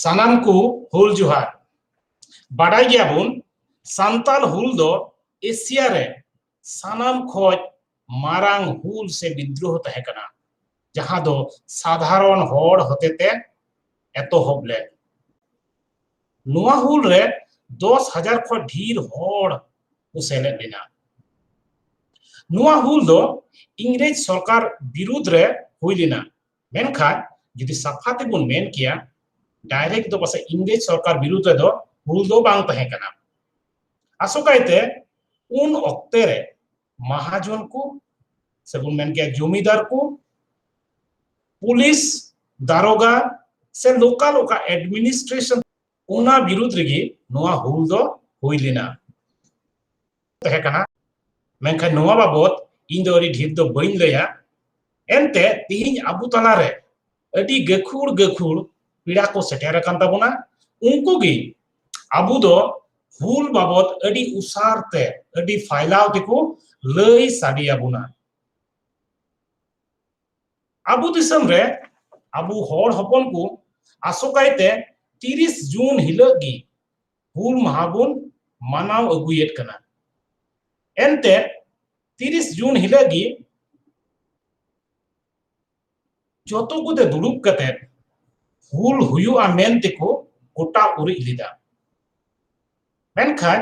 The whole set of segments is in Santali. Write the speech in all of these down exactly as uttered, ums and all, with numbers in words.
ᱥᱟᱱᱟᱢ ᱠᱚ ᱦᱩᱞ ᱡᱚᱦᱟᱨ᱾ ᱵᱟᱰᱟᱭ ᱜᱮᱭᱟᱵᱚᱱ, ᱥᱟᱱᱛᱟᱞ ᱦᱩᱞ ᱫᱚ ᱮᱥᱤᱭᱟ ᱨᱮ ᱥᱟᱱᱟᱢ ᱠᱷᱚᱡ ᱢᱟᱨᱟᱝ ᱦᱩᱞ ᱥᱮ ᱵᱤᱫᱽᱨᱳᱦᱚ ᱛᱟᱦᱮᱸ ᱠᱟᱱᱟ, ᱡᱟᱦᱟᱸ ᱫᱚ ᱥᱟᱫᱷᱟᱨᱚᱱ ᱦᱚᱲ ᱦᱚᱛᱮᱛᱮ ᱮᱛᱚᱦᱚᱵ ᱞᱮᱫ᱾ ᱱᱚᱣᱟ ᱦᱩᱞ ᱨᱮ ᱫᱚᱥ ᱦᱟᱡᱟᱨ ᱠᱷᱚᱱ ᱰᱷᱮᱨ ᱦᱚᱲ ᱠᱚ ᱥᱮᱞᱮᱫ ᱞᱮᱱᱟ᱾ ᱱᱚᱣᱟ ᱦᱩᱞ ᱫᱚ ᱤᱝᱨᱮᱡᱽ ᱥᱚᱨᱠᱟᱨ ᱵᱤᱨᱩᱫᱽ ᱨᱮ ᱦᱩᱭ ᱞᱮᱱᱟ, ᱢᱮᱱᱠᱷᱟᱱ ᱡᱩᱫᱤ ᱥᱟᱯᱷᱟ ᱛᱮᱵᱚᱱ ᱢᱮᱱ ᱠᱮᱭᱟ, direct ᱫᱚ ᱯᱟᱥᱮᱡ ᱤᱝᱨᱮᱡᱽ ᱥᱚᱨᱠᱟᱨ ᱵᱤᱨᱩᱫᱽ ᱨᱮᱫᱚ ᱦᱩᱞ ᱫᱚ ᱵᱟᱝ ᱛᱟᱦᱮᱸ ᱠᱟᱱᱟ᱾ ᱟᱥᱚᱠᱟᱭᱛᱮ ᱩᱱ ᱚᱠᱛᱮ ᱨᱮ ᱢᱟᱦᱟᱡᱚᱱ ᱠᱚ, ᱥᱮᱵᱚᱱ ᱢᱮᱱ ᱠᱮᱭᱟ ᱡᱚᱢᱤᱫᱟᱨ ᱠᱚ, ᱯᱩᱞᱤᱥ, ᱫᱟᱨᱚᱜᱟ ᱥᱮ ᱞᱳᱠᱟᱞ ᱚᱠᱟ administration, ᱚᱱᱟ ᱵᱤᱨᱩᱫᱽ ᱨᱮᱜᱮ ᱱᱚᱣᱟ ᱦᱩᱞ ᱫᱚ ᱦᱩᱭ ᱞᱮᱱᱟ, ᱛᱟᱦᱮᱸ ᱠᱟᱱᱟ᱾ ᱢᱮᱱᱠᱷᱟᱱ ᱱᱚᱣᱟ ᱵᱟᱵᱚᱛ ᱤᱧ ᱫᱚ ᱟᱹᱰᱤ ᱰᱷᱮᱨ ᱫᱚ ᱵᱟᱹᱧ ᱞᱟᱹᱭᱟ᱾ ᱮᱱᱛᱮ ᱛᱮᱦᱮᱧ ᱟᱵᱚ ᱛᱟᱞᱟᱨᱮ ᱟᱹᱰᱤ ᱜᱟᱹᱠᱷᱩᱲ ᱜᱟᱹᱠᱷᱩᱲ ᱯᱮᱲᱟ ᱠᱚ ᱥᱮᱴᱮᱨ ᱟᱠᱟᱱ ᱛᱟᱵᱚᱱᱟ᱾ ᱩᱱᱠᱩ ᱜᱮ ᱟᱵᱚ ᱫᱚ ᱦᱩᱞ ᱵᱟᱵᱚᱛ ᱟᱹᱰᱤ ᱩᱥᱟᱨ ᱛᱮ, ᱟᱹᱰᱤ ᱯᱷᱟᱭᱞᱟᱣ ᱛᱮᱠᱚ ᱞᱟᱹᱭ ᱥᱟᱰᱮ ᱟᱵᱚᱱᱟ᱾ ᱟᱵᱚ ᱫᱤᱥᱚᱢ ᱨᱮ ᱟᱵᱚ ᱦᱚᱲ ᱦᱚᱯᱚᱱ ᱠᱚ ᱟᱥᱚᱠᱟᱭᱛᱮ ᱛᱤᱨᱤᱥ ᱡᱩᱱ ᱦᱤᱞᱳᱜ ᱜᱮ ᱦᱩᱞ ᱢᱟᱦᱟ ᱵᱚᱱ ᱢᱟᱱᱟᱣ ᱟᱹᱜᱩᱭᱮᱫ ᱠᱟᱱᱟ᱾ ᱮᱱᱛᱮ ᱛᱤᱨᱤᱥ ᱡᱩᱱ ᱦᱤᱞᱳᱜ ᱜᱮ ᱡᱚᱛᱚ ᱠᱚᱛᱮ ᱫᱩᱲᱩᱵ ᱠᱟᱛᱮ ᱦᱩᱞ ᱦᱩᱭᱩᱜᱼᱟ ᱢᱮᱱ ᱛᱮᱠᱚ ᱜᱚᱴᱟ ᱩᱨᱤᱡ ᱞᱮᱫᱟ᱾ ᱢᱮᱱᱠᱷᱟᱱ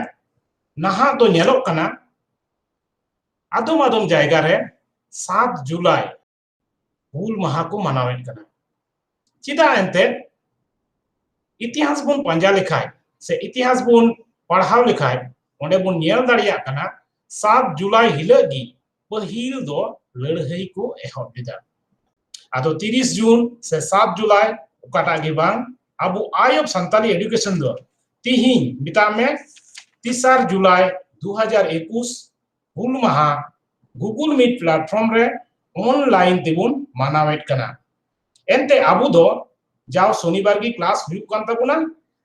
ᱱᱟᱦᱟᱜ ᱫᱚ ᱧᱮᱞᱚᱜ ᱠᱟᱱᱟ, ᱟᱫᱚᱢ ᱟᱫᱚᱢ ᱡᱟᱭᱜᱟ ᱨᱮ ᱥᱟᱛ ᱡᱩᱞᱟᱭ ᱦᱩᱞ ᱢᱟᱦᱟ ᱠᱚ ᱢᱟᱱᱟᱣᱮᱫ ᱠᱟᱱᱟ᱾ ᱪᱮᱫᱟᱜ ᱮᱱᱛᱮ? ᱤᱛᱤᱦᱟᱥ ᱵᱚᱱ ᱯᱟᱸᱡᱟ ᱞᱮᱠᱷᱟᱡ ᱥᱮ ᱤᱛᱤᱦᱟᱥ ᱵᱚᱱ ᱯᱟᱲᱦᱟᱣ ᱞᱮᱠᱷᱟᱡ, ᱚᱸᱰᱮ ᱵᱚᱱ ᱧᱮᱞ ᱫᱟᱲᱮᱭᱟᱜ ᱠᱟᱱᱟ, ᱥᱟᱛ ᱡᱩᱞᱟᱭ ᱦᱤᱞᱳᱜ ᱜᱮ ᱯᱟᱹᱦᱤᱞ ᱫᱚ ᱞᱟᱹᱲᱦᱟᱹᱭ ᱠᱚ ᱮᱦᱚᱵ ᱞᱮᱫᱟ᱾ ᱟᱫᱚ ᱛᱤᱨᱤᱥ ᱡᱩᱱ ᱥᱮ ᱥᱟᱛ ᱡᱩᱞᱟᱭ, ᱚᱠᱟᱴᱟᱜ ᱜᱮ ᱵᱟᱝ, ᱟᱵᱚ Eye of Santali Education ᱫᱚ ᱛᱤᱦᱤᱧ, ᱢᱮᱛᱟᱜ ᱢᱮ, ᱛᱮᱥᱟᱨ ᱡᱩᱞᱟᱭ ᱫᱩ ᱦᱟᱡᱟᱨ ᱮᱠᱩᱥ, ᱦᱩᱞ ᱢᱟᱦᱟ Google Meet platform ᱨᱮ online ᱛᱮᱵᱚᱱ ᱢᱟᱱᱟᱣᱮᱫ ᱠᱟᱱᱟ᱾ ᱮᱱᱛᱮ ᱟᱵᱚ ᱫᱚ ᱡᱟᱣ ᱥᱚᱱᱤᱵᱟᱨ ᱜᱮ ᱠᱞᱟᱥ ᱦᱩᱭᱩᱜ ᱠᱟᱱ ᱛᱟᱵᱚᱱᱟ,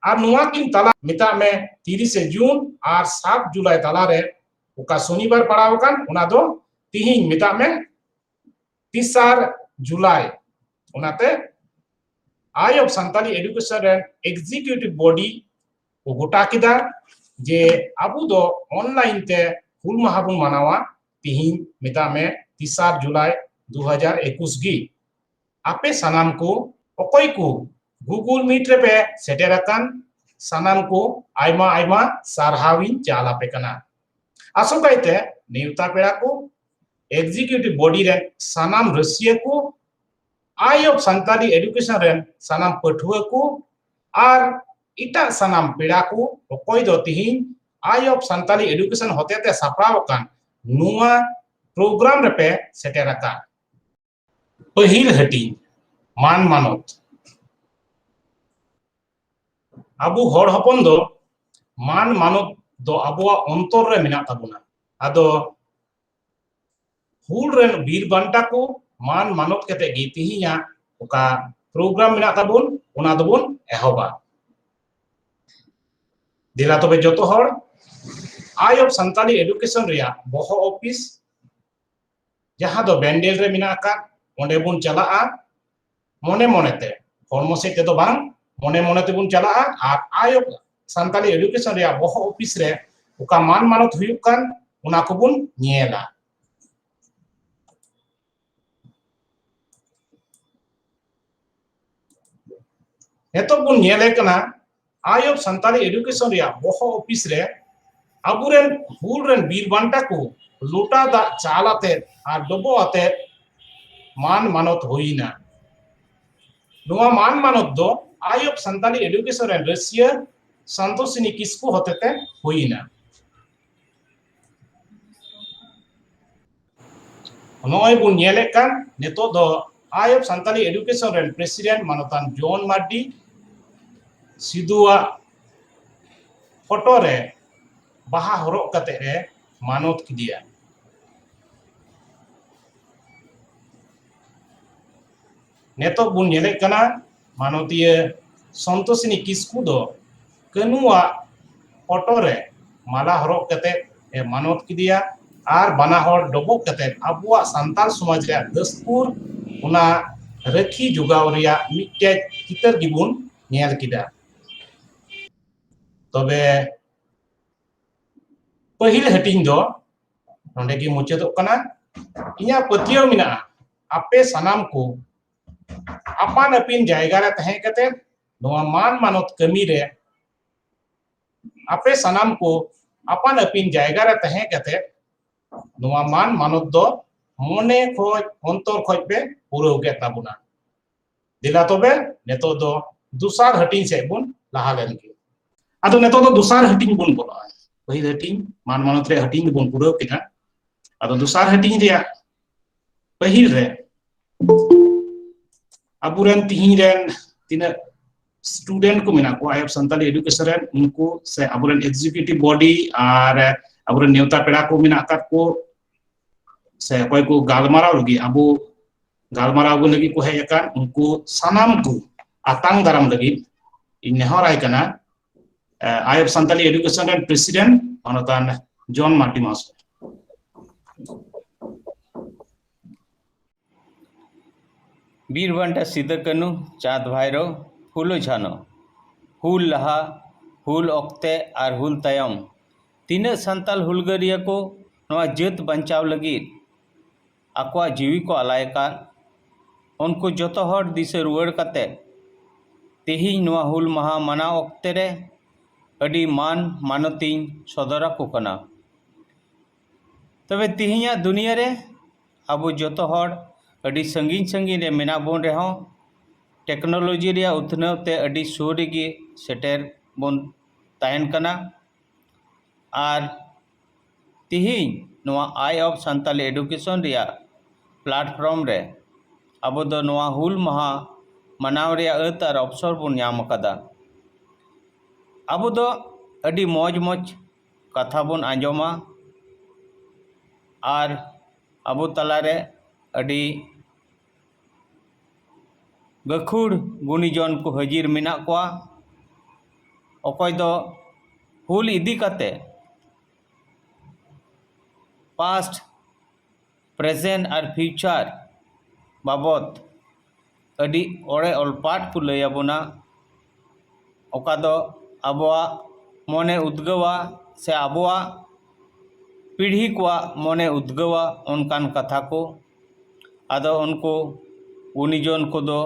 ᱟᱨ ᱱᱚᱣᱟ ᱠᱤᱱ ᱛᱟᱞᱟ, ᱢᱮᱛᱟᱜ ᱢᱮ, ᱛᱤᱨᱤᱥᱮ ᱡᱩᱱ ᱟᱨ ᱥᱟᱛ ᱡᱩᱞᱟᱭ ᱛᱟᱞᱟᱨᱮ ᱚᱠᱟ ᱥᱚᱱᱤᱵᱟᱨ ᱯᱟᱲᱟᱣ ᱟᱠᱟᱱ, ᱚᱱᱟ ᱫᱚ ᱛᱤᱦᱤᱧ, ᱢᱮᱛᱟᱜ ᱢᱮ, ᱛᱮᱥᱟᱨ ᱡᱩᱞᱟᱭ᱾ ᱚᱱᱟᱛᱮ Eye of Santali Education ᱨᱮᱱ executive body ᱠᱚ ᱜᱚᱴᱟ ᱠᱮᱫᱟ ᱡᱮ ᱟᱵᱚ ᱫᱚ online ᱛᱮ ᱦᱩᱞ ᱢᱟᱦᱟ ᱵᱚᱱ ᱢᱟᱱᱟᱣᱟ ᱛᱤᱦᱤᱧ, ᱢᱮᱛᱟᱜ ᱢᱮ ᱛᱮᱥᱟᱨ ᱡᱩᱞᱟᱭ ᱫᱩ ᱦᱟᱡᱟᱨ ᱮᱠᱩᱥ ᱜᱮ᱾ ᱟᱯᱮ ᱥᱟᱱᱟᱢ ᱠᱚ ᱚᱠᱚᱭ ᱠᱚ Google Meet ᱨᱮᱯᱮ ᱥᱮᱴᱮᱨ ᱟᱠᱟᱱ, ᱥᱟᱱᱟᱢ ᱠᱚ ᱟᱭᱢᱟ ᱟᱭᱢᱟ ᱥᱟᱨᱦᱟᱣ ᱤᱧ ᱪᱟᱞ ᱟᱯᱮ ᱠᱟᱱᱟ᱾ ᱟᱥᱚᱠᱟᱭᱛᱮ ᱱᱮᱣᱛᱟ ᱯᱮᱲᱟ ᱠᱚ, executive body ᱨᱮᱱ ᱥᱟᱱᱟᱢ ᱨᱟᱹᱥᱤᱭᱟᱹ ᱠᱚ, Eye of Santali Education ᱨᱮᱱ ᱥᱟᱱᱟᱢ ᱯᱟᱹᱴᱷᱩᱣᱟᱹ ᱠᱚ ᱟᱨ ᱮᱴᱟᱜ ᱥᱟᱱᱟᱢ ᱯᱮᱲᱟ ᱠᱚ ᱚᱠᱚᱭ ᱫᱚ ᱛᱤᱦᱤᱧ Eye of Santali Education ᱦᱚᱛᱮᱛᱮ ᱥᱟᱯᱲᱟᱣ ᱟᱠᱟᱱ ᱱᱚᱣᱟ program ᱨᱮᱯᱮ ᱥᱮᱴᱮᱨ ᱟᱠᱟᱱ᱾ ᱯᱟᱹᱦᱤᱞ ᱦᱟᱹᱴᱤᱧ, ᱢᱟᱱ ᱢᱟᱱᱚᱛ᱾ ᱟᱵᱚ ᱦᱚᱲ ᱦᱚᱯᱚᱱ ᱫᱚ ᱢᱟᱱ ᱢᱟᱱᱚᱛ ᱫᱚ ᱟᱵᱚᱣᱟᱜ ᱚᱱᱛᱚᱨ ᱨᱮ ᱢᱮᱱᱟᱜ ᱛᱟᱵᱚᱱᱟ᱾ ᱟᱫᱚ ᱦᱩᱞ ᱨᱮᱱ ᱵᱤᱨ ᱵᱟᱱᱴᱟ ᱠᱚ ᱢᱟᱱ ᱢᱟᱱᱚᱛ ᱠᱟᱛᱮ ᱜᱮ ᱛᱤᱦᱤᱧᱟᱜ ᱚᱠᱟ program ᱢᱮᱱᱟᱜ ᱛᱟᱵᱚᱱ, ᱚᱱᱟ ᱫᱚᱵᱚᱱ ᱮᱦᱚᱵᱟ᱾ ᱫᱮᱞᱟ ᱛᱚᱵᱮ ᱡᱚᱛᱚ ᱦᱚᱲ Eye of Santali Education ᱨᱮᱭᱟᱜ ᱵᱚᱦᱚᱜ ᱚᱯᱷᱤᱥ, ᱡᱟᱦᱟᱸ ᱫᱚ ᱵᱮᱱᱰᱮᱞ ᱨᱮ ᱢᱮᱱᱟᱜ ᱟᱠᱟᱫ, ᱚᱸᱰᱮ ᱵᱚᱱ ᱪᱟᱞᱟᱜᱼᱟ ᱢᱚᱱᱮ ᱢᱚᱱᱮᱛᱮ, ᱦᱚᱲᱢᱚ ᱥᱮᱫ ᱛᱮᱫᱚ ᱵᱟᱝ, ᱢᱚᱱᱮ ᱢᱚᱱᱮ ᱛᱮᱵᱚᱱ ᱪᱟᱞᱟᱜᱼᱟ ᱟᱨ Eye of Santali Education ᱨᱮᱭᱟᱜ ᱵᱚᱦᱚᱜ ᱚᱯᱷᱤᱥ ᱨᱮ ᱚᱠᱟ ᱢᱟᱱ ᱢᱟᱱᱚᱛ ᱦᱩᱭᱩᱜ ᱠᱟᱱ, ᱚᱱᱟ ᱠᱚᱵᱚᱱ ᱧᱮᱞᱟ᱾ ᱱᱤᱛᱚᱜ ᱵᱚᱱ ᱧᱮᱞᱮ ᱠᱟᱱᱟ Eye of Santali Education ᱨᱮᱭᱟᱜ ᱵᱚᱦᱚᱜ ᱚᱯᱷᱤᱥ ᱨᱮ ᱟᱵᱚᱨᱮᱱ ᱦᱩᱞ ᱨᱮᱱ ᱵᱤᱨ ᱵᱟᱱᱴᱟ ᱠᱚ ᱞᱚᱴᱟ ᱫᱟᱜ ᱪᱟᱞ ᱟᱛᱮᱫ ᱟᱨ ᱰᱚᱵᱚᱜ ᱟᱛᱮᱫ ᱢᱟᱱ ᱢᱟᱱᱚᱛ ᱦᱩᱭᱱᱟ᱾ ᱱᱚᱣᱟ ᱢᱟᱱ ᱢᱟᱱᱚᱛ ᱫᱚ Eye of Santali Education ᱨᱮᱱ ᱨᱟᱹᱥᱤᱭᱟᱹ ᱥᱟᱱᱛᱳᱥᱤᱱᱤ ᱠᱤᱥᱠᱩ ᱦᱚᱛᱮᱛᱮ ᱦᱩᱭᱱᱟ᱾ ᱱᱚᱜᱼᱚᱭ ᱵᱚᱱ ᱧᱮᱞᱮᱫ ᱠᱟᱱ, ᱱᱤᱛᱚᱜ ᱫᱚ Eye of Santali Education ᱨᱮᱱ president ᱢᱟᱱᱚᱛᱟᱱ ᱡᱚᱱ ᱢᱟᱨᱰᱤ ᱥᱤᱫᱩᱣᱟᱜ ᱯᱷᱳᱴᱳ ᱨᱮ ᱵᱟᱦᱟ ᱦᱚᱨᱚᱜ ᱠᱟᱛᱮ ᱮ ᱢᱟᱱᱚᱛ ᱠᱮᱫᱮᱭᱟ᱾ ᱱᱤᱛᱚᱜ ᱵᱚᱱ ᱧᱮᱞᱮᱫ ᱠᱟᱱᱟ, ᱢᱟᱱᱚᱛᱤᱭᱟᱹ ᱥᱚᱱᱛᱳᱥᱤᱱᱤ ᱠᱤᱥᱠᱩ ᱫᱚ ᱠᱟᱹᱱᱩᱣᱟᱜ ᱯᱷᱳᱴᱳ ᱨᱮ ᱢᱟᱞᱟ ᱦᱚᱨᱚᱜ ᱠᱟᱛᱮ ᱮ ᱢᱟᱱᱚᱛ ᱠᱮᱫᱮᱭᱟ ᱟᱨ ᱵᱟᱱᱟ ᱦᱚᱲ ᱰᱚᱵᱚᱜ ᱠᱟᱛᱮ ᱟᱵᱚᱣᱟᱜ ᱥᱟᱱᱛᱟᱲ ᱥᱚᱢᱟᱡᱽ ᱨᱮᱭᱟᱜ ᱫᱟᱹᱥᱛᱩᱨ, ᱚᱱᱟ ᱨᱟᱹᱠᱷᱤ ᱡᱚᱜᱟᱣ ᱨᱮᱭᱟᱜ ᱢᱤᱫᱴᱮᱡ ᱪᱤᱛᱟᱹᱨ ᱜᱮᱵᱚᱱ ᱧᱮᱞ ᱠᱮᱫᱟ᱾ ᱛᱚᱵᱮ ᱯᱟᱹᱦᱤᱞ ᱦᱟᱹᱴᱤᱧ ᱫᱚ ᱱᱚᱰᱮ ᱜᱮ ᱢᱩᱪᱟᱹᱫᱚᱜ ᱠᱟᱱᱟ᱾ ᱤᱧᱟᱹᱜ ᱯᱟᱹᱛᱭᱟᱹᱣ ᱢᱮᱱᱟᱜᱼᱟ, ᱟᱯᱮ ᱥᱟᱱᱟᱢ ᱠᱚ ᱟᱯᱟᱱ ᱟᱹᱯᱤᱱ ᱡᱟᱭᱜᱟ ᱨᱮ ᱛᱟᱦᱮᱸ ᱠᱟᱛᱮ ᱱᱚᱣᱟ ᱢᱟᱱ ᱢᱟᱱᱚᱛ ᱠᱟᱹᱢᱤ ᱨᱮ ᱟᱯᱮ ᱥᱟᱱᱟᱢ ᱠᱚ ᱟᱯᱟᱱ ᱟᱹᱯᱤᱱ ᱡᱟᱭᱜᱟ ᱨᱮ ᱛᱟᱦᱮᱸ ᱠᱟᱛᱮ ᱱᱚᱣᱟ ᱢᱟᱱ ᱢᱟᱱᱚᱛ ᱫᱚ ᱢᱚᱱᱮ ᱠᱷᱚᱡ, ᱚᱱᱛᱚᱨ ᱠᱷᱚᱡ ᱯᱮ ᱯᱩᱨᱟᱹᱣ ᱠᱮᱫ ᱛᱟᱵᱚᱱᱟ᱾ ᱫᱮᱞᱟ ᱛᱚᱵᱮ ᱱᱤᱛᱚᱜ ᱫᱚ ᱫᱚᱥᱟᱨ ᱦᱟᱹᱴᱤᱧ ᱥᱮᱫ ᱵᱚᱱ ᱞᱟᱦᱟ ᱞᱮᱱ ᱜᱮ᱾ ᱟᱫᱚ ᱱᱤᱛᱚᱜ ᱫᱚ ᱫᱚᱥᱟᱨ ᱦᱟᱹᱴᱤᱧ ᱵᱚᱱ ᱵᱚᱞᱚᱜᱼᱟ᱾ ᱯᱟᱹᱦᱤᱞ ᱦᱟᱹᱴᱤᱧ, ᱢᱟᱱ ᱢᱟᱱᱚᱛ ᱨᱮᱭᱟᱜ ᱦᱟᱹᱴᱤᱧ ᱫᱚᱵᱚᱱ ᱯᱩᱨᱟᱹᱣ ᱠᱮᱫᱟ᱾ ᱟᱫᱚ ᱫᱚᱥᱟᱨ ᱦᱟᱹᱴᱤᱧ ᱨᱮᱭᱟᱜ ᱯᱟᱹᱦᱤᱞ ᱨᱮ ᱟᱵᱚᱨᱮᱱ ᱛᱤᱦᱤᱧ ᱨᱮᱱ ᱛᱤᱱᱟᱹᱜ student ᱠᱚ ᱢᱮᱱᱟᱜ ᱠᱚᱣᱟ ᱟᱭᱳ ᱥᱟᱱᱛᱟᱞᱤ education ᱨᱮᱱ, ᱩᱱᱠᱩ ᱥᱮ ᱟᱵᱚᱨᱮᱱ executive body ᱟᱨ ᱟᱵᱚᱨᱮᱱ ᱱᱮᱣᱛᱟ ᱯᱮᱲᱟ ᱠᱚ ᱢᱮᱱᱟᱜ ᱟᱠᱟᱫ ᱠᱚ, ᱥᱮ ᱚᱠᱚᱭ ᱠᱚ ᱜᱟᱞᱢᱟᱨᱟᱣ ᱞᱟᱹᱜᱤᱫ, ᱟᱵᱚ ᱜᱟᱞᱢᱟᱨᱟᱣ ᱟᱵᱚ ᱞᱟᱹᱜᱤᱫ ᱠᱚ ᱦᱮᱡ ᱟᱠᱟᱱ, ᱩᱱᱠᱩ ᱥᱟᱱᱟᱢ ᱠᱚ ᱟᱛᱟᱝ ᱫᱟᱨᱟᱢ ᱞᱟᱹᱜᱤᱫ ᱤᱧ ᱱᱮᱦᱚᱨᱟᱭ ᱠᱟᱱᱟ, ᱮ, ᱟᱭᱳ ᱥᱟᱱᱛᱟᱞᱤ education ᱨᱮᱱ president ᱢᱟᱱᱚᱛᱟᱱ ᱡᱚᱱ ᱢᱟᱨᱰᱤ ᱢᱚᱦᱟᱥᱚᱭ᱾ ᱵᱤᱨ ᱵᱟᱱᱴᱟ ᱥᱤᱫᱟᱹ ᱠᱟᱹᱱᱩ, ᱪᱟᱸᱫᱽ ᱵᱷᱟᱭᱨᱳ, ᱯᱷᱩᱞᱳ ᱡᱷᱟᱱᱳ, ᱦᱩᱞ ᱞᱟᱦᱟ, ᱦᱩᱞ ᱚᱠᱛᱮ ᱟᱨ ᱦᱩᱞ ᱛᱟᱭᱚᱢ ᱛᱤᱱᱟᱹᱜ ᱥᱟᱱᱛᱟᱞ ᱦᱩᱞᱜᱟᱹᱨᱤᱭᱟᱹ ᱠᱚ ᱱᱚᱣᱟ ᱡᱟᱹᱛ ᱵᱟᱧᱪᱟᱣ ᱞᱟᱹᱜᱤᱫ ᱟᱠᱚᱣᱟᱜ ᱡᱤᱣᱤ ᱠᱚ ᱟᱞᱟᱭ ᱟᱠᱟᱫ, ᱩᱱᱠᱩ ᱡᱚᱛᱚ ᱦᱚᱲ ᱫᱤᱥᱟᱹ ᱨᱩᱣᱟᱹᱲ ᱠᱟᱛᱮ ᱛᱮᱦᱮᱧ ᱱᱚᱣᱟ ᱦᱩᱞ ᱢᱟᱦᱟ ᱢᱟᱱᱟᱣ ᱚᱠᱛᱮ ᱨᱮ ᱟᱹᱰᱤ ᱢᱟᱱ ᱢᱟᱱᱚᱛᱤᱧ ᱥᱚᱫᱚᱨ ᱟᱠᱚ ᱠᱟᱱᱟ᱾ ᱛᱚᱵᱮ ᱛᱮᱦᱮᱧᱟᱜ ᱫᱩᱱᱤᱭᱟᱹ ᱨᱮ ᱟᱵᱚ ᱡᱚᱛᱚ ᱦᱚᱲ ᱟᱹᱰᱤ ᱥᱟᱺᱜᱤᱧ ᱥᱟᱺᱜᱤᱧ ᱨᱮ ᱢᱮᱱᱟᱜ ᱵᱚᱱ ᱨᱮᱦᱚᱸ, technology ᱨᱮᱭᱟᱜ ᱩᱛᱱᱟᱹᱣ ᱛᱮ ᱟᱹᱰᱤ ᱥᱩᱨ ᱨᱮᱜᱮ ᱥᱮᱴᱮᱨ ᱵᱚᱱ ᱛᱟᱦᱮᱱ ᱠᱟᱱᱟ᱾ ᱟᱨ ᱛᱤᱦᱤᱧ ᱱᱚᱣᱟ Eye of Santali Education ᱨᱮᱭᱟᱜ platform ᱨᱮ ᱟᱵᱚ ᱫᱚ ᱱᱚᱣᱟ ᱦᱩᱞ ᱢᱟᱦᱟ ᱢᱟᱱᱟᱣ ᱨᱮᱭᱟᱜ ᱟᱹᱛ ᱟᱨ ᱚᱯᱥᱚᱨ ᱵᱚᱱ ᱧᱟᱢ ᱟᱠᱟᱫᱟ᱾ ᱟᱵᱚ ᱫᱚ ᱟᱹᱰᱤ ᱢᱚᱡᱽ ᱢᱚᱡᱽ ᱠᱟᱛᱷᱟ ᱵᱚᱱ ᱟᱸᱡᱚᱢᱟ ᱟᱨ ᱟᱵᱚ ᱛᱟᱞᱟᱨᱮ ᱟᱹᱰᱤ ᱜᱟᱹᱠᱷᱩᱲ ᱜᱩᱱᱤᱡᱚᱱ ᱠᱚ ᱦᱟᱹᱡᱤᱨ ᱢᱮᱱᱟᱜ ᱠᱚᱣᱟ, ᱚᱠᱚᱭ ᱫᱚ ᱦᱩᱞ ᱤᱫᱤ ᱠᱟᱛᱮ past, present ᱟᱨ future ᱵᱟᱵᱚᱛ ᱟᱹᱰᱤ ᱚᱲᱮ ᱚᱞᱯᱟᱴ ᱠᱚ ᱞᱟᱹᱭ ᱟᱵᱚᱱᱟ, ᱚᱠᱟ ᱫᱚ ᱟᱵᱚᱣᱟᱜ ᱢᱚᱱᱮ ᱩᱫᱽᱜᱟᱹᱣᱟ ᱥᱮ ᱟᱵᱚᱣᱟᱜ ᱯᱤᱲᱦᱤ ᱠᱚᱣᱟᱜ ᱢᱚᱱᱮ ᱩᱫᱽᱜᱟᱹᱣᱟ ᱚᱱᱠᱟᱱ ᱠᱟᱛᱷᱟ ᱠᱚ᱾ ᱟᱫᱚ ᱩᱱᱠᱩ ᱜᱩᱱᱤᱡᱚᱱ ᱠᱚᱫᱚ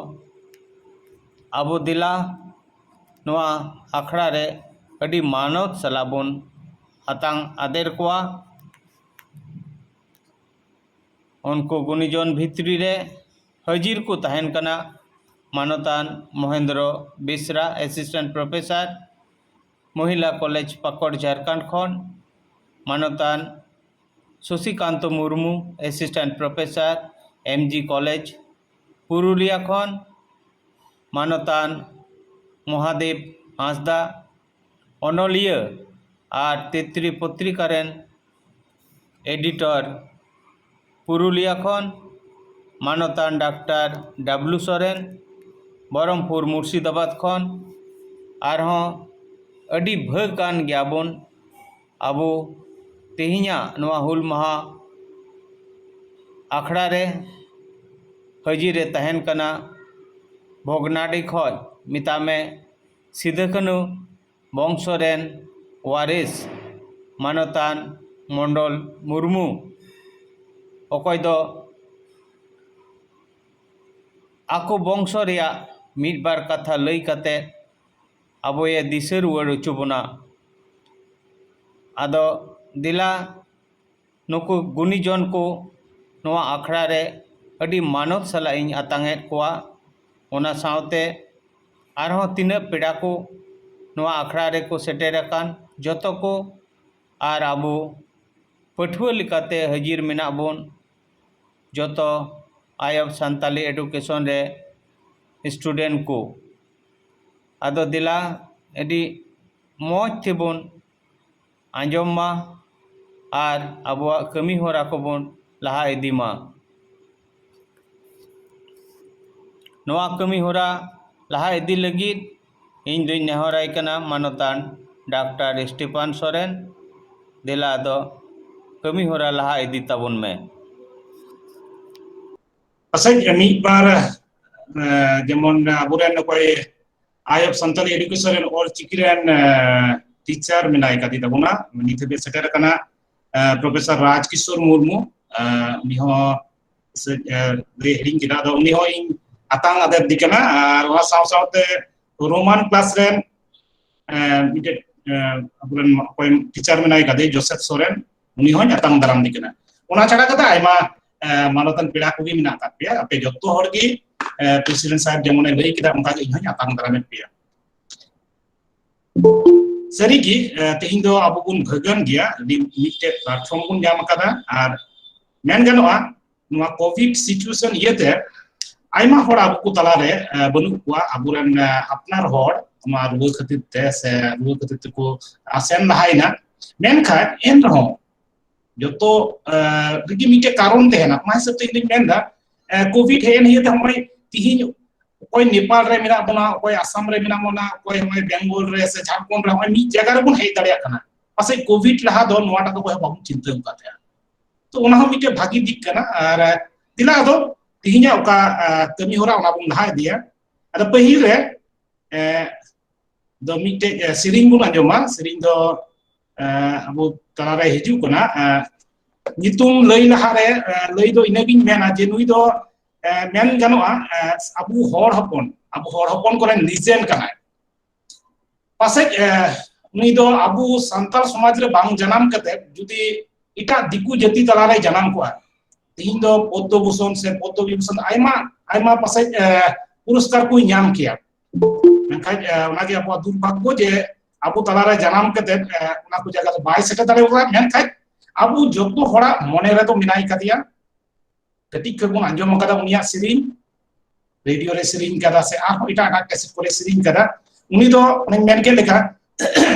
ᱟᱵᱚ ᱫᱮᱞᱟ ᱱᱚᱣᱟ ᱟᱠᱷᱲᱟ ᱨᱮ ᱟᱹᱰᱤ ᱢᱟᱱᱚᱛ ᱥᱟᱞᱟᱜ ᱵᱚᱱ ᱟᱛᱟᱝ ᱟᱫᱮᱨ ᱠᱚᱣᱟ᱾ ᱩᱱᱠᱩ ᱜᱩᱱᱤᱡᱚᱱ ᱵᱷᱤᱛᱨᱤ ᱨᱮ ᱦᱟᱹᱡᱤᱨ ᱠᱚ ᱛᱟᱦᱮᱱ ᱠᱟᱱᱟ ᱢᱟᱱᱚᱛᱟᱱ ᱢᱚᱦᱮᱱᱫᱨᱚ ᱵᱮᱥᱨᱟ, assistant professor, ᱢᱚᱦᱤᱞᱟ college Pakur, Jharkhand ᱠᱷᱚᱱ, ᱢᱟᱱᱚᱛᱟᱱ ᱥᱚᱥᱤᱠᱟᱱᱛᱚ ᱢᱩᱨᱢᱩ, ᱮᱥᱤᱥᱴᱮᱱᱴ ᱯᱨᱚᱯᱷᱮᱥᱚᱨ, ᱮᱢ ᱡᱤ ᱠᱚᱞᱮᱡᱽ, ᱯᱩᱨᱩᱞᱤᱭᱟ ᱠᱷᱚᱱ, ᱢᱟᱱᱚᱛᱟᱱ ᱢᱚᱦᱟᱫᱮᱵ ᱦᱟᱸᱥᱫᱟ, ᱚᱱᱚᱞᱤᱭᱟᱹ ᱟᱨ ᱛᱮᱛᱨᱤ ᱯᱚᱛᱨᱤᱠᱟ ᱨᱮᱱ ᱮᱰᱤᱴᱚᱨ, ᱯᱩᱨᱩᱞᱤᱭᱟ ᱠᱷᱚᱱ, ᱢᱟᱱᱚᱛᱟᱱ ᱰᱟᱠᱛᱟᱨ ᱰᱟᱵᱞᱩ ᱥᱚᱨᱮᱱ, ᱵᱚᱦᱚᱨᱚᱢᱯᱩᱨ ᱢᱩᱨᱥᱤᱫᱟᱵᱟᱫᱽ ᱠᱷᱚᱱ᱾ ᱟᱨᱦᱚᱸ ᱟᱹᱰᱤ ᱵᱷᱟᱹᱜᱽ ᱠᱟᱱ ᱜᱮᱭᱟᱵᱚᱱ ᱟᱵᱚ ᱛᱮᱦᱮᱧᱟᱜ ᱱᱚᱣᱟ ᱦᱩᱞ ᱢᱟᱦᱟ ᱟᱠᱷᱲᱟ ᱨᱮ ᱦᱟᱹᱡᱤᱨ ᱮ ᱛᱟᱦᱮᱱ ᱠᱟᱱᱟ ᱵᱷᱚᱜᱽᱱᱟᱰᱤ ᱠᱷᱚᱱ, ᱢᱮᱛᱟᱜ ᱢᱮ, ᱥᱤᱫᱩ ᱠᱟᱹᱱᱦᱩ ᱵᱚᱝᱥᱚ ᱨᱮᱱ ᱣᱟᱨᱤᱥ ᱢᱟᱱᱚᱛᱟᱱ ᱢᱚᱱᱰᱚᱞ ᱢᱩᱨᱢᱩ, ᱚᱠᱚᱭ ᱫᱚ ᱟᱠᱚ ᱵᱚᱝᱥᱚ ᱨᱮᱭᱟᱜ ᱢᱤᱫ ᱵᱟᱨ ᱠᱟᱛᱷᱟ ᱞᱟᱹᱭ ᱠᱟᱛᱮ ᱟᱵᱚᱭᱮ ᱫᱤᱥᱟᱹ ᱨᱩᱣᱟᱹᱲ ᱦᱚᱪᱚ ᱵᱚᱱᱟ᱾ ᱟᱫᱚ ᱫᱮᱞᱟ, ᱱᱩᱠᱩ ᱜᱩᱱᱤᱡᱚᱱ ᱠᱚ ᱱᱚᱣᱟ ᱟᱠᱷᱲᱟ ᱨᱮ ᱟᱹᱰᱤ ᱢᱟᱱᱚᱛ ᱥᱟᱞᱟᱜ ᱤᱧ ᱟᱛᱟᱝ ᱮᱫ ᱠᱚᱣᱟ᱾ ᱚᱱᱟ ᱥᱟᱶᱛᱮ ᱟᱨᱦᱚᱸ ᱛᱤᱱᱟᱹᱜ ᱯᱮᱲᱟ ᱠᱚ ᱱᱚᱣᱟ ᱟᱠᱷᱲᱟ ᱨᱮᱠᱚ ᱥᱮᱴᱮᱨ ᱟᱠᱟᱱ ᱡᱚᱛᱚ ᱠᱚ, ᱟᱨ ᱟᱵᱚ ᱯᱟᱹᱴᱷᱩᱣᱟᱹ ᱞᱮᱠᱟᱛᱮ ᱦᱟᱹᱡᱤᱨ ᱢᱮᱱᱟᱜ ᱵᱚᱱ ᱡᱚᱛᱚ ᱟᱭ ᱚᱯᱷ ᱥᱟᱱᱛᱟᱞᱤ ᱮᱰᱩᱠᱮᱥᱚᱱ ᱨᱮ ᱥᱴᱩᱰᱮᱱᱴ ᱠᱚ᱾ ᱟᱫᱚ ᱫᱮᱞᱟ, ᱟᱹᱰᱤ ᱢᱚᱡᱽ ᱛᱮᱵᱚᱱ ᱟᱸᱡᱚᱢ ᱢᱟ ᱟᱨ ᱟᱵᱚᱣᱟᱜ ᱠᱟᱹᱢᱤ ᱦᱚᱨᱟ ᱠᱚᱵᱚᱱ ᱞᱟᱦᱟ ᱤᱫᱤ ᱢᱟ᱾ ᱱᱚᱣᱟ ᱠᱟᱹᱢᱤ ᱦᱚᱨᱟ ᱞᱟᱦᱟ ᱤᱫᱤ ᱞᱟᱹᱜᱤᱫ ᱤᱧ ᱫᱩᱧ ᱱᱮᱦᱚᱨᱟᱭ ᱠᱟᱱᱟ ᱢᱟᱱᱚᱛᱟᱱ ᱰᱟᱠᱛᱟᱨ ᱥᱴᱤᱯᱷᱟᱱ ᱥᱚᱨᱮᱱ, ᱫᱮᱞᱟ ᱟᱫᱚ ᱠᱟᱹᱢᱤ ᱦᱚᱨᱟ ᱞᱟᱦᱟ ᱤᱫᱤ ᱛᱟᱵᱚᱱ ᱢᱮ᱾ ᱯᱟᱥᱮᱡ ᱢᱤᱫ ᱵᱟᱨ ᱡᱮᱢᱚᱱ ᱟᱵᱚᱨᱮᱱ ᱚᱠᱚᱭ ᱟᱭ ᱚᱯᱷ ᱥᱟᱱᱛᱟᱞᱤ ᱮᱰᱩᱠᱮᱥᱚᱱ ᱨᱮᱱ ᱚᱞ ᱪᱤᱠᱤ ᱨᱮᱱ ᱴᱤᱪᱟᱨ ᱢᱮᱱᱟᱭ ᱠᱟᱫᱮ ᱛᱟᱵᱚᱱᱟ, ᱱᱤᱛ ᱦᱟᱹᱵᱤᱡ ᱥᱮᱴᱮᱨ ᱟᱠᱟᱱᱟ ᱯᱨᱚᱯᱷᱮᱥᱚᱨ ᱨᱟᱡᱽ ᱠᱤᱥᱳᱨ ᱢᱩᱨᱢᱩ᱾ ᱩᱱᱤ ᱦᱚᱸ ᱞᱟᱹᱭ ᱦᱤᱲᱤᱧ ᱠᱮᱫᱟ, ᱟᱫᱚ ᱩᱱᱤ ᱦᱚᱸ ᱤᱧ ᱟᱛᱟᱝ ᱟᱫᱮᱨ ᱫᱤ ᱠᱟᱱᱟ᱾ ᱟᱨ ᱚᱱᱟ ᱥᱟᱶ ᱥᱟᱶᱛᱮ ᱨᱳᱢᱟᱱ ᱠᱞᱟᱥ ᱨᱮᱱ ᱢᱤᱫᱴᱮᱡ ᱟᱵᱚᱨᱮᱱ ᱚᱠᱚᱭ ᱴᱤᱪᱟᱨ ᱢᱮᱱᱟᱭ ᱠᱟᱫᱮ ᱡᱳᱥᱮᱯ ᱥᱚᱨᱮᱱ, ᱩᱱᱤ ᱦᱚᱸᱧ ᱟᱛᱟᱝ ᱫᱟᱨᱟᱢ ᱫᱤ ᱠᱟᱱᱟ᱾ ᱚᱱᱟ ᱪᱷᱟᱲᱟ ᱠᱟᱛᱮ ᱟᱭᱢᱟ ᱢᱟᱱᱚᱛᱟᱱ ᱯᱮᱲᱟ ᱠᱚᱜᱮ ᱢᱮᱱᱟᱜ ᱟᱠᱟᱫ ᱯᱮᱭᱟ᱾ ᱟᱯᱮ ᱡᱚᱛᱚ ᱦᱚᱲ ᱜᱮ ᱯᱨᱮᱥᱤᱰᱮᱱᱴ ᱥᱟᱦᱮᱵ ᱡᱮᱢᱚᱱᱮ ᱞᱟᱹᱭ ᱠᱮᱫᱟ, ᱚᱱᱠᱟ ᱜᱮ ᱤᱧ ᱦᱚᱸᱧ ᱟᱛᱟᱝ ᱫᱟᱨᱟᱢᱮᱫ ᱯᱮᱭᱟ᱾ ᱥᱟᱹᱨᱤᱜᱮ ᱛᱮᱦᱮᱧ ᱫᱚ ᱟᱵᱚ ᱵᱚᱱ ᱵᱷᱟᱹᱜᱟᱹᱱ ᱜᱮᱭᱟ, ᱟᱹᱰᱤ ᱢᱤᱫᱴᱮᱡ ᱯᱞᱟᱴᱯᱷᱚᱨᱢ ᱵᱚᱱ ᱧᱟᱢ ᱟᱠᱟᱫᱟ᱾ ᱟᱨ ᱢᱮᱱ ᱜᱟᱱᱚᱜᱼᱟ, ᱱᱚᱣᱟ ᱠᱳᱵᱷᱤᱰ ᱥᱤᱪᱩᱭᱮᱥᱚᱱ ᱤᱭᱟᱹᱛᱮ ᱟᱭᱢᱟ ᱦᱚᱲ ᱟᱵᱚ ᱠᱚ ᱛᱟᱞᱟᱨᱮ ᱵᱟᱹᱱᱩᱜ ᱠᱚᱣᱟ, ᱟᱵᱚᱨᱮᱱ ᱟᱯᱱᱟᱨ ᱦᱚᱲ ᱱᱚᱣᱟ ᱨᱩᱣᱟᱹ ᱠᱷᱟᱹᱛᱤᱨ ᱛᱮ ᱥᱮ ᱨᱩᱣᱟᱹ ᱠᱷᱟᱹᱛᱤᱨ ᱛᱮᱠᱚ ᱥᱮᱱ ᱞᱟᱦᱟᱭᱮᱱᱟ᱾ ᱢᱮᱱᱠᱷᱟᱱ ᱮᱱ ᱨᱮᱦᱚᱸ ᱡᱚᱛᱚ ᱨᱮᱜᱮ ᱢᱤᱫᱴᱮᱡ ᱠᱟᱨᱚᱱ ᱛᱟᱦᱮᱱᱟ᱾ ᱚᱱᱟ ᱦᱤᱥᱟᱹᱵ ᱛᱮ ᱤᱧ ᱢᱮᱱᱫᱟ, ᱠᱳᱵᱷᱤᱰ ᱦᱮᱡ ᱮᱱ ᱤᱭᱟᱹᱛᱮ ᱱᱚᱜᱼᱚᱭ ᱛᱤᱦᱤᱧ ᱚᱠᱚᱭ ᱱᱮᱯᱟᱞ ᱨᱮ ᱢᱮᱱᱟᱜ ᱵᱚᱱᱟ, ᱚᱠᱚᱭ ᱟᱥᱟᱢ ᱨᱮ ᱢᱮᱱᱟᱜ ᱵᱚᱱᱟ, ᱚᱠᱚᱭ ᱱᱚᱜᱼᱚᱭ ᱵᱮᱝᱜᱚᱞ ᱨᱮ ᱥᱮ ᱡᱷᱟᱲᱠᱷᱚᱸᱰ ᱨᱮ, ᱱᱚᱜᱼᱚᱭ ᱢᱤᱫ ᱡᱟᱭᱜᱟ ᱨᱮᱵᱚᱱ ᱦᱮᱡ ᱫᱟᱲᱮᱭᱟᱜ ᱠᱟᱱᱟ᱾ ᱯᱟᱥᱮᱡ ᱠᱳᱵᱷᱤᱰ ᱞᱟᱦᱟ ᱫᱚ ᱱᱚᱣᱟᱴᱟᱜ ᱫᱚ ᱚᱠᱚᱭ ᱦᱚᱸ ᱵᱟᱵᱚᱱ ᱪᱤᱱᱛᱟᱹ ᱟᱠᱟᱫ ᱛᱟᱦᱮᱸᱜᱼᱟ᱾ ᱛᱚ ᱚᱱᱟ ᱦᱚᱸ ᱢᱤᱫᱴᱮᱡ ᱵᱷᱟᱹᱜᱤ ᱫᱤᱠ ᱠᱟᱱᱟ᱾ ᱟᱨ ᱫᱮᱞᱟ ᱟᱫᱚ ᱛᱤᱦᱤᱧᱟᱜ ᱚᱠᱟ ᱠᱟᱹᱢᱤ ᱦᱚᱨᱟ ᱚᱱᱟ ᱵᱚᱱ ᱞᱟᱦᱟ ᱤᱫᱤᱭᱟ᱾ ᱟᱫᱚ ᱯᱟᱹᱦᱤᱞ ᱨᱮ ᱫᱚ ᱢᱤᱫᱴᱮᱡ ᱥᱮᱨᱮᱧ ᱵᱚᱱ ᱟᱸᱡᱚᱢᱟ᱾ ᱥᱮᱨᱮᱧ ᱫᱚ ᱟᱵᱚ ᱛᱟᱞᱟᱨᱮ ᱦᱤᱡᱩᱜ ᱠᱟᱱᱟ᱾ ᱧᱩᱛᱩᱢ ᱞᱟᱹᱭ ᱞᱟᱦᱟᱨᱮ ᱞᱟᱹᱭ ᱫᱚ ᱤᱱᱟᱹᱜᱤᱧ ᱢᱮᱱᱟ ᱡᱮ ᱱᱩᱭ ᱫᱚ ᱢᱮᱱ ᱜᱟᱱᱚᱜᱼᱟ ᱟᱵᱚ ᱦᱚᱲ ᱦᱚᱯᱚᱱ, ᱟᱵᱚ ᱦᱚᱲ ᱦᱚᱯᱚᱱ ᱠᱚᱨᱮᱱ ᱞᱤᱡᱮᱱᱰ ᱠᱟᱱᱟᱭ᱾ ᱯᱟᱥᱮᱡ ᱩᱱᱤ ᱫᱚ ᱟᱵᱚ ᱥᱟᱱᱛᱟᱲ ᱥᱚᱢᱟᱡᱽ ᱨᱮ ᱵᱟᱝ ᱡᱟᱱᱟᱢ ᱠᱟᱛᱮ ᱡᱩᱫᱤ ᱮᱴᱟᱜ ᱫᱤᱠᱩ ᱡᱟᱹᱛᱤ ᱛᱟᱞᱟᱨᱮᱭ ᱡᱟᱱᱟᱢ ᱠᱚᱜᱼᱟ, ᱛᱮᱦᱮᱧ ᱫᱚ ᱯᱚᱫᱽᱫᱚ ᱵᱷᱩᱥᱚᱱ ᱥᱮ ᱯᱚᱫᱽᱫᱚ ᱵᱤᱵᱷᱩᱥᱚᱱ ᱟᱭᱢᱟ ᱟᱭᱢᱟ ᱯᱟᱥᱮᱡ ᱯᱩᱨᱚᱥᱠᱟᱨ ᱠᱚᱭ ᱧᱟᱢ ᱠᱮᱭᱟ᱾ ᱢᱮᱱᱠᱷᱟᱱ ᱚᱱᱟᱜᱮ ᱟᱵᱚᱣᱟᱜ ᱫᱩᱨᱵᱷᱟᱜᱽᱜᱚ ᱡᱮ ᱟᱵᱚ ᱛᱟᱞᱟᱨᱮ ᱡᱟᱱᱟᱢ ᱠᱟᱛᱮ ᱚᱱᱟ ᱠᱚ ᱡᱟᱭᱜᱟ ᱨᱮ ᱵᱟᱭ ᱥᱮᱴᱮᱨ ᱫᱟᱲᱮ ᱟᱠᱟᱫᱟ᱾ ᱢᱮᱱᱠᱷᱟᱱ ᱟᱵᱚ ᱡᱚᱛᱚ ᱦᱚᱲᱟᱜ ᱢᱚᱱᱮ ᱨᱮᱫᱚ ᱢᱮᱱᱟᱭ ᱠᱟᱫᱮᱭᱟ᱾ ᱠᱟᱹᱴᱤᱡ ᱠᱷᱚᱱ ᱵᱚᱱ ᱟᱸᱡᱚᱢ ᱟᱠᱟᱫᱟ ᱩᱱᱤᱭᱟᱜ ᱥᱮᱨᱮᱧ, ᱨᱮᱰᱤᱭᱳ ᱨᱮ ᱥᱮᱨᱮᱧ ᱠᱟᱫᱟ ᱥᱮ ᱟᱨᱦᱚᱸ ᱮᱴᱟᱜ ᱮᱴᱟᱜ ᱠᱮᱥᱮᱴ ᱠᱚᱨᱮ ᱥᱮᱨᱮᱧ ᱠᱟᱫᱟ᱾ ᱩᱱᱤ ᱫᱚ ᱚᱱᱮᱧ ᱢᱮᱱ ᱠᱮᱫ ᱞᱮᱠᱟ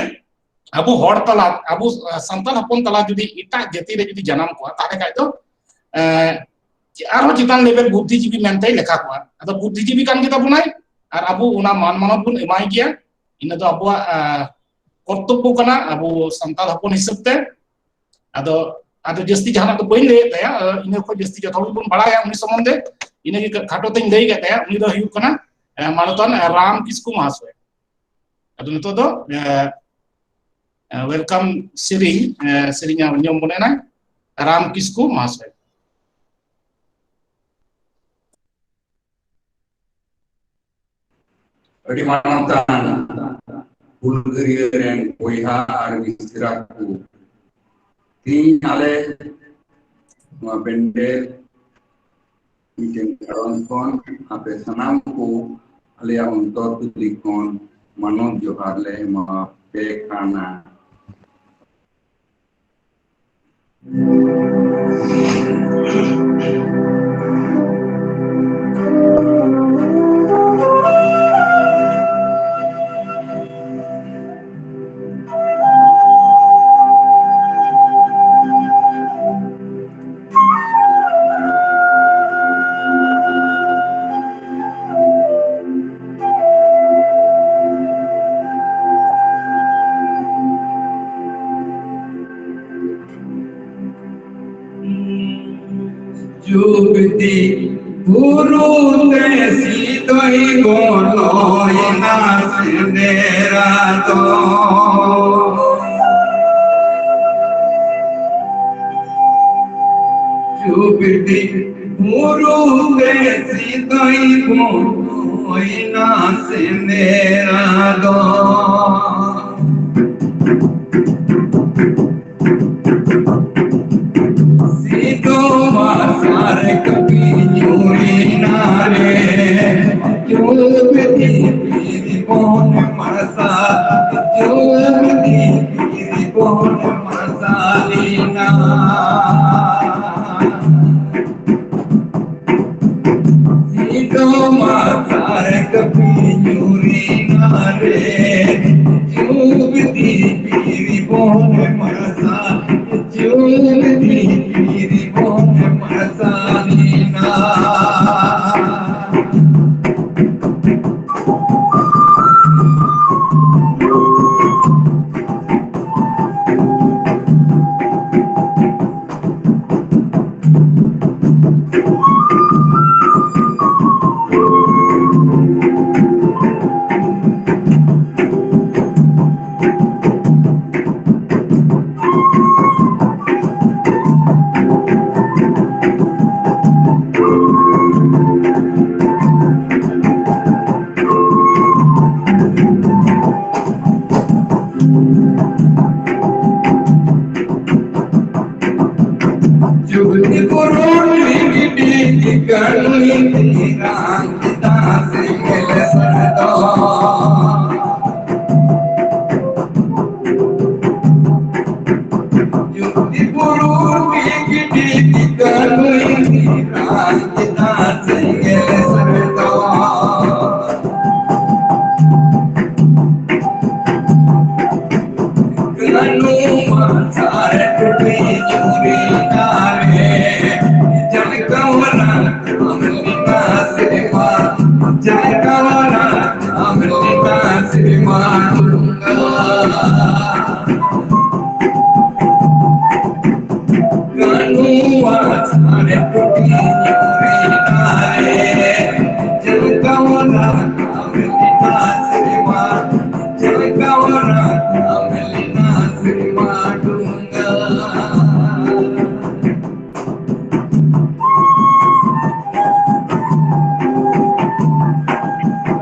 ᱟᱵᱚ ᱦᱚᱲ ᱛᱟᱞᱟ, ᱟᱵᱚ ᱥᱟᱱᱛᱟᱲ ᱦᱚᱯᱚᱱ ᱛᱟᱞᱟ ᱡᱩᱫᱤ ᱮᱴᱟᱜ ᱡᱟᱹᱛᱤ ᱨᱮ ᱡᱩᱫᱤ ᱡᱟᱱᱟᱢ ᱠᱚᱜᱼᱟ, ᱛᱟᱦᱚᱞᱮ ᱠᱷᱟᱡ ᱫᱚ ᱟᱨᱦᱚᱸ ᱪᱮᱛᱟᱱ ᱞᱮᱵᱮᱞ ᱵᱩᱫᱽᱫᱷᱤᱡᱤᱵᱤ ᱢᱮᱱᱛᱮᱭ ᱞᱮᱠᱷᱟ ᱠᱚᱣᱟ᱾ ᱟᱫᱚ ᱵᱩᱫᱽᱫᱷᱤᱡᱤᱵᱤ ᱠᱟᱱ ᱜᱮᱛᱟ ᱵᱚᱱᱟᱭ ᱟᱨ ᱟᱵᱚ ᱚᱱᱟ ᱢᱟᱱ ᱢᱟᱱᱚᱛ ᱵᱚᱱ ᱮᱢᱟᱭ ᱜᱮᱭᱟ᱾ ᱤᱱᱟᱹ ᱫᱚ ᱟᱵᱚᱣᱟᱜ ᱠᱚᱨᱛᱚᱵᱵᱚ ᱠᱟᱱᱟ ᱟᱵᱚ ᱥᱟᱱᱛᱟᱲ ᱦᱚᱯᱚᱱ ᱦᱤᱥᱟᱹᱵ ᱛᱮ᱾ ᱟᱫᱚ ᱟᱫᱚ ᱡᱟᱹᱥᱛᱤ ᱡᱟᱦᱟᱱᱟᱜ ᱫᱚ ᱵᱟᱹᱧ ᱞᱟᱹᱭᱮᱫ ᱛᱟᱭᱟ᱾ ᱤᱱᱟᱹ ᱠᱷᱚᱱ ᱡᱟᱹᱥᱛᱤ ᱡᱚᱛᱚ ᱦᱚᱲ ᱵᱚᱱ ᱵᱟᱲᱟᱭᱟ ᱩᱱᱤ ᱥᱚᱢᱵᱚᱱᱫᱷᱮ᱾ ᱤᱱᱟᱹᱜᱮ ᱠᱷᱟᱴᱚ ᱛᱮᱧ ᱞᱟᱹᱭ ᱠᱟᱜ ᱛᱟᱭᱟ᱾ ᱩᱱᱤ ᱫᱚ ᱦᱩᱭᱩᱜ ᱠᱟᱱᱟ ᱮ, ᱢᱟᱱᱚᱛᱟᱱ ᱨᱟᱢ ᱠᱤᱥᱠᱩ ᱢᱚᱦᱟᱥᱚᱭ᱾ ᱟᱫᱚ ᱱᱤᱛᱚᱜ ᱫᱚ ᱮ, ᱮ, welcome ᱥᱮᱨᱮᱧ, ᱮ, ᱥᱮᱨᱮᱧ ᱟᱸᱡᱚᱢ ᱵᱚᱱ ᱮᱱᱟ ᱨᱟᱢ ᱠᱤᱥᱠᱩ ᱢᱚᱦᱟᱥᱚᱭ᱾ ᱟᱹᱰᱤ ᱢᱟᱱᱚᱛᱟᱱ ᱦᱩᱞᱜᱟᱹᱨᱤᱭᱟᱹ ᱨᱮᱱ ᱵᱚᱭᱦᱟ ᱟᱨ ᱢᱤᱥᱨᱟ ᱠᱚ, ᱛᱮᱦᱮᱧ ᱟᱞᱮ ᱱᱚᱣᱟ ᱯᱮᱱᱰᱮᱞ ᱢᱤᱫᱴᱮᱱ ᱠᱟᱨᱚᱱ ᱠᱷᱚᱱ ᱟᱯᱮ ᱥᱟᱱᱟᱢ ᱠᱚ ᱟᱞᱮᱭᱟᱜ ᱚᱱᱛᱚᱨ ᱛᱩᱞᱤ ᱠᱷᱚᱱ ᱢᱟᱱᱚᱛ ᱡᱚᱦᱟᱨ ᱞᱮ ᱮᱢᱟ ᱯᱮ ᱠᱟᱱᱟ᱾ ᱡᱩᱜᱽᱫᱤ ᱵᱩᱨᱩ ᱛᱮ ᱥᱤᱫᱚᱭ ᱵᱚᱞᱚᱭᱮᱱᱟ ᱥᱮᱸᱫᱽᱨᱟ ᱫᱚ᱾ ᱡᱩᱜᱽᱫᱤ ᱵᱩᱨᱩ ᱛᱮ ᱥᱤᱫᱚᱭ ᱵᱚᱞᱚᱭᱮᱱᱟ ᱥᱮᱸᱫᱽᱨᱟ ᱫᱚ᱾ ᱥᱤᱫᱚ ᱢᱟᱨᱥᱟᱞ ᱠᱟᱹᱯᱤ ᱧᱩᱨᱤᱱᱟ ᱨᱮ, ᱡᱩᱜᱽᱫᱤ ᱵᱤᱨ ᱵᱚᱱ ᱢᱟᱨᱥᱟᱞ, ᱡᱩᱜᱽᱫᱤ ᱵᱤᱨ ᱵᱚᱱ ᱢᱟᱨᱥᱟᱞᱮᱱᱟ᱾ ᱥᱤᱫᱚ ᱢᱟᱨᱥᱟᱞ ᱠᱟᱹᱯᱤ ᱧᱩᱨᱤᱱᱟ ᱨᱮ, ᱡᱩᱜᱽᱫᱤ ᱵᱤᱨ ᱵᱚᱱ ᱢᱟᱨᱥᱟᱞ, ᱡᱩᱜᱽᱫᱤ ᱵᱤᱨ ᱵᱚᱱ ᱢᱟᱨᱥᱟᱞᱮᱱᱟ᱾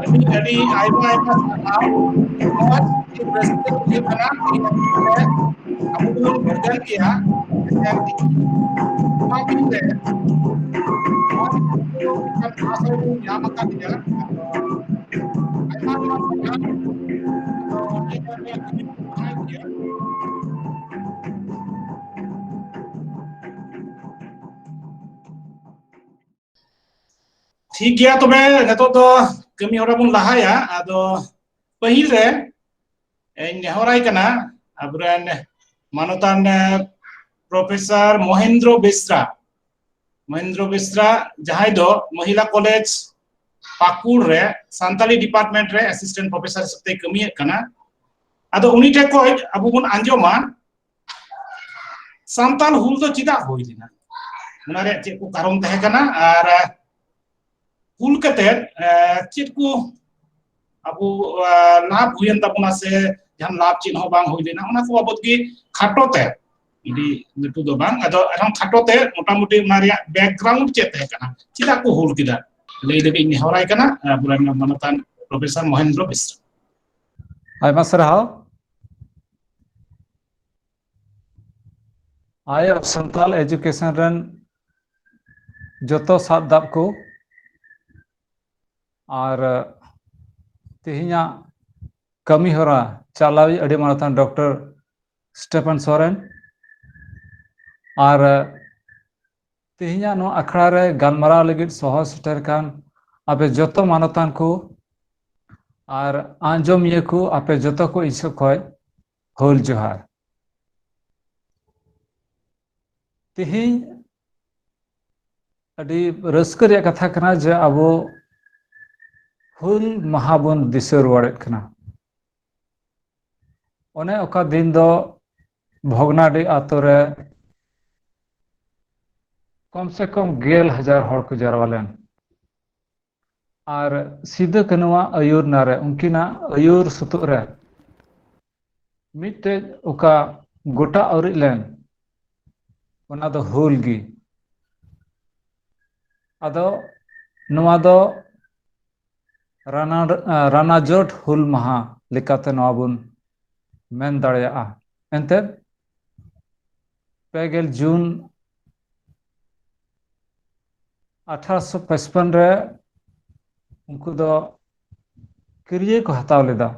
ᱟᱹᱰᱤ, ᱟᱹᱰᱤ ᱟᱭᱢᱟ, ᱟᱭᱢᱟ ᱥᱟᱨᱦᱟᱣ᱾ ᱢᱚᱡᱽ, ᱟᱹᱰᱤ ᱨᱟᱹᱥᱠᱟᱹ ᱵᱩᱡᱷᱟᱹᱜ ᱠᱟᱱᱟ᱾ ᱟᱵᱚ ᱵᱚᱱ ᱵᱷᱮᱜᱟᱨ ᱜᱮᱭᱟ᱾ ᱱᱚᱣᱟ ᱫᱤᱱ ᱨᱮ ᱱᱚᱣᱟ ᱫᱤᱱ ᱨᱮ ᱢᱤᱫᱴᱟᱝ ᱢᱟᱦᱟ ᱥᱚᱭ ᱵᱚᱱ ᱧᱟᱢ ᱟᱠᱟᱫ ᱜᱮᱭᱟ᱾ ᱟᱭᱢᱟ, ᱟᱭᱢᱟ ᱥᱟᱨᱦᱟᱣ᱾ ᱟᱫᱚ ᱱᱤᱭᱟᱹ ᱫᱚ ᱟᱹᱰᱤ ᱢᱟᱦᱟ ᱜᱮᱭᱟ᱾ ᱴᱷᱤᱠ ᱜᱮᱭᱟ, ᱛᱚᱵᱮ ᱱᱤᱛᱚᱜ ᱫᱚ ᱠᱟᱹᱢᱤ ᱦᱚᱨᱟ ᱵᱚᱱ ᱞᱟᱦᱟᱭᱟ᱾ ᱟᱫᱚ ᱯᱟᱹᱦᱤᱞ ᱨᱮ ᱤᱧ ᱱᱮᱦᱚᱨᱟᱭ ᱠᱟᱱᱟ ᱟᱵᱚᱨᱮᱱ ᱢᱟᱱᱚᱛᱟᱱ, ᱮ, ᱯᱨᱚᱯᱷᱮᱥᱚᱨ ᱢᱚᱦᱮᱱᱫᱨᱚ ᱵᱮᱥᱨᱟ, ᱢᱚᱦᱮᱱᱫᱨᱚ ᱵᱮᱥᱨᱟ, ᱡᱟᱦᱟᱸᱭ ᱫᱚ ᱢᱚᱦᱤᱞᱟ ᱠᱚᱞᱮᱡᱽ ᱯᱟᱹᱠᱩᱲ ᱨᱮ ᱥᱟᱱᱛᱟᱞᱤ ᱰᱤᱯᱟᱨᱴᱢᱮᱱᱴ ᱨᱮ ᱮᱥᱤᱥᱴᱮᱱᱴ ᱯᱨᱚᱯᱷᱮᱥᱚᱨ ᱦᱤᱥᱟᱹᱵ ᱛᱮ ᱠᱟᱹᱢᱤᱭᱮᱫ ᱠᱟᱱᱟ᱾ ᱟᱫᱚ ᱩᱱᱤ ᱴᱷᱮᱱ ᱠᱷᱚᱱ ᱟᱵᱚ ᱵᱚᱱ ᱟᱸᱡᱚᱢᱟ ᱥᱟᱱᱛᱟᱞ ᱦᱩᱞ ᱫᱚ ᱪᱮᱫᱟᱜ ᱦᱩᱭ ᱞᱮᱱᱟ, ᱚᱱᱟ ᱨᱮᱭᱟᱜ ᱪᱮᱫ ᱠᱚ ᱠᱟᱨᱚᱱ ᱛᱟᱦᱮᱸ ᱠᱟᱱᱟ, ᱟᱨ ᱦᱩᱞ ᱠᱟᱛᱮ, ᱮ, ᱪᱮᱫ ᱠᱚ ᱟᱵᱚ, ᱮ, ᱞᱟᱵᱷ ᱦᱩᱭᱮᱱ ᱛᱟᱵᱚᱱᱟ ᱥᱮ ᱡᱟᱦᱟᱱ ᱞᱟᱵᱷ ᱪᱮᱫ ᱦᱚᱸ ᱵᱟᱝ ᱦᱩᱭ ᱞᱮᱱᱟ, ᱚᱱᱟ ᱠᱚ ᱵᱟᱵᱚᱛ ᱜᱮ ᱠᱷᱟᱴᱚ ᱛᱮ ᱟᱹᱰᱤ ᱞᱟᱹᱴᱩ ᱫᱚ ᱵᱟᱝ, ᱟᱫᱚ ᱮᱱᱦᱚᱸ ᱠᱷᱟᱴᱚ ᱛᱮ ᱢᱚᱴᱟᱢᱩᱴᱤ ᱚᱱᱟ ᱨᱮᱭᱟᱜ ᱵᱮᱠᱜᱨᱟᱣᱩᱱᱰ ᱪᱮᱫ ᱛᱟᱦᱮᱸ ᱠᱟᱱᱟ, ᱪᱮᱫᱟᱜ ᱠᱚ ᱦᱩᱞ ᱠᱮᱫᱟ, ᱞᱟᱹᱭ ᱞᱟᱹᱜᱤᱫ ᱤᱧ ᱱᱮᱦᱚᱨᱟᱭ ᱠᱟᱱᱟ ᱟᱵᱚᱨᱮᱱ ᱢᱟᱱᱚᱛᱟᱱ ᱯᱨᱚᱯᱷᱮᱥᱚᱨ ᱢᱚᱦᱮᱱᱫᱨᱚ ᱵᱮᱥᱨᱟ᱾ ᱟᱭᱢᱟ ᱥᱟᱨᱦᱟᱣ᱾ Eye of Santal Education ᱨᱮᱱ ᱡᱚᱛᱚ ᱥᱟᱵ ᱫᱟᱵ ᱠᱚ᱾ ᱟᱨ ᱛᱮᱦᱮᱧᱟᱜ ᱠᱟᱹᱢᱤ ᱦᱚᱨᱟ ᱪᱟᱞᱟᱣᱤᱡ ᱟᱹᱰᱤ ᱢᱟᱱᱚᱛᱟᱱ ᱰᱚᱠᱴᱚᱨ ᱥᱴᱮᱯᱷᱟᱱ ᱥᱚᱨᱮᱱ, ᱟᱨ ᱛᱮᱦᱮᱧᱟᱜ ᱱᱚᱣᱟ ᱟᱠᱷᱲᱟ ᱨᱮ ᱜᱟᱞᱢᱟᱨᱟᱣ ᱞᱟᱹᱜᱤᱫ ᱥᱚᱦᱚᱨ ᱥᱮᱴᱮᱨ ᱠᱟᱱ ᱟᱯᱮ ᱡᱚᱛᱚ ᱢᱟᱱᱚᱛᱟᱱ ᱠᱚ ᱟᱨ ᱟᱸᱡᱚᱢᱤᱭᱟᱹ ᱠᱚ, ᱟᱯᱮ ᱡᱚᱛᱚ ᱠᱚ ᱤᱧ ᱥᱮᱫ ᱠᱷᱚᱱ ᱦᱩᱞ ᱡᱚᱦᱟᱨ᱾ ᱛᱮᱦᱮᱧ ᱟᱹᱰᱤ ᱨᱟᱹᱥᱠᱟᱹ ᱨᱮᱭᱟᱜ ᱠᱟᱛᱷᱟ ᱠᱟᱱᱟ ᱡᱮ ᱟᱵᱚ ᱦᱩᱞ ᱢᱟᱦᱟ ᱵᱚᱱ ᱫᱤᱥᱟᱹ ᱨᱩᱣᱟᱹᱲᱮᱫ ᱠᱟᱱᱟ᱾ ᱚᱱᱮ ᱚᱠᱟ ᱫᱤᱱ ᱫᱚ ᱵᱷᱚᱜᱽᱱᱟᱰᱤ ᱟᱛᱳ ᱨᱮ ᱠᱚᱢ ᱥᱮ ᱠᱚᱢ ᱜᱮᱞ ᱦᱟᱡᱟᱨ ᱦᱚᱲ ᱠᱚ ᱡᱟᱨᱣᱟ ᱞᱮᱱ᱾ ᱟᱨ ᱥᱤᱫᱟᱹ ᱠᱟᱹᱱᱩᱣᱟᱜ ᱟᱹᱭᱩᱨ ᱱᱟᱨᱮ, ᱩᱱᱠᱤᱱᱟᱜ ᱟᱹᱭᱩᱨ ᱥᱩᱛᱩᱜ ᱨᱮ ᱢᱤᱫᱴᱮᱡ ᱚᱠᱟ ᱜᱚᱴᱟ ᱟᱹᱣᱨᱤ ᱞᱮᱱ, ᱚᱱᱟ ᱫᱚ ᱦᱩᱞ ᱜᱮ᱾ ᱟᱫᱚ ᱱᱚᱣᱟ ᱫᱚ ᱨᱟᱱᱟ-, ᱨᱟᱱᱟᱡᱚᱴ ᱦᱩᱞ ᱢᱟᱦᱟ ᱞᱮᱠᱟᱛᱮ ᱱᱚᱣᱟ ᱵᱚᱱ ᱢᱮᱱ ᱫᱟᱲᱮᱭᱟᱜᱼᱟ᱾ ᱮᱱᱛᱮᱫ ᱯᱮ ᱜᱮᱞ ᱡᱩᱱ ᱟᱴᱷᱟᱨᱚᱥᱚ ᱯᱟᱸᱪᱯᱟᱱ ᱨᱮ ᱩᱱᱠᱩ ᱫᱚ ᱠᱤᱨᱭᱟᱹ ᱠᱚ ᱦᱟᱛᱟᱣ ᱞᱮᱫᱟ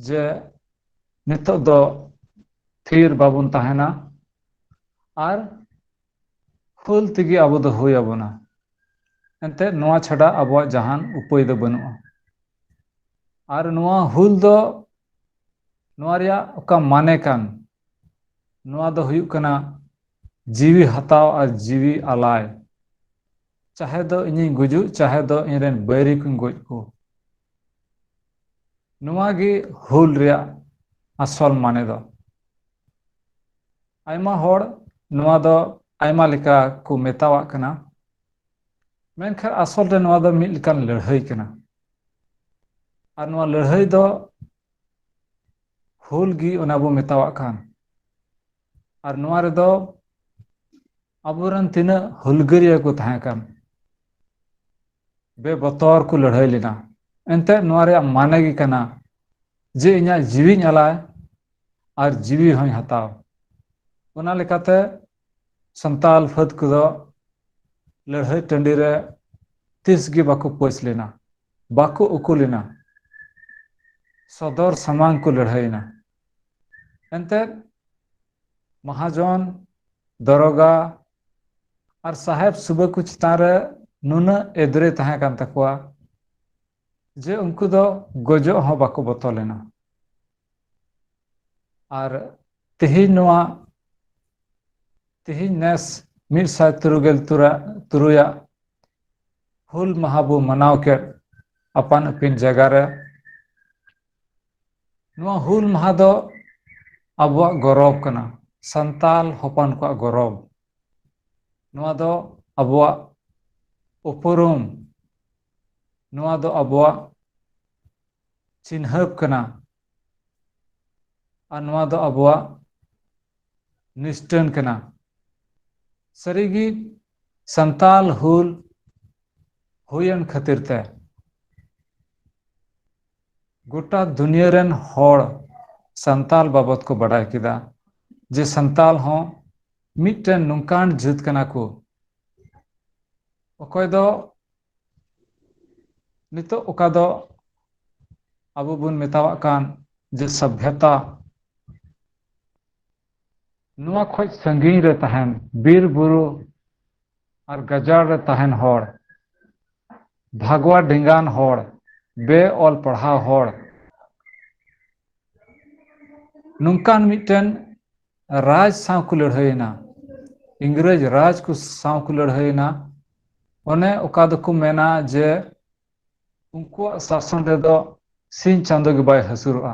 ᱡᱮ ᱱᱤᱛᱚᱜ ᱫᱚ ᱛᱷᱤᱨ ᱵᱟᱵᱚᱱ ᱛᱟᱦᱮᱱᱟ ᱟᱨ ᱦᱩᱞ ᱛᱮᱜᱮ ᱟᱵᱚ ᱫᱚ ᱦᱩᱭ ᱟᱵᱚᱱᱟ᱾ ᱮᱱᱛᱮᱫ ᱱᱚᱣᱟ ᱪᱷᱟᱰᱟ ᱟᱵᱚᱣᱟᱜ ᱡᱟᱦᱟᱱ ᱩᱯᱟᱹᱭ ᱫᱚ ᱵᱟᱹᱱᱩᱜᱼᱟ᱾ ᱟᱨ ᱱᱚᱣᱟ ᱦᱩᱞ ᱫᱚ, ᱱᱚᱣᱟ ᱨᱮᱭᱟᱜ ᱚᱠᱟ ᱢᱟᱱᱮ ᱠᱟᱱ, ᱱᱚᱣᱟ ᱫᱚ ᱦᱩᱭᱩᱜ ᱠᱟᱱᱟ ᱡᱤᱣᱤ ᱦᱟᱛᱟᱣ ᱟᱨ ᱡᱤᱣᱤ ᱟᱞᱟᱭ᱾ ᱪᱟᱦᱮ ᱫᱚ ᱤᱧᱤᱧ ᱜᱩᱡᱩᱜ, ᱪᱟᱦᱮ ᱫᱚ ᱤᱧᱨᱮᱱ ᱵᱟᱹᱭᱨᱤ ᱠᱚᱧ ᱜᱚᱡ ᱠᱚ᱾ ᱱᱚᱣᱟ ᱜᱮ ᱦᱩᱞ ᱨᱮᱭᱟᱜ ᱟᱥᱚᱞ ᱢᱟᱱᱮ ᱫᱚ᱾ ᱟᱭᱢᱟ ᱦᱚᱲ ᱱᱚᱣᱟ ᱫᱚ ᱟᱭᱢᱟ ᱞᱮᱠᱟ ᱠᱚ ᱢᱮᱛᱟᱣᱟᱜ ᱠᱟᱱᱟ, ᱢᱮᱱᱠᱷᱟᱱ ᱟᱥᱚᱞ ᱨᱮ ᱱᱚᱣᱟ ᱫᱚ ᱢᱤᱫ ᱞᱮᱠᱟᱱ ᱞᱟᱹᱲᱦᱟᱹᱭ ᱠᱟᱱᱟ᱾ ᱟᱨ ᱱᱚᱣᱟ ᱞᱟᱹᱲᱦᱟᱹᱭ ᱫᱚ ᱦᱩᱞ ᱜᱮ ᱚᱱᱟ ᱵᱚ ᱢᱮᱛᱟᱣᱟᱜ ᱠᱟᱱ᱾ ᱟᱨ ᱱᱚᱣᱟ ᱨᱮᱫᱚ ᱟᱵᱚᱨᱮᱱ ᱛᱤᱱᱟᱹᱜ ᱦᱩᱞᱜᱟᱹᱨᱤᱭᱟᱹ ᱠᱚ ᱛᱟᱦᱮᱸ ᱠᱟᱱ, ᱵᱮᱵᱚᱛᱚᱨ ᱠᱚ ᱞᱟᱹᱲᱦᱟᱹᱭ ᱞᱮᱱᱟ᱾ ᱮᱱᱛᱮᱫ ᱱᱚᱣᱟ ᱨᱮᱭᱟᱜ ᱢᱟᱱᱮ ᱜᱮ ᱠᱟᱱᱟ ᱡᱮ ᱤᱧᱟᱹᱜ ᱡᱤᱣᱤᱧ ᱟᱞᱟᱭ ᱟᱨ ᱡᱤᱣᱤ ᱦᱚᱸᱧ ᱦᱟᱛᱟᱣ᱾ ᱚᱱᱟ ᱞᱮᱠᱟᱛᱮ ᱥᱟᱱᱛᱟᱞ ᱯᱷᱟᱹᱫ ᱠᱚᱫᱚ ᱞᱟᱹᱲᱦᱟᱹᱭ ᱴᱟᱺᱰᱤ ᱨᱮ ᱛᱤᱥ ᱜᱮ ᱵᱟᱠᱚ ᱯᱟᱹᱪ ᱞᱮᱱᱟ, ᱵᱟᱠᱚ ᱩᱠᱩ ᱞᱮᱱᱟ, ᱥᱚᱫᱚᱨ ᱥᱟᱢᱟᱝ ᱠᱚ ᱞᱟᱹᱲᱦᱟᱹᱭᱮᱱᱟ᱾ ᱮᱱᱛᱮᱫ ᱢᱟᱦᱟᱡᱚᱱ, ᱫᱚᱨᱚᱜᱟ ᱟᱨ ᱥᱟᱦᱮᱵ ᱥᱩᱵᱟᱹ ᱠᱚ ᱪᱮᱛᱟᱱ ᱨᱮ ᱱᱩᱱᱟᱹᱜ ᱮᱫᱽᱨᱮ ᱛᱟᱦᱮᱸ ᱠᱟᱱ ᱛᱟᱠᱚᱣᱟ ᱡᱮ ᱩᱱᱠᱩ ᱫᱚ ᱜᱚᱡᱚᱜ ᱦᱚᱸ ᱵᱟᱠᱚ ᱵᱚᱛᱚᱨ ᱞᱮᱱᱟ᱾ ᱟᱨ ᱛᱮᱦᱮᱧ ᱱᱚᱣᱟ, ᱛᱮᱦᱮᱧ ᱱᱮᱥ ᱢᱤᱫ ᱥᱟᱭ ᱛᱩᱨᱩᱭ ᱜᱮᱞ ᱛᱩᱨᱩᱭᱟᱜ ᱦᱩᱞ ᱢᱟᱦᱟ ᱵᱚ ᱢᱟᱱᱟᱣ ᱠᱮᱫ ᱟᱯᱟᱱ ᱟᱹᱯᱤᱱ ᱡᱟᱭᱜᱟ ᱨᱮ᱾ ᱱᱚᱣᱟ ᱦᱩᱞ ᱢᱟᱦᱟ ᱫᱚ ᱟᱵᱚᱣᱟᱜ ᱜᱚᱨᱚᱵᱽ ᱠᱟᱱᱟ, ᱥᱟᱱᱛᱟᱞ ᱦᱚᱯᱚᱱ ᱠᱚᱣᱟᱜ ᱜᱚᱨᱚᱵᱽ᱾ ᱱᱚᱣᱟ ᱫᱚ ᱟᱵᱚᱣᱟᱜ ᱩᱯᱨᱩᱢ, ᱱᱚᱣᱟ ᱫᱚ ᱟᱵᱚᱣᱟᱜ ᱪᱤᱱᱦᱟᱹᱯ ᱠᱟᱱᱟ, ᱟᱨ ᱱᱚᱣᱟ ᱫᱚ ᱟᱵᱚᱣᱟᱜ ᱱᱤᱥᱴᱟᱹᱱ ᱠᱟᱱᱟ᱾ ᱥᱟᱹᱨᱤᱜᱮ ᱥᱟᱱᱛᱟᱞ ᱦᱩᱞ ᱦᱩᱭᱮᱱ ᱠᱷᱟᱹᱛᱤᱨ ᱛᱮ ᱜᱚᱴᱟ ᱫᱩᱱᱤᱭᱟᱹ ᱨᱮᱱ ᱦᱚᱲ ᱥᱟᱱᱛᱟᱞ ᱵᱟᱵᱚᱫ ᱠᱚ ᱵᱟᱰᱟᱭ ᱠᱮᱫᱟ ᱡᱮ ᱥᱟᱱᱛᱟᱞ ᱦᱚᱸ ᱢᱤᱫᱴᱮᱱ ᱱᱚᱝᱠᱟᱱ ᱡᱟᱹᱛ ᱠᱟᱱᱟ ᱠᱚ, ᱚᱠᱚᱭ ᱫᱚ ᱱᱤᱛᱚᱜ ᱚᱠᱟ ᱫᱚ ᱟᱵᱚ ᱵᱚᱱ ᱢᱮᱛᱟᱣᱟᱜ ᱠᱟᱱ ᱡᱮ ᱥᱚᱵᱷᱭᱚᱛᱟ, ᱱᱚᱣᱟ ᱠᱷᱚᱡ ᱥᱟᱺᱜᱤᱧ ᱨᱮ ᱛᱟᱦᱮᱱ ᱵᱤᱨ ᱵᱩᱨᱩ ᱟᱨ ᱜᱟᱡᱟᱲ ᱨᱮ ᱛᱟᱦᱮᱱ ᱦᱚᱲ, ᱵᱷᱟᱜᱽᱣᱟ ᱰᱮᱸᱜᱟᱱ ᱦᱚᱲ, ᱵᱮ ᱚᱞ ᱯᱟᱲᱦᱟᱣ ᱦᱚᱲ, ᱱᱚᱝᱠᱟᱱ ᱢᱤᱫᱴᱮᱱ ᱨᱟᱡᱽ ᱥᱟᱶ ᱠᱚ ᱞᱟᱹᱲᱦᱟᱹᱭᱮᱱᱟ, ᱤᱝᱨᱮᱡᱽ ᱨᱟᱡᱽ ᱠᱚ ᱥᱟᱶ ᱠᱚ ᱞᱟᱹᱲᱦᱟᱹᱭᱮᱱᱟ᱾ ᱚᱱᱮ ᱚᱠᱟ ᱫᱚᱠᱚ ᱢᱮᱱᱟ ᱡᱮ ᱩᱱᱠᱩᱣᱟᱜ ᱥᱟᱥᱚᱱ ᱨᱮᱫᱚ ᱥᱤᱧ ᱪᱟᱸᱫᱚ ᱜᱮ ᱵᱟᱭ ᱦᱟᱹᱥᱩᱨᱚᱜᱼᱟ᱾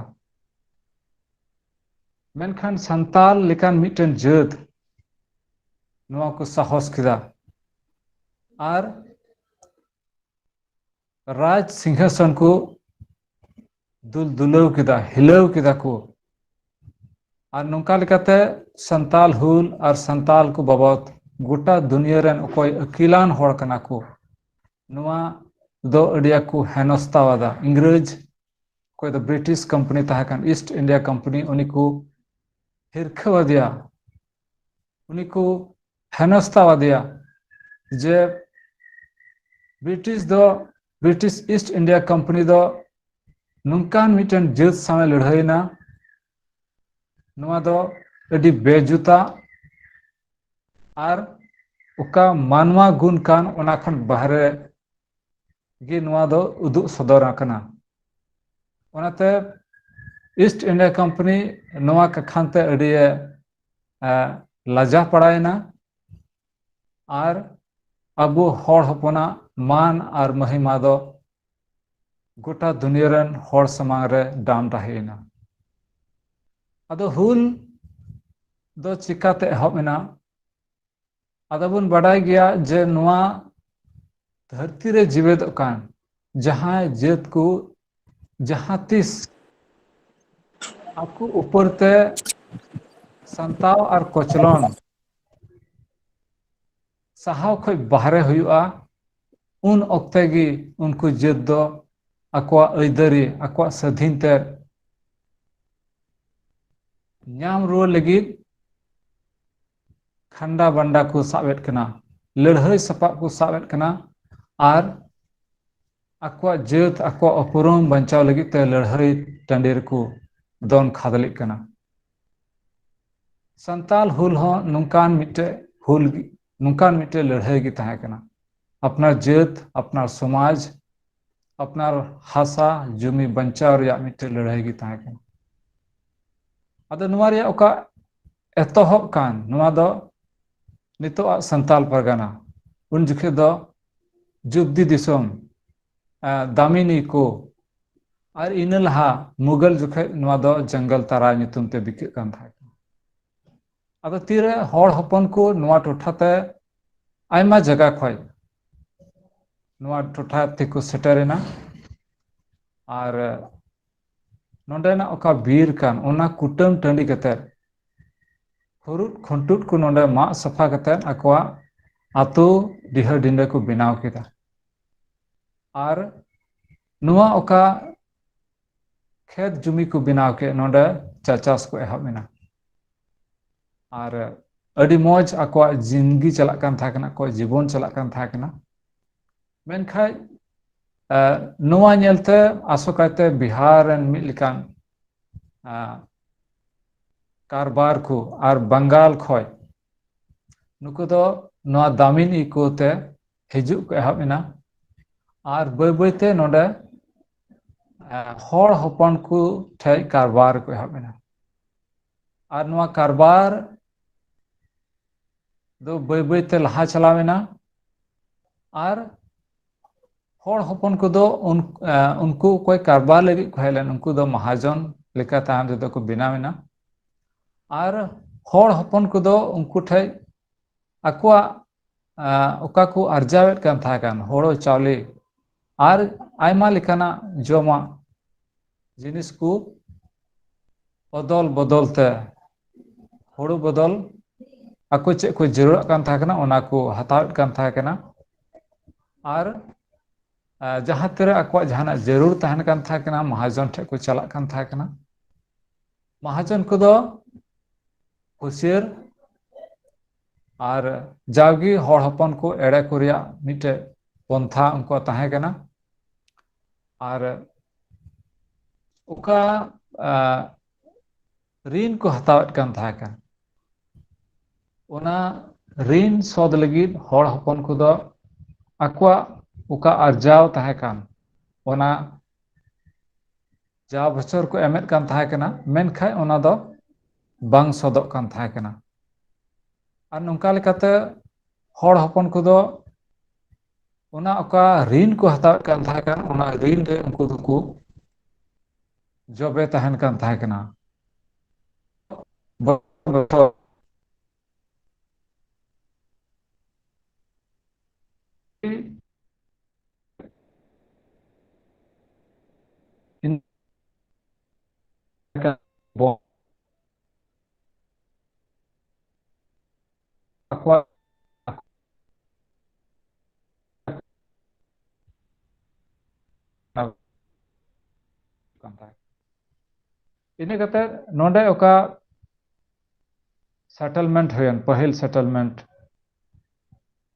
ᱢᱮᱱᱠᱷᱟᱱ ᱥᱟᱱᱛᱟᱞ ᱞᱮᱠᱟᱱ ᱢᱤᱫᱴᱮᱱ ᱡᱟᱹᱛ ᱱᱚᱣᱟ ᱠᱚ ᱥᱟᱦᱚᱥ ᱠᱮᱫᱟ ᱟᱨ ᱨᱟᱡᱽ ᱥᱤᱝᱦᱟᱥᱚᱱ ᱠᱚ ᱫᱩᱞ ᱫᱩᱞᱟᱹᱣ ᱠᱮᱫᱟ, ᱦᱤᱞᱟᱹᱣ ᱠᱮᱫᱟ ᱠᱚ᱾ ᱟᱨ ᱱᱚᱝᱠᱟ ᱞᱮᱠᱟᱛᱮ ᱥᱟᱱᱛᱟᱞ ᱦᱩᱞ ᱟᱨ ᱥᱟᱱᱛᱟᱞ ᱠᱚ ᱵᱟᱵᱚᱛ ᱜᱚᱴᱟ ᱫᱩᱱᱤᱭᱟᱹ ᱨᱮᱱ ᱚᱠᱚᱭ ᱟᱹᱠᱤᱞᱟᱱ ᱦᱚᱲ ᱠᱟᱱᱟ ᱠᱚ, ᱱᱚᱣᱟ ᱫᱚ ᱟᱹᱰᱤ ᱟᱸᱴ ᱠᱚ ᱦᱮᱱᱚᱥᱛᱟᱣᱟᱫᱟ᱾ ᱤᱝᱨᱮᱡᱽ, ᱚᱠᱚᱭ ᱫᱚ ᱵᱨᱤᱴᱤᱥ ᱠᱳᱢᱯᱟᱱᱤ ᱛᱟᱦᱮᱸ ᱠᱟᱱ, ᱤᱥᱴ ᱤᱱᱰᱤᱭᱟ ᱠᱳᱢᱯᱟᱱᱤ, ᱩᱱᱤ ᱠᱚ ᱦᱤᱨᱠᱷᱟᱹᱣ ᱟᱫᱮᱭᱟ, ᱩᱱᱤ ᱠᱚ ᱦᱮᱱᱚᱥᱛᱟ ᱟᱫᱮᱭᱟ ᱡᱮ ᱵᱨᱤᱴᱤᱥ ᱫᱚ, ᱵᱨᱤᱴᱤᱥ ᱤᱥᱴ ᱤᱱᱰᱤᱭᱟ ᱠᱳᱢᱯᱟᱱᱤ ᱫᱚ ᱱᱚᱝᱠᱟᱱ ᱢᱤᱫᱴᱮᱱ ᱡᱟᱹᱛ ᱥᱟᱶ ᱮ ᱞᱟᱹᱲᱦᱟᱹᱭᱮᱱᱟ, ᱱᱚᱣᱟ ᱫᱚ ᱟᱹᱰᱤ ᱵᱮᱡᱩᱛᱟ ᱟᱨ ᱚᱠᱟ ᱢᱟᱱᱣᱟ ᱜᱩᱱ ᱠᱟᱱ, ᱚᱱᱟ ᱠᱷᱚᱱ ᱵᱟᱦᱨᱮ ᱜᱮ ᱱᱚᱣᱟ ᱫᱚ ᱩᱫᱩᱜ ᱥᱚᱫᱚᱨ ᱟᱠᱟᱱᱟ᱾ ᱚᱱᱟᱛᱮ ᱤᱥᱴ ᱤᱱᱰᱤᱭᱟ ᱠᱳᱢᱯᱟᱱᱤ ᱱᱚᱣᱟ ᱠᱟᱠᱷᱟᱱ ᱛᱮ ᱟᱹᱰᱤ ᱮ, ᱮ, ᱞᱟᱡᱟ ᱯᱟᱲᱟᱭᱮᱱᱟ ᱟᱨ ᱟᱵᱚ ᱦᱚᱲ ᱦᱚᱯᱚᱱᱟᱜ ᱢᱟᱱ ᱟᱨ ᱢᱟᱹᱦᱤᱢᱟ ᱫᱚ ᱜᱚᱴᱟ ᱫᱩᱱᱤᱭᱟᱹ ᱨᱮᱱ ᱦᱚᱲ ᱥᱟᱢᱟᱝ ᱨᱮ ᱰᱟᱢ ᱰᱟᱦᱮ ᱮᱱᱟ᱾ ᱟᱫᱚ ᱦᱩᱞ ᱫᱚ ᱪᱤᱠᱟᱛᱮ ᱮᱦᱚᱵ ᱮᱱᱟ? ᱟᱫᱚ ᱵᱚᱱ ᱵᱟᱰᱟᱭ ᱜᱮᱭᱟ ᱡᱮ ᱱᱚᱣᱟ ᱫᱷᱟᱹᱨᱛᱤ ᱨᱮ ᱡᱤᱣᱮᱫᱚᱜ ᱠᱟᱱ ᱡᱟᱦᱟᱸᱭ ᱡᱟᱹᱛ ᱠᱚ ᱡᱟᱦᱟᱸ ᱛᱤᱥ ᱟᱠᱚ ᱩᱯᱚᱨ ᱛᱮ ᱥᱟᱱᱛᱟᱣ ᱟᱨ ᱠᱚᱪᱞᱚᱱ ᱥᱟᱦᱟᱣ ᱠᱷᱚᱱ ᱵᱟᱦᱨᱮ ᱦᱩᱭᱩᱜᱼᱟ, ᱩᱱ ᱚᱠᱛᱮ ᱜᱮ ᱩᱱᱠᱩ ᱡᱟᱹᱛ ᱫᱚ ᱟᱠᱚᱣᱟᱜ ᱟᱹᱭᱫᱟᱹᱨᱤ, ᱟᱠᱚᱣᱟᱜ ᱥᱟᱹᱫᱷᱤᱱ ᱛᱮ ᱧᱟᱢ ᱨᱩᱣᱟᱹᱲ ᱞᱟᱹᱜᱤᱫ ᱠᱷᱟᱱᱰᱟ ᱵᱟᱱᱰᱟ ᱠᱚ ᱥᱟᱵ ᱮᱫ ᱠᱟᱱᱟ, ᱞᱟᱹᱲᱦᱟᱹᱭ ᱥᱟᱯᱟᱵ ᱠᱚ ᱥᱟᱵ ᱮᱫ ᱠᱟᱱᱟ ᱟᱨ ᱟᱠᱚᱣᱟᱜ ᱡᱟᱹᱛ, ᱟᱠᱚᱣᱟᱜ ᱩᱯᱨᱩᱢ ᱵᱟᱧᱪᱟᱣ ᱞᱟᱹᱜᱤᱫ ᱛᱮ ᱞᱟᱹᱲᱦᱟᱹᱭ ᱴᱟᱺᱰᱤ ᱨᱮᱠᱚ ᱫᱚᱱ ᱠᱷᱟᱫᱽᱞᱮᱜ ᱠᱟᱱᱟ᱾ ᱥᱟᱱᱛᱟᱞ ᱦᱩᱞ ᱦᱚᱸ ᱱᱚᱝᱠᱟᱱ ᱢᱤᱫᱴᱮᱡ ᱦᱩᱞ ᱜᱮ, ᱱᱚᱝᱠᱟᱱ ᱢᱤᱫᱴᱮᱡ ᱞᱟᱹᱲᱦᱟᱹᱭ ᱜᱮ ᱛᱟᱦᱮᱸ ᱠᱟᱱᱟ᱾ ᱟᱯᱱᱟᱨ ᱡᱟᱹᱛ, ᱟᱯᱱᱟᱨ ᱥᱚᱢᱟᱡᱽ, ᱟᱯᱱᱟᱨ ᱦᱟᱥᱟ ᱡᱩᱢᱤ ᱵᱟᱧᱪᱟᱣ ᱨᱮᱭᱟᱜ ᱢᱤᱫᱴᱮᱡ ᱞᱟᱹᱲᱦᱟᱹᱭ ᱜᱮ ᱛᱟᱦᱮᱸ ᱠᱟᱱᱟ᱾ ᱟᱫᱚ ᱱᱚᱣᱟ ᱨᱮᱭᱟᱜ ᱚᱠᱟ ᱮᱛᱚᱦᱚᱵ ᱠᱟᱱ, ᱱᱚᱣᱟ ᱫᱚ ᱱᱤᱛᱚᱜᱟᱜ ᱥᱟᱱᱛᱟᱞ ᱯᱟᱨᱜᱟᱱᱟ, ᱩᱱ ᱡᱚᱠᱷᱮᱡ ᱫᱚ ᱡᱩᱵᱽᱫᱤ ᱫᱤᱥᱚᱢ, ᱟᱸ, ᱫᱟᱢᱤᱱᱤ ᱠᱚ, ᱟᱨ ᱤᱱᱟᱹ ᱞᱟᱦᱟ ᱢᱩᱜᱟᱞ ᱡᱚᱠᱷᱮᱡ ᱱᱚᱣᱟ ᱫᱚ ᱡᱚᱝᱜᱚᱞ ᱛᱟᱨᱟ ᱧᱩᱛᱩᱢ ᱛᱮ ᱵᱤᱠᱟᱹᱜ ᱠᱟᱱ ᱛᱟᱦᱮᱸ ᱠᱟᱱᱟ᱾ ᱟᱫᱚ ᱛᱤᱨᱮ ᱦᱚᱲ ᱦᱚᱯᱚᱱ ᱠᱚ ᱱᱚᱣᱟ ᱴᱚᱴᱷᱟ ᱛᱮ ᱟᱭᱢᱟ ᱡᱟᱭᱜᱟ ᱠᱷᱚᱱ ᱱᱚᱣᱟ ᱴᱚᱴᱷᱟ ᱛᱮᱠᱚ ᱥᱮᱴᱮᱨ ᱮᱱᱟ, ᱟᱨ ᱱᱚᱰᱮᱱᱟᱜ ᱚᱠᱟ ᱵᱤᱨ ᱠᱟᱱ, ᱚᱱᱟ ᱠᱩᱴᱟᱹᱢ ᱴᱟᱺᱰᱤ ᱠᱟᱛᱮ, ᱦᱩᱨᱩᱫ ᱠᱷᱩᱱᱴᱩᱫ ᱠᱚ ᱱᱚᱰᱮ ᱢᱟᱜ ᱥᱟᱯᱷᱟ ᱠᱟᱛᱮ ᱟᱠᱚᱣᱟᱜ ᱟᱹᱛᱩ ᱰᱤᱦᱟᱹ ᱰᱤᱸᱰᱟᱹ ᱠᱚ ᱵᱮᱱᱟᱣ ᱠᱮᱫᱟ᱾ ᱟᱨ ᱱᱚᱣᱟ ᱚᱠᱟ ᱠᱷᱮᱛ ᱡᱩᱢᱤ ᱠᱚ ᱵᱮᱱᱟᱣ ᱠᱮᱫ, ᱱᱚᱰᱮ ᱪᱟᱪᱟᱥ ᱠᱚ ᱮᱦᱚᱵ ᱮᱱᱟ᱾ ᱟᱨ ᱟᱹᱰᱤ ᱢᱚᱡᱽ ᱟᱠᱚᱣᱟᱜ ᱡᱤᱱᱫᱜᱤ ᱪᱟᱞᱟᱜ ᱠᱟᱱ ᱛᱟᱦᱮᱸ ᱠᱟᱱᱟ, ᱟᱠᱚᱣᱟᱜ ᱡᱤᱵᱚᱱ ᱪᱟᱞᱟᱜ ᱠᱟᱱ ᱛᱟᱦᱮᱸ ᱠᱟᱱᱟ᱾ ᱢᱮᱱᱠᱷᱟᱱ ᱱᱚᱣᱟ ᱧᱮᱞᱛᱮ ᱟᱥᱚᱠᱟᱭᱛᱮ ᱵᱤᱦᱟᱨ ᱨᱮᱱ ᱢᱤᱫ ᱞᱮᱠᱟᱱ ᱠᱟᱨᱵᱟᱨ ᱠᱚ ᱟᱨ ᱵᱟᱝᱜᱟᱞ ᱠᱷᱚᱡ ᱱᱩᱠᱩ ᱫᱚ ᱱᱚᱣᱟ ᱫᱟᱢᱤᱱ ᱤᱠᱳ ᱛᱮ ᱦᱤᱡᱩᱜ ᱠᱚ ᱮᱦᱚᱵ ᱮᱱᱟ᱾ ᱟᱨ ᱵᱟᱹᱭ ᱵᱟᱹᱭᱛᱮ ᱱᱚᱰᱮ ᱦᱚᱲ ᱦᱚᱯᱚᱱ ᱠᱚ ᱴᱷᱮᱡ ᱠᱟᱨᱵᱟᱨ ᱠᱚ ᱮᱦᱚᱵ ᱮᱱᱟ᱾ ᱟᱨ ᱱᱚᱣᱟ ᱠᱟᱨᱵᱟᱨ ᱫᱚ ᱵᱟᱹᱭ ᱵᱟᱹᱭᱛᱮ ᱞᱟᱦᱟ ᱪᱟᱞᱟᱣ ᱮᱱᱟ᱾ ᱟᱨ ᱦᱚᱲ ᱦᱚᱯᱚᱱ ᱠᱚᱫᱚ ᱩᱱᱠᱩ ᱚᱠᱚᱭ ᱠᱟᱨᱵᱟᱨ ᱞᱟᱹᱜᱤᱫ ᱠᱚ ᱦᱮᱡ ᱞᱮᱱ, ᱩᱱᱠᱩ ᱫᱚ ᱢᱟᱦᱟᱡᱚᱱ ᱞᱮᱠᱟ ᱛᱟᱭᱚᱢ ᱛᱮᱫᱚ ᱠᱚ ᱵᱮᱱᱟᱣ ᱮᱱᱟ᱾ ᱟᱨ ᱦᱚᱲ ᱦᱚᱯᱚᱱ ᱠᱚᱫᱚ ᱩᱱᱠᱩ ᱴᱷᱮᱡ ᱟᱠᱚᱣᱟᱜ ᱚᱠᱟ ᱠᱚ ᱟᱨᱡᱟᱣᱮᱫ ᱠᱟᱱ ᱛᱟᱦᱮᱸ ᱠᱟᱱ, ᱦᱳᱲᱳ ᱪᱟᱣᱞᱮ ᱟᱨ ᱟᱭᱢᱟ ᱞᱮᱠᱟᱱᱟᱜ ᱡᱚᱢᱟᱜ ᱡᱤᱱᱤᱥ ᱠᱚ ᱚᱫᱚᱞ ᱵᱚᱫᱚᱞ ᱛᱮ, ᱦᱳᱲᱳ ᱵᱚᱫᱚᱞ ᱟᱠᱚ ᱪᱮᱫ ᱠᱚ ᱡᱟᱹᱨᱩᱲᱟᱜ ᱠᱟᱱ ᱛᱟᱦᱮᱸ ᱠᱟᱱᱟ, ᱚᱱᱟ ᱠᱚ ᱦᱟᱛᱟᱣᱮᱫ ᱠᱟᱱ ᱛᱟᱦᱮᱸ ᱠᱟᱱᱟ᱾ ᱟᱨ ᱡᱟᱦᱟᱸ ᱛᱤᱨᱮ ᱟᱠᱚᱣᱟᱜ ᱡᱟᱦᱟᱱᱟᱜ ᱡᱟᱹᱨᱩᱲ ᱛᱟᱦᱮᱱ ᱠᱟᱱ ᱛᱟᱦᱮᱸ ᱠᱟᱱᱟ, ᱢᱟᱦᱟᱡᱚᱱ ᱴᱷᱮᱱ ᱠᱚ ᱪᱟᱞᱟᱜ ᱠᱟᱱ ᱛᱟᱦᱮᱸ ᱠᱟᱱᱟ᱾ ᱢᱟᱦᱟᱡᱚᱱ ᱠᱚᱫᱚ ᱦᱩᱥᱤᱭᱟᱹᱨ ᱟᱨ ᱡᱟᱣᱜᱮ ᱦᱚᱲ ᱦᱚᱯᱚᱱ ᱠᱚ ᱮᱲᱮ ᱠᱚ ᱨᱮᱭᱟᱜ ᱢᱤᱫᱴᱮᱡ ᱯᱚᱱᱛᱷᱟ ᱩᱱᱠᱩᱣᱟᱜ ᱛᱟᱦᱮᱸ ᱠᱟᱱᱟ᱾ ᱟᱨ ᱚᱠᱟ ᱨᱤᱱ ᱠᱚ ᱦᱟᱛᱟᱣᱮᱫ ᱠᱟᱱ ᱛᱟᱦᱮᱸ ᱠᱟᱱ, ᱚᱱᱟ ᱨᱤᱱ ᱥᱳᱫᱷ ᱞᱟᱹᱜᱤᱫ ᱦᱚᱲ ᱦᱚᱯᱚᱱ ᱠᱚᱫᱚ ᱟᱠᱚᱣᱟᱜ ᱚᱠᱟ ᱟᱨᱡᱟᱣ ᱛᱟᱦᱮᱸ ᱠᱟᱱ, ᱚᱱᱟ ᱡᱟ ᱵᱚᱪᱷᱚᱨ ᱠᱚ ᱮᱢᱮᱫ ᱠᱟᱱ ᱛᱟᱦᱮᱸ ᱠᱟᱱᱟ, ᱢᱮᱱᱠᱷᱟᱱ ᱚᱱᱟ ᱫᱚ ᱵᱟᱝ ᱥᱳᱫᱷᱚᱜ ᱠᱟᱱ ᱛᱟᱦᱮᱸ ᱠᱟᱱᱟ᱾ ᱟᱨ ᱱᱚᱝᱠᱟ ᱞᱮᱠᱟᱛᱮ ᱦᱚᱲ ᱦᱚᱯᱚᱱ ᱠᱚᱫᱚ ᱚᱱᱟ ᱚᱠᱟ ᱨᱤᱱ ᱠᱚ ᱦᱟᱛᱟᱣᱮᱫ ᱠᱟᱱ ᱛᱟᱦᱮᱸ ᱠᱟᱱ, ᱚᱱᱟ ᱨᱤᱱ ᱨᱮ ᱩᱱᱠᱩ ᱫᱚᱠᱚ ᱡᱚᱵᱮ ᱛᱟᱦᱮᱱ ᱠᱟᱱ ᱛᱟᱦᱮᱸ ᱠᱟᱱᱟ᱾ ᱟᱠᱚᱣᱟᱜ ᱤᱱᱟᱹ ᱠᱟᱛᱮ ᱱᱚᱰᱮ ᱚᱠᱟ ᱥᱮᱴᱮᱞᱢᱮᱱᱴ ᱦᱩᱭᱮᱱ, ᱯᱟᱹᱦᱤᱞ ᱥᱮᱴᱮᱞᱢᱮᱱᱴ,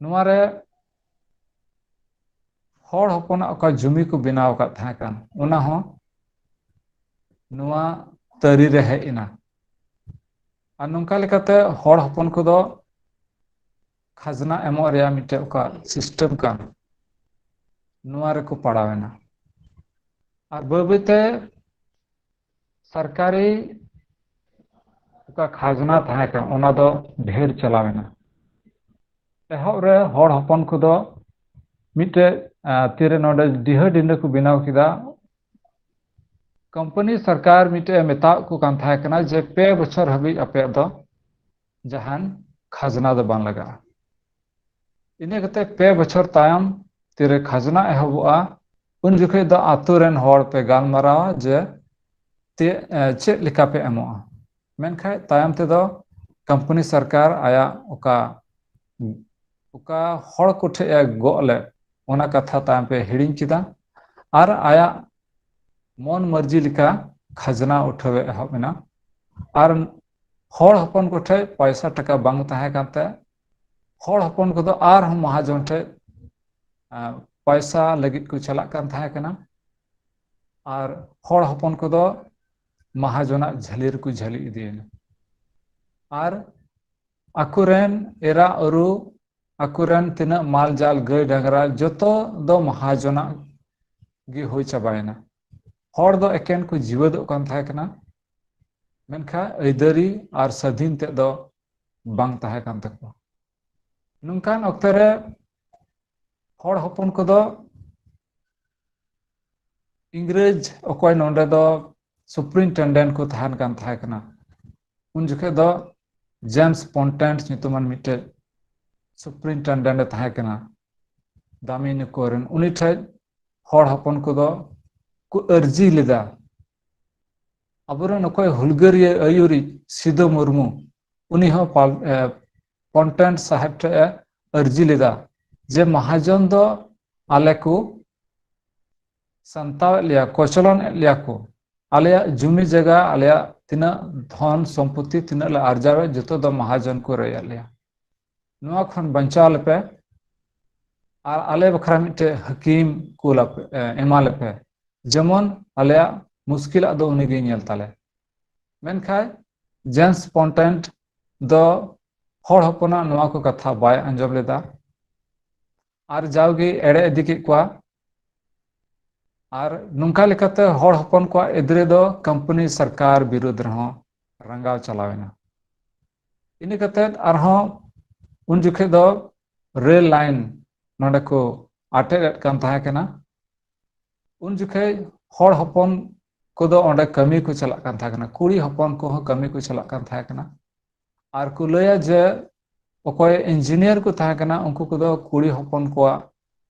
ᱱᱚᱣᱟ ᱨᱮ ᱦᱚᱲ ᱦᱚᱯᱚᱱᱟᱜ ᱚᱠᱟ ᱡᱩᱢᱤ ᱠᱚ ᱵᱮᱱᱟᱣ ᱟᱠᱟᱫ ᱛᱟᱦᱮᱸ ᱠᱟᱱ, ᱚᱱᱟ ᱦᱚᱸ ᱱᱚᱣᱟ ᱛᱟᱹᱨᱤ ᱨᱮ ᱦᱮᱡ ᱮᱱᱟ᱾ ᱟᱨ ᱱᱚᱝᱠᱟ ᱞᱮᱠᱟᱛᱮ ᱦᱚᱲ ᱦᱚᱯᱚᱱ ᱠᱚᱫᱚ ᱠᱷᱟᱡᱽᱱᱟ ᱮᱢᱚᱜ ᱨᱮᱭᱟᱜ ᱢᱤᱫᱴᱮᱱ ᱚᱠᱟ ᱥᱤᱥᱴᱮᱢ ᱠᱟᱱ, ᱱᱚᱣᱟ ᱨᱮᱠᱚ ᱯᱟᱲᱟᱣ ᱮᱱᱟ᱾ ᱟᱨ ᱵᱟᱹᱭ ᱵᱟᱹᱭᱛᱮ ᱥᱚᱨᱠᱟᱨᱤ ᱚᱠᱟ ᱠᱷᱟᱡᱽᱱᱟ ᱛᱟᱦᱮᱸ ᱠᱟᱱ, ᱚᱱᱟ ᱫᱚ ᱰᱷᱮᱨ ᱪᱟᱞᱟᱣ ᱮᱱᱟ᱾ ᱮᱦᱚᱵ ᱨᱮ ᱦᱚᱲ ᱦᱚᱯᱚᱱ ᱠᱚᱫᱚ ᱢᱤᱫᱴᱮᱡ, ᱟᱸ, ᱛᱤᱨᱮ ᱱᱚᱰᱮ ᱰᱤᱦᱟᱹ ᱰᱤᱸᱰᱟᱹ ᱠᱚ ᱵᱮᱱᱟᱣ ᱠᱮᱫᱟ᱾ ᱠᱳᱢᱯᱟᱱᱤ ᱥᱚᱨᱠᱟᱨ ᱢᱤᱫᱴᱮᱡ ᱮ ᱢᱮᱛᱟᱣᱟᱫ ᱠᱚ ᱠᱟᱱ ᱛᱟᱦᱮᱸ ᱠᱟᱱᱟ ᱡᱮ ᱯᱮ ᱵᱚᱪᱷᱚᱨ ᱦᱟᱹᱵᱤᱡ ᱟᱯᱮᱭᱟᱜ ᱫᱚ ᱡᱟᱦᱟᱱ ᱠᱷᱟᱡᱽᱱᱟ ᱫᱚ ᱵᱟᱝ ᱞᱟᱜᱟᱜᱼᱟ᱾ ᱤᱱᱟᱹ ᱠᱟᱛᱮ ᱯᱮ ᱵᱚᱪᱷᱚᱨ ᱛᱟᱭᱚᱢ ᱛᱤᱨᱮ ᱠᱷᱟᱡᱽᱱᱟ ᱮᱦᱚᱵᱚᱜᱼᱟ, ᱩᱱ ᱡᱚᱠᱷᱚᱱ ᱫᱚ ᱟᱛᱳ ᱨᱮᱱ ᱦᱚᱲ ᱯᱮ ᱜᱟᱞᱢᱟᱨᱟᱣᱟ ᱡᱮ ᱛᱮ-, ᱮ, ᱪᱮᱫ ᱞᱮᱠᱟ ᱯᱮ ᱮᱢᱚᱜᱼᱟ᱾ ᱢᱮᱱᱠᱷᱟᱱ ᱛᱟᱭᱚᱢ ᱛᱮᱫᱚ ᱠᱳᱢᱯᱟᱱᱤ ᱥᱚᱨᱠᱟᱨ ᱟᱭᱟᱜ ᱚᱠᱟ, ᱚᱠᱟ ᱦᱚᱲ ᱠᱚᱴᱷᱮᱱ ᱮ ᱜᱚᱜ ᱞᱮᱫ, ᱚᱱᱟ ᱠᱟᱛᱷᱟ ᱛᱟᱭᱚᱢ ᱯᱮ ᱦᱤᱲᱤᱧ ᱠᱮᱫᱟ ᱟᱨ ᱟᱭᱟᱜ ᱢᱚᱱ ᱢᱟᱹᱨᱡᱤ ᱞᱮᱠᱟ ᱠᱷᱟᱡᱽᱱᱟ ᱩᱴᱷᱟᱹᱣ ᱮ ᱮᱦᱚᱵ ᱮᱱᱟ᱾ ᱟᱨ ᱦᱚᱲ ᱦᱚᱯᱚᱱ ᱠᱚᱴᱷᱮᱱ ᱯᱚᱭᱥᱟ ᱴᱟᱠᱟ ᱵᱟᱝ ᱛᱟᱦᱮᱸ ᱠᱟᱱᱛᱮ ᱦᱚᱲ ᱦᱚᱯᱚᱱ ᱠᱚᱫᱚ ᱟᱨᱦᱚᱸ ᱢᱟᱦᱟᱡᱚᱱ ᱴᱷᱮᱱ, ᱟᱸ, ᱯᱚᱭᱥᱟ ᱞᱟᱹᱜᱤᱫ ᱠᱚ ᱪᱟᱞᱟᱜ ᱠᱟᱱ ᱛᱟᱦᱮᱸ ᱠᱟᱱᱟ᱾ ᱟᱨ ᱦᱚᱲ ᱦᱚᱯᱚᱱ ᱠᱚᱫᱚ ᱢᱟᱦᱟᱡᱚᱱᱟᱜ ᱡᱷᱟᱹᱞᱤ ᱨᱮᱠᱚ ᱡᱷᱟᱹᱞᱤ ᱤᱫᱤᱭᱮᱱᱟ᱾ ᱟᱨ ᱟᱠᱚᱨᱮᱱ ᱮᱨᱟ ᱩᱨᱩ, ᱟᱠᱚᱨᱮᱱ ᱛᱤᱱᱟᱹᱜ ᱢᱟᱞ ᱡᱟᱞ, ᱜᱟᱹᱭ ᱰᱟᱝᱨᱟ, ᱡᱚᱛᱚ ᱫᱚ ᱢᱟᱦᱟᱡᱚᱱᱟᱜ ᱜᱮ ᱦᱩᱭ ᱪᱟᱵᱟᱭᱮᱱᱟ᱾ ᱦᱚᱲ ᱫᱚ ᱮᱠᱮᱱ ᱠᱚ ᱡᱤᱣᱮᱫᱚᱜ ᱠᱟᱱ ᱛᱟᱦᱮᱸ ᱠᱟᱱᱟ, ᱢᱮᱱᱠᱷᱟᱱ ᱟᱹᱭᱫᱟᱹᱨᱤ ᱟᱨ ᱥᱟᱹᱫᱷᱤᱱ ᱛᱮᱫ ᱫᱚ ᱵᱟᱝ ᱛᱟᱦᱮᱸ ᱠᱟᱱ ᱛᱟᱠᱚᱣᱟ᱾ ᱱᱚᱝᱠᱟᱱ ᱚᱠᱛᱮ ᱨᱮ ᱦᱚᱲ ᱦᱚᱯᱚᱱ ᱠᱚᱫᱚ ᱤᱝᱨᱮᱡᱽ, ᱚᱠᱚᱭ ᱱᱚᱰᱮ ᱫᱚ ᱥᱩᱯᱨᱤᱱᱴᱮᱱᱰᱮᱱᱴ ᱠᱚ ᱛᱟᱦᱮᱱ ᱠᱟᱱ ᱛᱟᱦᱮᱸ ᱠᱟᱱᱟ, ᱩᱱ ᱡᱚᱠᱷᱮᱡ ᱫᱚ ᱡᱮᱢᱥ ᱯᱚᱱᱴᱮᱱᱴ ᱧᱩᱛᱩᱢᱟᱱ ᱢᱤᱫᱴᱮᱡ ᱥᱩᱯᱨᱤᱱᱴᱮᱱᱰᱮᱱᱴ ᱮ ᱛᱟᱦᱮᱸ ᱠᱟᱱᱟ, ᱫᱟᱢᱤᱱᱤᱠᱳ ᱨᱮᱱ᱾ ᱩᱱᱤ ᱴᱷᱮᱡ ᱦᱚᱲ ᱦᱚᱯᱚᱱ ᱠᱚᱫᱚ ᱠᱚ ᱟᱹᱨᱡᱤ ᱞᱮᱫᱟ, ᱟᱵᱚᱨᱮᱱ ᱚᱠᱚᱭ ᱦᱩᱞᱜᱟᱹᱨᱤᱭᱟᱹ ᱟᱹᱭᱩᱨᱤᱡ ᱥᱤᱫᱩ ᱢᱩᱨᱢᱩ, ᱩᱱᱤ ᱦᱚᱸ ᱯᱟᱞ-, ᱮ, ᱯᱚᱱᱴᱮᱱᱴ ᱥᱟᱦᱮᱵᱽ ᱴᱷᱮᱡ ᱮ ᱟᱹᱨᱡᱤ ᱞᱮᱫᱟ ᱡᱮ ᱢᱟᱦᱟᱡᱚᱱ ᱫᱚ ᱟᱞᱮ ᱠᱚ ᱥᱟᱱᱛᱟᱣᱮᱫ ᱞᱮᱭᱟ, ᱠᱚᱪᱞᱚᱱᱮᱫ ᱞᱮᱭᱟ ᱠᱚ, ᱟᱞᱮᱭᱟᱜ ᱡᱩᱢᱤ ᱡᱟᱭᱜᱟ, ᱟᱞᱮᱭᱟᱜ ᱛᱤᱱᱟᱹᱜ ᱫᱷᱚᱱ ᱥᱚᱢᱯᱚᱛᱤ, ᱛᱤᱱᱟᱹᱜ ᱞᱮ ᱟᱨᱡᱟᱣᱮᱫ, ᱡᱚᱛᱚ ᱫᱚ ᱢᱟᱦᱟᱡᱚᱱ ᱠᱚ ᱨᱮᱡ ᱮᱫ ᱞᱮᱭᱟ᱾ ᱱᱚᱣᱟ ᱠᱷᱚᱱ ᱵᱟᱧᱪᱟᱣ ᱞᱮᱯᱮ ᱟᱨ ᱟᱞᱮ ᱵᱟᱠᱷᱨᱟ ᱢᱤᱫᱴᱮᱡ ᱦᱟᱹᱠᱤᱢ ᱠᱩᱞ ᱟᱯᱮ, ᱮ, ᱮᱢᱟ ᱞᱮᱯᱮ, ᱡᱮᱢᱚᱱ ᱟᱞᱮᱭᱟᱜ ᱢᱩᱥᱠᱤᱞᱟᱜ ᱫᱚ ᱩᱱᱤ ᱜᱮᱭ ᱧᱮᱞ ᱛᱟᱞᱮ᱾ ᱢᱮᱱᱠᱷᱟᱱ ᱡᱮᱢᱥ ᱯᱚᱱᱴᱮᱱᱴ ᱫᱚ ᱦᱚᱲ ᱦᱚᱯᱚᱱᱟᱜ ᱱᱚᱣᱟ ᱠᱚ ᱠᱟᱛᱷᱟ ᱵᱟᱭ ᱟᱸᱡᱚᱢ ᱞᱮᱫᱟ ᱟᱨ ᱡᱟᱣᱜᱮ ᱮᱲᱮ ᱤᱫᱤ ᱠᱮᱫ ᱠᱚᱣᱟ᱾ ᱟᱨ ᱱᱚᱝᱠᱟ ᱞᱮᱠᱟᱛᱮ ᱦᱚᱲ ᱦᱚᱯᱚᱱ ᱠᱚᱣᱟᱜ ᱮᱫᱽᱨᱮ ᱫᱚ ᱠᱳᱢᱯᱟᱱᱤ ᱥᱚᱨᱠᱟᱨ ᱵᱤᱨᱩᱫᱽ ᱨᱮᱦᱚᱸ ᱨᱟᱸᱜᱟᱣ ᱪᱟᱞᱟᱣ ᱮᱱᱟ᱾ ᱤᱱᱟᱹ ᱠᱟᱛᱮ ᱟᱨᱦᱚᱸ ᱩᱱ ᱡᱚᱠᱷᱮᱡ ᱫᱚ ᱨᱮᱞ ᱞᱟᱭᱤᱱ ᱱᱚᱰᱮ ᱠᱚ ᱟᱴᱮᱫ ᱮᱫ ᱠᱟᱱ ᱛᱟᱦᱮᱸ ᱠᱟᱱᱟ᱾ ᱩᱱ ᱡᱚᱠᱷᱮᱡ ᱦᱚᱲ ᱦᱚᱯᱚᱱ ᱠᱚᱫᱚ ᱚᱸᱰᱮ ᱠᱟᱹᱢᱤ ᱠᱚ ᱪᱟᱞᱟᱜ ᱠᱟᱱ ᱛᱟᱦᱮᱸ ᱠᱟᱱᱟ, ᱠᱩᱲᱤ ᱦᱚᱯᱚᱱ ᱠᱚᱦᱚᱸ ᱠᱟᱹᱢᱤ ᱠᱚ ᱪᱟᱞᱟᱜ ᱠᱟᱱ ᱛᱟᱦᱮᱸ ᱠᱟᱱᱟ᱾ ᱟᱨ ᱠᱚ ᱞᱟᱹᱭᱟ ᱡᱮ ᱚᱠᱚᱭ ᱤᱧᱡᱤᱱᱤᱭᱟᱨ ᱠᱚ ᱛᱟᱦᱮᱸ ᱠᱟᱱᱟ, ᱩᱱᱠᱩ ᱠᱚᱫᱚ ᱠᱩᱲᱤ ᱦᱚᱯᱚᱱ ᱠᱚᱣᱟᱜ,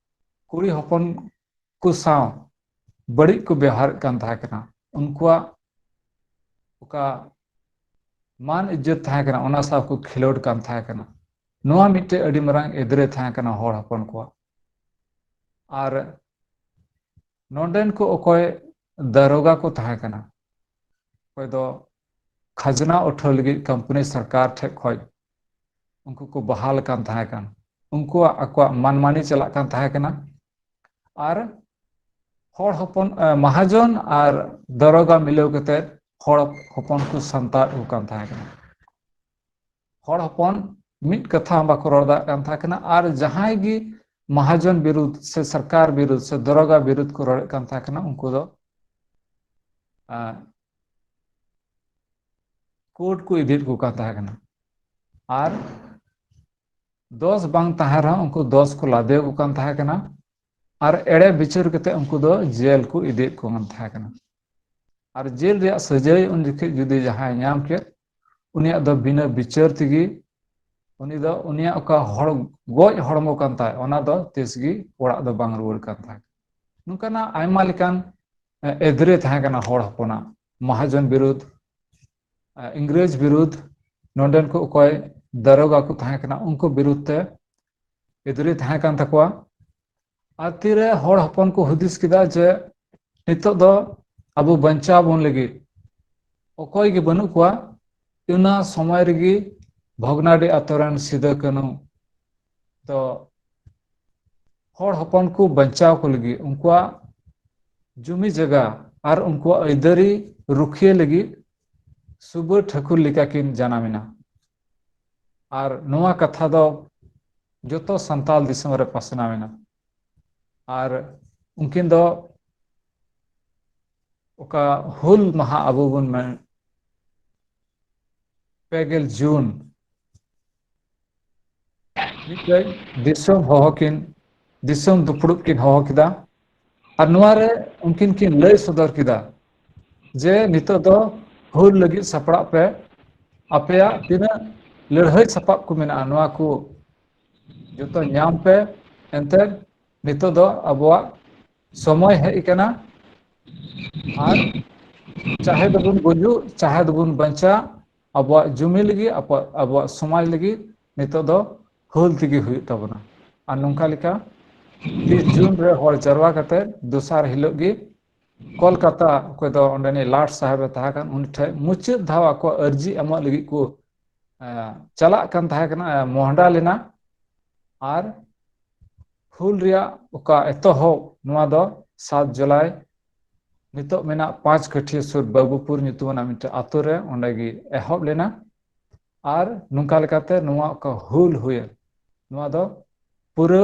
ᱠᱩᱲᱤ ᱦᱚᱯᱚᱱ ᱠᱚ ᱥᱟᱶ ᱵᱟᱹᱲᱤᱡ ᱠᱚ ᱵᱮᱣᱦᱟᱨᱮᱫ ᱠᱟᱱ ᱛᱟᱦᱮᱸ ᱠᱟᱱᱟ᱾ ᱩᱱᱠᱩᱣᱟᱜ ᱚᱠᱟ ᱢᱟᱱ ᱤᱡᱽᱡᱚᱛ ᱛᱟᱦᱮᱸ ᱠᱟᱱᱟ, ᱚᱱᱟ ᱥᱟᱶ ᱠᱚ ᱠᱷᱮᱞᱳᱰ ᱠᱟᱱ ᱛᱟᱦᱮᱸ ᱠᱟᱱᱟ᱾ ᱱᱚᱣᱟ ᱢᱤᱫᱴᱮᱡ ᱟᱹᱰᱤ ᱢᱟᱨᱟᱝ ᱮᱫᱽᱨᱮ ᱛᱟᱦᱮᱸ ᱠᱟᱱᱟ ᱦᱚᱲ ᱦᱚᱯᱚᱱ ᱠᱚᱣᱟᱜ᱾ ᱟᱨ ᱱᱚᱰᱮᱱ ᱠᱚ ᱚᱠᱚᱭ ᱫᱟᱨᱳᱜᱟ ᱠᱚ ᱛᱟᱦᱮᱸ ᱠᱟᱱᱟ, ᱚᱠᱚᱭ ᱫᱚ ᱠᱷᱟᱡᱽᱱᱟ ᱩᱴᱷᱟᱹᱣ ᱞᱟᱹᱜᱤᱫ ᱠᱳᱢᱯᱟᱱᱤ ᱥᱚᱨᱠᱟᱨ ᱴᱷᱮᱡ ᱠᱷᱚᱡ ᱩᱱᱠᱩ ᱠᱚ ᱵᱟᱦᱟᱞ ᱠᱟᱱ ᱛᱟᱦᱮᱸ ᱠᱟᱱ, ᱩᱱᱠᱩᱣᱟᱜ ᱟᱠᱚᱣᱟᱜ ᱢᱟᱱᱢᱟᱹᱱᱤ ᱪᱟᱞᱟᱜ ᱠᱟᱱ ᱛᱟᱦᱮᱸ ᱠᱟᱱᱟ᱾ ᱟᱨ ᱦᱚᱲ ᱦᱚᱯᱚᱱ, ᱮ, ᱢᱟᱦᱟᱡᱚᱱ ᱟᱨ ᱫᱟᱨᱳᱜᱟ ᱢᱤᱞᱟᱹᱣ ᱠᱟᱛᱮ ᱦᱚᱲ ᱦᱚᱯᱚᱱ ᱠᱚ ᱥᱟᱱᱛᱟᱲ ᱠᱚ ᱠᱟᱱ ᱛᱟᱦᱮᱸ ᱠᱟᱱᱟ᱾ ᱦᱚᱲ ᱦᱚᱯᱚᱱ ᱢᱤᱫ ᱠᱟᱛᱷᱟ ᱦᱚᱸ ᱵᱟᱠᱚ ᱨᱚᱲ ᱫᱟᱲᱮᱭᱟᱜ ᱠᱟᱱ ᱛᱟᱦᱮᱸ ᱠᱟᱱᱟ᱾ ᱟᱨ ᱡᱟᱦᱟᱸᱭ ᱜᱮ ᱢᱟᱦᱟᱡᱚᱱ ᱵᱤᱨᱩᱫᱷ ᱥᱮ ᱥᱚᱨᱠᱟᱨ ᱵᱤᱨᱩᱫᱷ ᱥᱮ ᱫᱟᱨᱳᱜᱟ ᱵᱤᱨᱩᱫᱷ ᱠᱚ ᱨᱚᱲᱮᱫ ᱠᱟᱱ ᱛᱟᱦᱮᱸ ᱠᱟᱱᱟ, ᱩᱱᱠᱩ ᱫᱚ, ᱟ, ᱠᱳᱨᱴ ᱠᱚ ᱤᱫᱤᱭᱮᱫ ᱠᱚ ᱠᱟᱱ ᱛᱟᱦᱮᱸ ᱠᱟᱱᱟ᱾ ᱟᱨ ᱫᱚᱥ ᱵᱟᱝ ᱛᱟᱦᱮᱸ ᱨᱮᱦᱚᱸ ᱩᱱᱠᱩ ᱫᱚᱥ ᱠᱚ ᱞᱟᱫᱮ ᱠᱚ ᱠᱟᱱ ᱛᱟᱦᱮᱸ ᱠᱟᱱᱟ᱾ ᱟᱨ ᱮᱲᱮ ᱵᱤᱪᱟᱹᱨ ᱠᱟᱛᱮ ᱩᱱᱠᱩ ᱫᱚ ᱡᱮᱞ ᱠᱚ ᱤᱫᱤᱭᱮᱫ ᱠᱚ ᱠᱟᱱ ᱛᱟᱦᱮᱸ ᱠᱟᱱᱟ᱾ ᱟᱨ ᱡᱮᱞ ᱨᱮᱭᱟᱜ ᱥᱟᱹᱡᱟᱹᱭ ᱩᱱ ᱡᱚᱠᱷᱮᱡ ᱡᱩᱫᱤ ᱡᱟᱦᱟᱸᱭ ᱧᱟᱢ ᱠᱮᱫ, ᱩᱱᱤᱭᱟᱜ ᱫᱚ ᱵᱤᱱᱟᱹ ᱵᱤᱪᱟᱹᱨ ᱛᱮᱜᱮ, ᱩᱱᱤ ᱫᱚ, ᱩᱱᱤᱭᱟᱜ ᱚᱠᱟ ᱦᱚᱲ ᱜᱚᱡ ᱦᱚᱲᱢᱚ ᱠᱟᱱ ᱛᱟᱭ, ᱚᱱᱟ ᱫᱚ ᱛᱤᱥ ᱜᱮ ᱚᱲᱟᱜ ᱫᱚ ᱵᱟᱝ ᱨᱩᱣᱟᱹᱲ ᱠᱟᱱ ᱛᱟᱭ᱾ ᱱᱚᱝᱠᱟᱱᱟᱜ ᱟᱭᱢᱟ ᱞᱮᱠᱟᱱ, ᱮ, ᱮᱫᱽᱨᱮ ᱛᱟᱦᱮᱸ ᱠᱟᱱᱟ ᱦᱚᱲ ᱦᱚᱯᱚᱱᱟᱜ, ᱢᱟᱦᱟᱡᱚᱱ ᱵᱤᱨᱩᱫᱷ, ᱮ, ᱤᱝᱨᱮᱡᱽ ᱵᱤᱨᱩᱫᱷ, ᱱᱚᱰᱮᱱ ᱠᱚ ᱚᱠᱚᱭ ᱫᱟᱨᱳᱜᱟ ᱠᱚ ᱛᱟᱦᱮᱸ ᱠᱟᱱᱟ, ᱩᱱᱠᱩ ᱵᱤᱨᱩᱫᱷ ᱛᱮ ᱮᱫᱽᱨᱮ ᱛᱟᱦᱮᱸ ᱠᱟᱱ ᱛᱟᱠᱚᱣᱟ᱾ ᱟᱨ ᱛᱤᱨᱮ ᱦᱚᱲ ᱦᱚᱯᱚᱱ ᱠᱚ ᱦᱩᱫᱤᱥ ᱠᱮᱫᱟ ᱡᱮ ᱱᱤᱛᱚᱜ ᱫᱚ ᱟᱵᱚ ᱵᱟᱧᱪᱟᱣ ᱵᱚᱱ ᱞᱟᱹᱜᱤᱫ ᱚᱠᱚᱭ ᱜᱮ ᱵᱟᱹᱱᱩᱜ ᱠᱚᱣᱟ᱾ ᱚᱱᱟ ᱥᱚᱢᱚᱭ ᱨᱮᱜᱮ ᱵᱷᱚᱜᱽᱱᱟᱰᱤ ᱟᱛᱳ ᱨᱮᱱ ᱥᱤᱫᱟᱹ ᱠᱟᱹᱱᱦᱩ ᱫᱚ ᱦᱚᱲ ᱦᱚᱯᱚᱱ ᱠᱚ ᱵᱟᱧᱪᱟᱣ ᱠᱚ ᱞᱟᱹᱜᱤᱫ, ᱩᱱᱠᱩᱣᱟᱜ ᱡᱩᱢᱤ ᱡᱟᱭᱜᱟ ᱟᱨ ᱩᱱᱠᱩᱣᱟᱜ ᱟᱹᱭᱫᱟᱹᱨᱤ ᱨᱩᱠᱷᱤᱭᱟᱹ ᱞᱟᱹᱜᱤᱫ ᱥᱩᱵᱟᱹ ᱴᱷᱟᱹᱠᱩᱨ ᱞᱮᱠᱟ ᱠᱤᱱ ᱡᱟᱱᱟᱢ ᱮᱱᱟ᱾ ᱟᱨ ᱱᱚᱣᱟ ᱠᱟᱛᱷᱟ ᱫᱚ ᱡᱚᱛᱚ ᱥᱟᱱᱛᱟᱞ ᱫᱤᱥᱚᱢ ᱨᱮ ᱯᱟᱥᱱᱟᱣ ᱮᱱᱟ᱾ ᱟᱨ ᱩᱱᱠᱤᱱ ᱫᱚ ᱚᱠᱟ ᱦᱩᱞ ᱢᱟᱦᱟ ᱟᱵᱚ ᱵᱚᱱ ᱢᱮᱱ, ᱯᱮ ᱜᱮᱞ ᱡᱩᱱ ᱢᱤᱫᱴᱮᱡ ᱫᱤᱥᱚᱢ ᱦᱚᱦᱚ ᱠᱤᱱ, ᱫᱤᱥᱚᱢ ᱫᱩᱯᱲᱩᱵ ᱠᱤᱱ ᱦᱚᱦᱚ ᱠᱮᱫᱟ᱾ ᱟᱨ ᱱᱚᱣᱟ ᱨᱮ ᱩᱱᱠᱤᱱ ᱠᱤᱱ ᱞᱟᱹᱭ ᱥᱚᱫᱚᱨ ᱠᱮᱫᱟ ᱡᱮ ᱱᱤᱛᱚᱜ ᱫᱚ ᱦᱩᱞ ᱞᱟᱹᱜᱤᱫ ᱥᱟᱯᱲᱟᱜ ᱯᱮ, ᱟᱯᱮᱭᱟᱜ ᱛᱤᱱᱟᱹᱜ ᱞᱟᱹᱲᱦᱟᱹᱭ ᱥᱟᱯᱟᱵ ᱠᱚ ᱢᱮᱱᱟᱜᱼᱟ, ᱱᱚᱣᱟ ᱠᱚ ᱡᱚᱛᱚ ᱧᱟᱢ ᱯᱮ᱾ ᱮᱱᱛᱮ ᱱᱤᱛᱚᱜ ᱫᱚ ᱟᱵᱚᱣᱟᱜ ᱥᱚᱢᱚᱭ ᱦᱮᱡ ᱟᱠᱟᱱᱟ᱾ ᱟᱨ ᱪᱟᱦᱮ ᱫᱚᱵᱚᱱ ᱜᱩᱡᱩᱜ, ᱪᱟᱦᱮ ᱫᱚᱵᱚᱱ ᱵᱟᱧᱪᱟᱜ, ᱟᱵᱚᱣᱟᱜ ᱡᱩᱢᱤ ᱞᱟᱹᱜᱤᱫ, ᱟᱵᱚᱣᱟᱜ, ᱟᱵᱚᱣᱟᱜ ᱥᱚᱢᱟᱡᱽ ᱞᱟᱹᱜᱤᱫ ᱱᱤᱛᱚᱜ ᱫᱚ ᱦᱩᱞ ᱛᱮᱜᱮ ᱦᱩᱭᱩᱜ ᱛᱟᱵᱚᱱᱟ᱾ ᱟᱨ ᱱᱚᱝᱠᱟ ᱞᱮᱠᱟ ᱛᱤᱥ ᱡᱩᱱ ᱨᱮ ᱦᱚᱲ ᱡᱟᱨᱣᱟ ᱠᱟᱛᱮ ᱫᱚᱥᱟᱨ ᱦᱤᱞᱳᱜ ᱜᱮ ᱠᱳᱞᱠᱟᱛᱟ, ᱚᱠᱚᱭ ᱫᱚ ᱚᱸᱰᱮᱱᱤᱡ ᱞᱟᱴ ᱥᱟᱦᱮᱵ ᱮ ᱛᱟᱦᱮᱸ ᱠᱟᱱ, ᱩᱱᱤ ᱴᱷᱮᱱ ᱢᱩᱪᱟᱹᱫ ᱫᱷᱟᱣ ᱟᱠᱚᱣᱟᱜ ᱟᱹᱨᱡᱤ ᱮᱢᱚᱜ ᱞᱟᱹᱜᱤᱫ ᱠᱚ, ᱮ, ᱪᱟᱞᱟᱜ ᱠᱟᱱ ᱛᱟᱦᱮᱸ ᱠᱟᱱᱟ, ᱮ, ᱢᱚᱦᱰᱟ ᱞᱮᱱᱟ᱾ ᱟᱨ ᱦᱩᱞ ᱨᱮᱭᱟᱜ ᱚᱠᱟ ᱮᱛᱚᱦᱚᱵ, ᱱᱚᱣᱟ ᱫᱚ ᱥᱟᱛ ᱡᱩᱞᱟᱭ ᱱᱤᱛᱚᱜ ᱢᱮᱱᱟᱜ ᱯᱟᱸᱪ ᱠᱟᱹᱴᱷᱤᱭᱟᱹ ᱥᱩᱨ ᱵᱟᱹᱵᱩᱯᱩᱨ ᱧᱩᱛᱩᱢᱟᱱᱟᱜ ᱢᱤᱫᱴᱮᱱ ᱟᱛᱳ ᱨᱮ, ᱚᱸᱰᱮ ᱜᱮ ᱮᱦᱚᱵ ᱞᱮᱱᱟ᱾ ᱟᱨ ᱱᱚᱝᱠᱟ ᱞᱮᱠᱟᱛᱮ ᱱᱚᱣᱟ ᱚᱠᱟ ᱦᱩᱞ ᱦᱩᱭᱮᱱ, ᱱᱚᱣᱟ ᱫᱚ ᱯᱩᱨᱟᱹ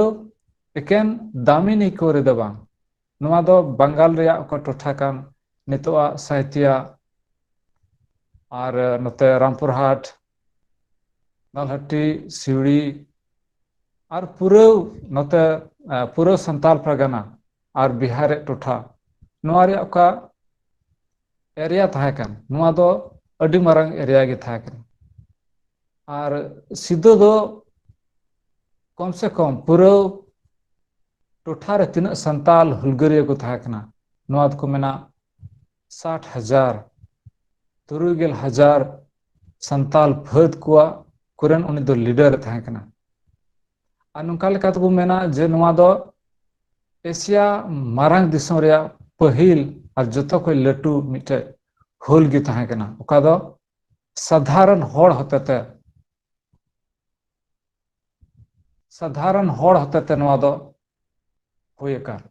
ᱮᱠᱮᱱ ᱫᱟᱢᱤᱱᱤ ᱠᱚ ᱨᱮᱫᱚ ᱵᱟᱝ, ᱱᱚᱣᱟ ᱫᱚ ᱵᱟᱝᱜᱟᱞ ᱨᱮᱭᱟᱜ ᱚᱠᱟ ᱴᱚᱴᱷᱟ ᱠᱟᱱ, ᱱᱤᱛᱚᱜᱟᱜ ᱥᱟᱭᱛᱤᱭᱟ ᱟᱨ ᱱᱚᱛᱮ ᱨᱟᱢᱯᱩᱨᱦᱟᱴ, ᱱᱟᱞᱦᱟᱴᱤ, ᱥᱤᱣᱲᱤ ᱟᱨ ᱯᱩᱨᱟᱹ ᱱᱚᱛᱮ, ᱮ, ᱯᱩᱨᱟᱹ ᱥᱟᱱᱛᱟᱞ ᱯᱟᱨᱜᱟᱱᱟ ᱟᱨ ᱵᱤᱦᱟᱨ ᱨᱮᱭᱟᱜ ᱴᱚᱴᱷᱟ, ᱱᱚᱣᱟ ᱨᱮᱭᱟᱜ ᱚᱠᱟ ᱮᱨᱤᱭᱟ ᱛᱟᱦᱮᱸ ᱠᱟᱱ, ᱱᱚᱣᱟ ᱫᱚ ᱟᱹᱰᱤ ᱢᱟᱨᱟᱝ ᱮᱨᱤᱭᱟ ᱜᱮ ᱛᱟᱦᱮᱸ ᱠᱟᱱᱟ᱾ ᱟᱨ ᱥᱤᱫᱟᱹ ᱫᱚ ᱠᱚᱢ ᱥᱮ ᱠᱚᱢ ᱯᱩᱨᱟᱹ ᱴᱚᱴᱷᱟ ᱨᱮ ᱛᱤᱱᱟᱹᱜ ᱥᱟᱱᱛᱟᱞ ᱦᱩᱞᱜᱟᱹᱨᱤᱭᱟᱹ ᱠᱚ ᱛᱟᱦᱮᱸ ᱠᱟᱱᱟ, ᱱᱚᱣᱟ ᱫᱚᱠᱚ ᱢᱮᱱᱟ ᱥᱟᱴ ᱦᱟᱡᱟᱨ, ᱛᱩᱨᱩᱭ ᱜᱮᱞ ᱦᱟᱡᱟᱨ ᱥᱟᱱᱛᱟᱞ ᱯᱷᱟᱹᱫ ᱠᱚᱣᱟᱜ ᱠᱚᱨᱮᱱ ᱩᱱᱤ ᱫᱚ ᱞᱤᱰᱟᱨ ᱮ ᱛᱟᱦᱮᱸ ᱠᱟᱱᱟ᱾ ᱟᱨ ᱱᱚᱝᱠᱟ ᱞᱮᱠᱟ ᱛᱮᱵᱚ ᱢᱮᱱᱟ ᱡᱮ ᱱᱚᱣᱟ ᱫᱚ ᱮᱥᱤᱭᱟ ᱢᱟᱨᱟᱝ ᱫᱤᱥᱚᱢ ᱨᱮᱭᱟᱜ ᱯᱟᱹᱦᱤᱞ ᱟᱨ ᱡᱚᱛᱚ ᱠᱷᱚᱱ ᱞᱟᱹᱴᱩ ᱢᱤᱫᱴᱮᱡ ᱦᱩᱞ ᱜᱮ ᱛᱟᱦᱮᱸ ᱠᱟᱱᱟ, ᱚᱠᱟ ᱫᱚ ᱥᱟᱫᱷᱟᱨᱚᱱ ᱦᱚᱲ ᱦᱚᱛᱮᱛᱮ, ᱥᱟᱫᱷᱟᱨᱚᱱ ᱦᱚᱲ ᱦᱚᱛᱮᱛᱮ ᱱᱚᱣᱟ ᱫᱚ ᱦᱩᱭ ᱟᱠᱟᱱ᱾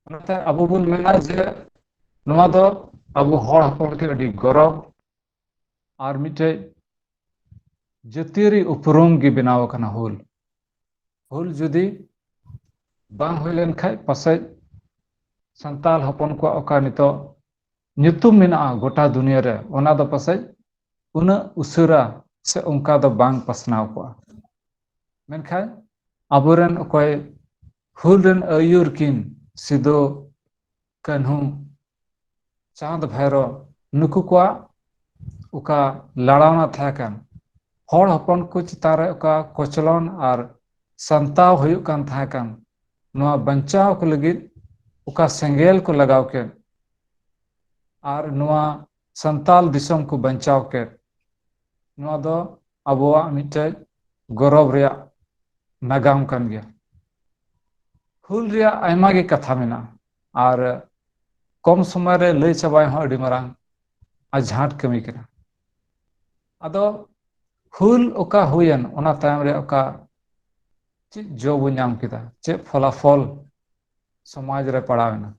ᱚᱱᱟᱛᱮ ᱟᱵᱚ ᱵᱚᱱ ᱢᱮᱱᱟ ᱡᱮ ᱱᱚᱣᱟ ᱫᱚ ᱟᱵᱚ ᱦᱚᱲ ᱦᱚᱯᱚᱱ ᱞᱟᱹᱜᱤᱫ ᱟᱹᱰᱤ ᱜᱚᱨᱚᱵᱽ ᱟᱨ ᱢᱤᱫᱴᱮᱡ ᱡᱟᱹᱛᱤᱭᱟᱹᱨᱤ ᱩᱯᱨᱩᱢ ᱜᱮ ᱵᱮᱱᱟᱣ ᱟᱠᱟᱱᱟ ᱦᱩᱞ᱾ ᱦᱩᱞ ᱡᱩᱫᱤ ᱵᱟᱝ ᱦᱩᱭ ᱞᱮᱱᱠᱷᱟᱡ ᱯᱟᱥᱮᱡ ᱥᱟᱱᱛᱟᱲ ᱦᱚᱯᱚᱱ ᱠᱚᱣᱟᱜ ᱚᱠᱟ ᱱᱤᱛᱚᱜ ᱧᱩᱛᱩᱢ ᱢᱮᱱᱟᱜᱼᱟ ᱜᱚᱴᱟ ᱫᱩᱱᱤᱭᱟᱹ ᱨᱮ, ᱚᱱᱟ ᱫᱚ ᱯᱟᱥᱮᱡ ᱩᱱᱟᱹᱜ ᱩᱥᱟᱹᱨᱟ ᱥᱮ ᱚᱱᱠᱟ ᱫᱚ ᱵᱟᱝ ᱯᱟᱥᱱᱟᱣ ᱠᱚᱜᱼᱟ᱾ ᱢᱮᱱᱠᱷᱟᱱ ᱟᱵᱚᱨᱮᱱ ᱚᱠᱚᱭ ᱦᱩᱞ ᱨᱮᱱ ᱟᱹᱭᱩᱨ ᱠᱤᱱ ᱥᱤᱫᱩ, ᱠᱟᱹᱱᱦᱩ, ᱪᱟᱸᱫᱽ, ᱵᱷᱟᱭᱨᱚ, ᱱᱩᱠᱩ ᱠᱚᱣᱟᱜ ᱚᱠᱟ ᱞᱟᱲᱟᱣᱱᱟ ᱛᱟᱦᱮᱸ ᱠᱟᱱ, ᱦᱚᱲ ᱦᱚᱯᱚᱱ ᱠᱚ ᱪᱮᱛᱟᱱ ᱨᱮ ᱚᱠᱟ ᱠᱚᱪᱞᱚᱱ ᱟᱨ ᱥᱟᱱᱛᱟᱣ ᱦᱩᱭᱩᱜ ᱠᱟᱱ ᱛᱟᱦᱮᱸ ᱠᱟᱱ, ᱱᱚᱣᱟ ᱵᱟᱧᱪᱟᱣ ᱠᱚ ᱞᱟᱹᱜᱤᱫ ᱚᱠᱟ ᱥᱮᱸᱜᱮᱞ ᱠᱚ ᱞᱟᱜᱟᱣ ᱠᱮᱫ ᱟᱨ ᱱᱚᱣᱟ ᱥᱟᱱᱛᱟᱞ ᱫᱤᱥᱚᱢ ᱠᱚ ᱵᱟᱧᱪᱟᱣ ᱠᱮᱫ, ᱱᱚᱣᱟ ᱫᱚ ᱟᱵᱚᱣᱟᱜ ᱢᱤᱫᱴᱮᱡ ᱜᱚᱨᱚᱵᱽ ᱨᱮᱭᱟᱜ ᱱᱟᱜᱟᱢ ᱠᱟᱱ ᱜᱮᱭᱟ᱾ ᱦᱩᱞ ᱨᱮᱭᱟᱜ ᱟᱭᱢᱟ ᱜᱮ ᱠᱟᱛᱷᱟ ᱢᱮᱱᱟᱜᱼᱟ, ᱟᱨ ᱠᱚᱢ ᱥᱚᱢᱚᱭ ᱨᱮ ᱞᱟᱹᱭ ᱪᱟᱵᱟᱭ ᱦᱚᱸ ᱟᱹᱰᱤ ᱢᱟᱨᱟᱝ ᱟᱡᱷᱟᱸᱴ ᱠᱟᱹᱢᱤ ᱠᱟᱱᱟ᱾ ᱟᱫᱚ ᱦᱩᱞ ᱚᱠᱟ ᱦᱩᱭᱮᱱ, ᱚᱱᱟ ᱛᱟᱭᱚᱢ ᱨᱮ ᱚᱠᱟ ᱪᱮᱫ ᱡᱚ ᱵᱚ ᱧᱟᱢ ᱠᱮᱫᱟ, ᱪᱮᱫ ᱯᱷᱚᱞᱟᱯᱷᱚᱞ ᱥᱚᱢᱟᱡᱽ ᱨᱮ ᱯᱟᱲᱟᱣ ᱮᱱᱟ?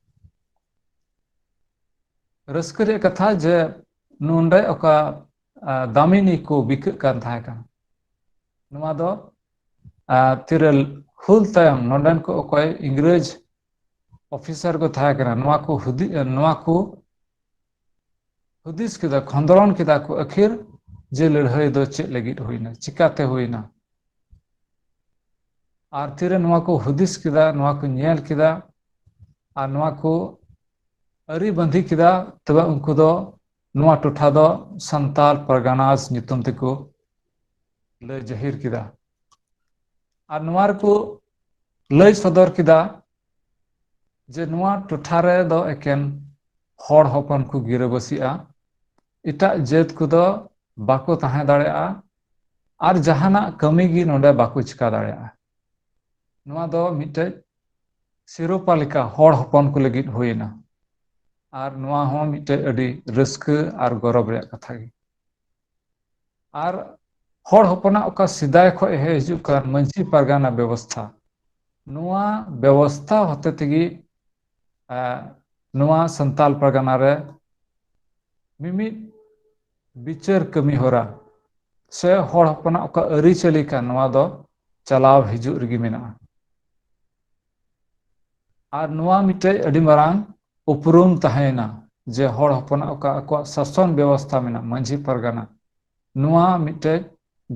ᱨᱟᱹᱥᱠᱟᱹ ᱨᱮᱭᱟᱜ ᱠᱟᱛᱷᱟ ᱡᱮ ᱱᱚᱰᱮ ᱚᱠᱟ, ᱟ, ᱫᱟᱢᱤᱱᱤ ᱠᱚ ᱵᱤᱠᱟᱹᱜ ᱠᱟᱱ ᱛᱟᱦᱮᱸ ᱠᱟᱱᱟ, ᱱᱚᱣᱟ ᱫᱚ, ᱟ, ᱛᱤᱨᱟᱹ ᱦᱩᱞ ᱛᱟᱭᱚᱢ ᱱᱚᱰᱮᱱ ᱠᱚ ᱚᱠᱚᱭ ᱤᱝᱨᱮᱡᱽ ᱚᱯᱷᱤᱥᱟᱨ ᱠᱚ ᱛᱟᱦᱮᱸ ᱠᱟᱱᱟ, ᱱᱚᱣᱟ ᱠᱚ ᱦᱩᱫᱤ-, ᱱᱚᱣᱟ ᱠᱚ ᱦᱩᱫᱤᱥ ᱠᱮᱫᱟ, ᱠᱷᱚᱸᱫᱽᱨᱚᱱ ᱠᱮᱫᱟ ᱠᱚ ᱟᱹᱠᱷᱤᱨ ᱡᱮ ᱞᱟᱹᱲᱦᱟᱹᱭ ᱫᱚ ᱪᱮᱫ ᱞᱟᱹᱜᱤᱫ ᱦᱩᱭᱱᱟ, ᱪᱤᱠᱟᱛᱮ ᱦᱩᱭᱱᱟ᱾ ᱟᱨ ᱛᱤᱨᱮ ᱱᱚᱣᱟ ᱠᱚ ᱦᱩᱫᱤᱥ ᱠᱮᱫᱟ, ᱱᱚᱣᱟ ᱠᱚ ᱧᱮᱞ ᱠᱮᱫᱟ, ᱟᱨ ᱱᱚᱣᱟ ᱠᱚ ᱟᱹᱨᱤ ᱵᱟᱸᱫᱷᱤ ᱠᱮᱫᱟ, ᱛᱚᱵᱮ ᱩᱱᱠᱩ ᱫᱚ ᱱᱚᱣᱟ ᱴᱚᱴᱷᱟ ᱫᱚ ᱥᱟᱱᱛᱟᱞ ᱯᱟᱨᱜᱟᱱᱟᱥ ᱧᱩᱛᱩᱢ ᱛᱮᱠᱚ ᱞᱟᱹᱭ ᱡᱟᱹᱦᱤᱨ ᱠᱮᱫᱟ᱾ ᱟᱨ ᱱᱚᱣᱟ ᱨᱮᱠᱚ ᱞᱟᱹᱭ ᱥᱚᱫᱚᱨ ᱠᱮᱫᱟ ᱡᱮ ᱱᱚᱣᱟ ᱴᱚᱴᱷᱟ ᱨᱮ ᱫᱚ ᱮᱠᱮᱱ ᱦᱚᱲ ᱦᱚᱯᱚᱱ ᱠᱚ ᱜᱤᱨᱟᱹᱵᱟᱹᱥᱤᱜᱼᱟ, ᱮᱴᱟᱜ ᱡᱟᱹᱛ ᱠᱚᱫᱚ ᱵᱟᱠᱚ ᱛᱟᱦᱮᱸ ᱫᱟᱲᱮᱭᱟᱜᱼᱟ ᱟᱨ ᱡᱟᱦᱟᱱᱟᱜ ᱠᱟᱹᱢᱤ ᱜᱮ ᱱᱚᱰᱮ ᱵᱟᱠᱚ ᱪᱤᱠᱟ ᱫᱟᱲᱮᱭᱟᱜᱼᱟ᱾ ᱱᱚᱣᱟ ᱫᱚ ᱢᱤᱫᱴᱮᱡ ᱥᱤᱨᱳᱯᱟ ᱞᱮᱠᱟ ᱦᱚᱲ ᱦᱚᱯᱚᱱ ᱠᱚ ᱞᱟᱹᱜᱤᱫ ᱦᱩᱭ ᱮᱱᱟ᱾ ᱟᱨ ᱱᱚᱣᱟ ᱦᱚᱸ ᱢᱤᱫᱴᱮᱡ ᱟᱹᱰᱤ ᱨᱟᱹᱥᱠᱟᱹ ᱟᱨ ᱜᱚᱨᱚᱵᱽ ᱨᱮᱭᱟᱜ ᱠᱟᱛᱷᱟ ᱜᱮ᱾ ᱟᱨ ᱦᱚᱲ ᱦᱚᱯᱚᱱᱟᱜ ᱚᱠᱟ ᱥᱮᱫᱟᱭ ᱠᱷᱚᱱ ᱦᱮᱡ ᱦᱤᱡᱩᱜ ᱠᱟᱱ ᱢᱟᱹᱡᱷᱤ ᱯᱟᱨᱜᱟᱱᱟ ᱵᱮᱵᱚᱥᱛᱷᱟ, ᱱᱚᱣᱟ ᱵᱮᱵᱚᱥᱛᱷᱟ ᱦᱚᱛᱮ ᱛᱮᱜᱮ, ᱮ, ᱱᱚᱣᱟ ᱥᱟᱱᱛᱟᱞ ᱯᱟᱨᱜᱟᱱᱟ ᱨᱮ ᱢᱤᱢᱤᱫ ᱵᱤᱪᱟᱹᱨ ᱠᱟᱹᱢᱤ ᱦᱚᱨᱟ ᱥᱮ ᱦᱚᱲ ᱦᱚᱯᱚᱱᱟᱜ ᱚᱠᱟ ᱟᱹᱨᱤᱪᱟᱹᱞᱤ ᱠᱟᱱ, ᱱᱚᱣᱟ ᱫᱚ ᱪᱟᱞᱟᱣ ᱦᱤᱡᱩᱜ ᱨᱮᱜᱮ ᱢᱮᱱᱟᱜᱼᱟ᱾ ᱟᱨ ᱱᱚᱣᱟ ᱢᱤᱫᱴᱮᱡ ᱟᱹᱰᱤ ᱢᱟᱨᱟᱝ ᱩᱯᱨᱩᱢ ᱛᱟᱦᱮᱸᱭᱮᱱᱟ ᱡᱮ ᱦᱚᱲ ᱦᱚᱯᱚᱱᱟᱜ ᱚᱠᱟ ᱟᱠᱚᱣᱟᱜ ᱥᱟᱥᱚᱱ ᱵᱮᱵᱚᱥᱛᱷᱟ ᱢᱮᱱᱟᱜᱼᱟ, ᱢᱟᱹᱡᱷᱤ ᱯᱟᱨᱜᱟᱱᱟ, ᱱᱚᱣᱟ ᱢᱤᱫᱴᱮᱡ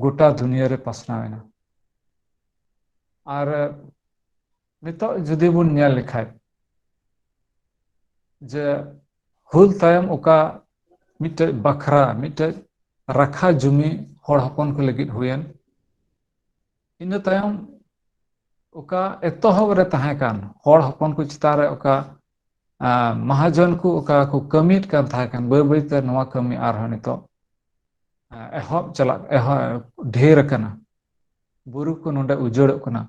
ᱜᱚᱴᱟ ᱫᱩᱱᱤᱭᱟᱹ ᱨᱮ ᱯᱟᱥᱱᱟᱣ ᱮᱱᱟ᱾ ᱟᱨ ᱱᱤᱛᱚᱜ ᱡᱩᱫᱤ ᱵᱚᱱ ᱧᱮᱞ ᱞᱮᱠᱷᱟᱡ, ᱡᱮ ᱦᱩᱞ ᱛᱟᱭᱚᱢ ᱚᱠᱟ ᱢᱤᱫᱴᱮᱡ ᱵᱟᱠᱷᱨᱟ, ᱢᱤᱫᱴᱮᱡ ᱨᱟᱠᱷᱟ ᱡᱩᱢᱤ ᱦᱚᱲ ᱦᱚᱯᱚᱱ ᱠᱚ ᱞᱟᱹᱜᱤᱫ ᱦᱩᱭᱮᱱ, ᱤᱱᱟᱹ ᱛᱟᱭᱚᱢ ᱚᱠᱟ ᱮᱛᱚᱦᱚᱵ ᱨᱮ ᱛᱟᱦᱮᱸ ᱠᱟᱱ ᱦᱚᱲ ᱦᱚᱯᱚᱱ ᱠᱚ ᱪᱮᱛᱟᱱ ᱨᱮ ᱚᱠᱟ, ᱟ, ᱢᱟᱦᱟᱡᱚᱱ ᱠᱚ ᱚᱠᱟ ᱠᱚ ᱠᱟᱹᱢᱤᱭᱮᱫ ᱠᱟᱱ ᱛᱟᱦᱮᱸ ᱠᱟᱱ, ᱵᱟᱹᱭ ᱵᱟᱹᱭᱛᱮ ᱱᱚᱣᱟ ᱠᱟᱹᱢᱤ ᱟᱨᱦᱚᱸ ᱱᱤᱛᱚᱜ, ᱟ, ᱮᱦᱚᱵ ᱪᱟᱞᱟᱜ, ᱮᱦᱚᱵ ᱰᱷᱮᱨ ᱟᱠᱟᱱᱟ᱾ ᱵᱩᱨᱩ ᱠᱚ ᱱᱚᱰᱮ ᱩᱡᱟᱹᱲᱚᱜ ᱠᱟᱱᱟ,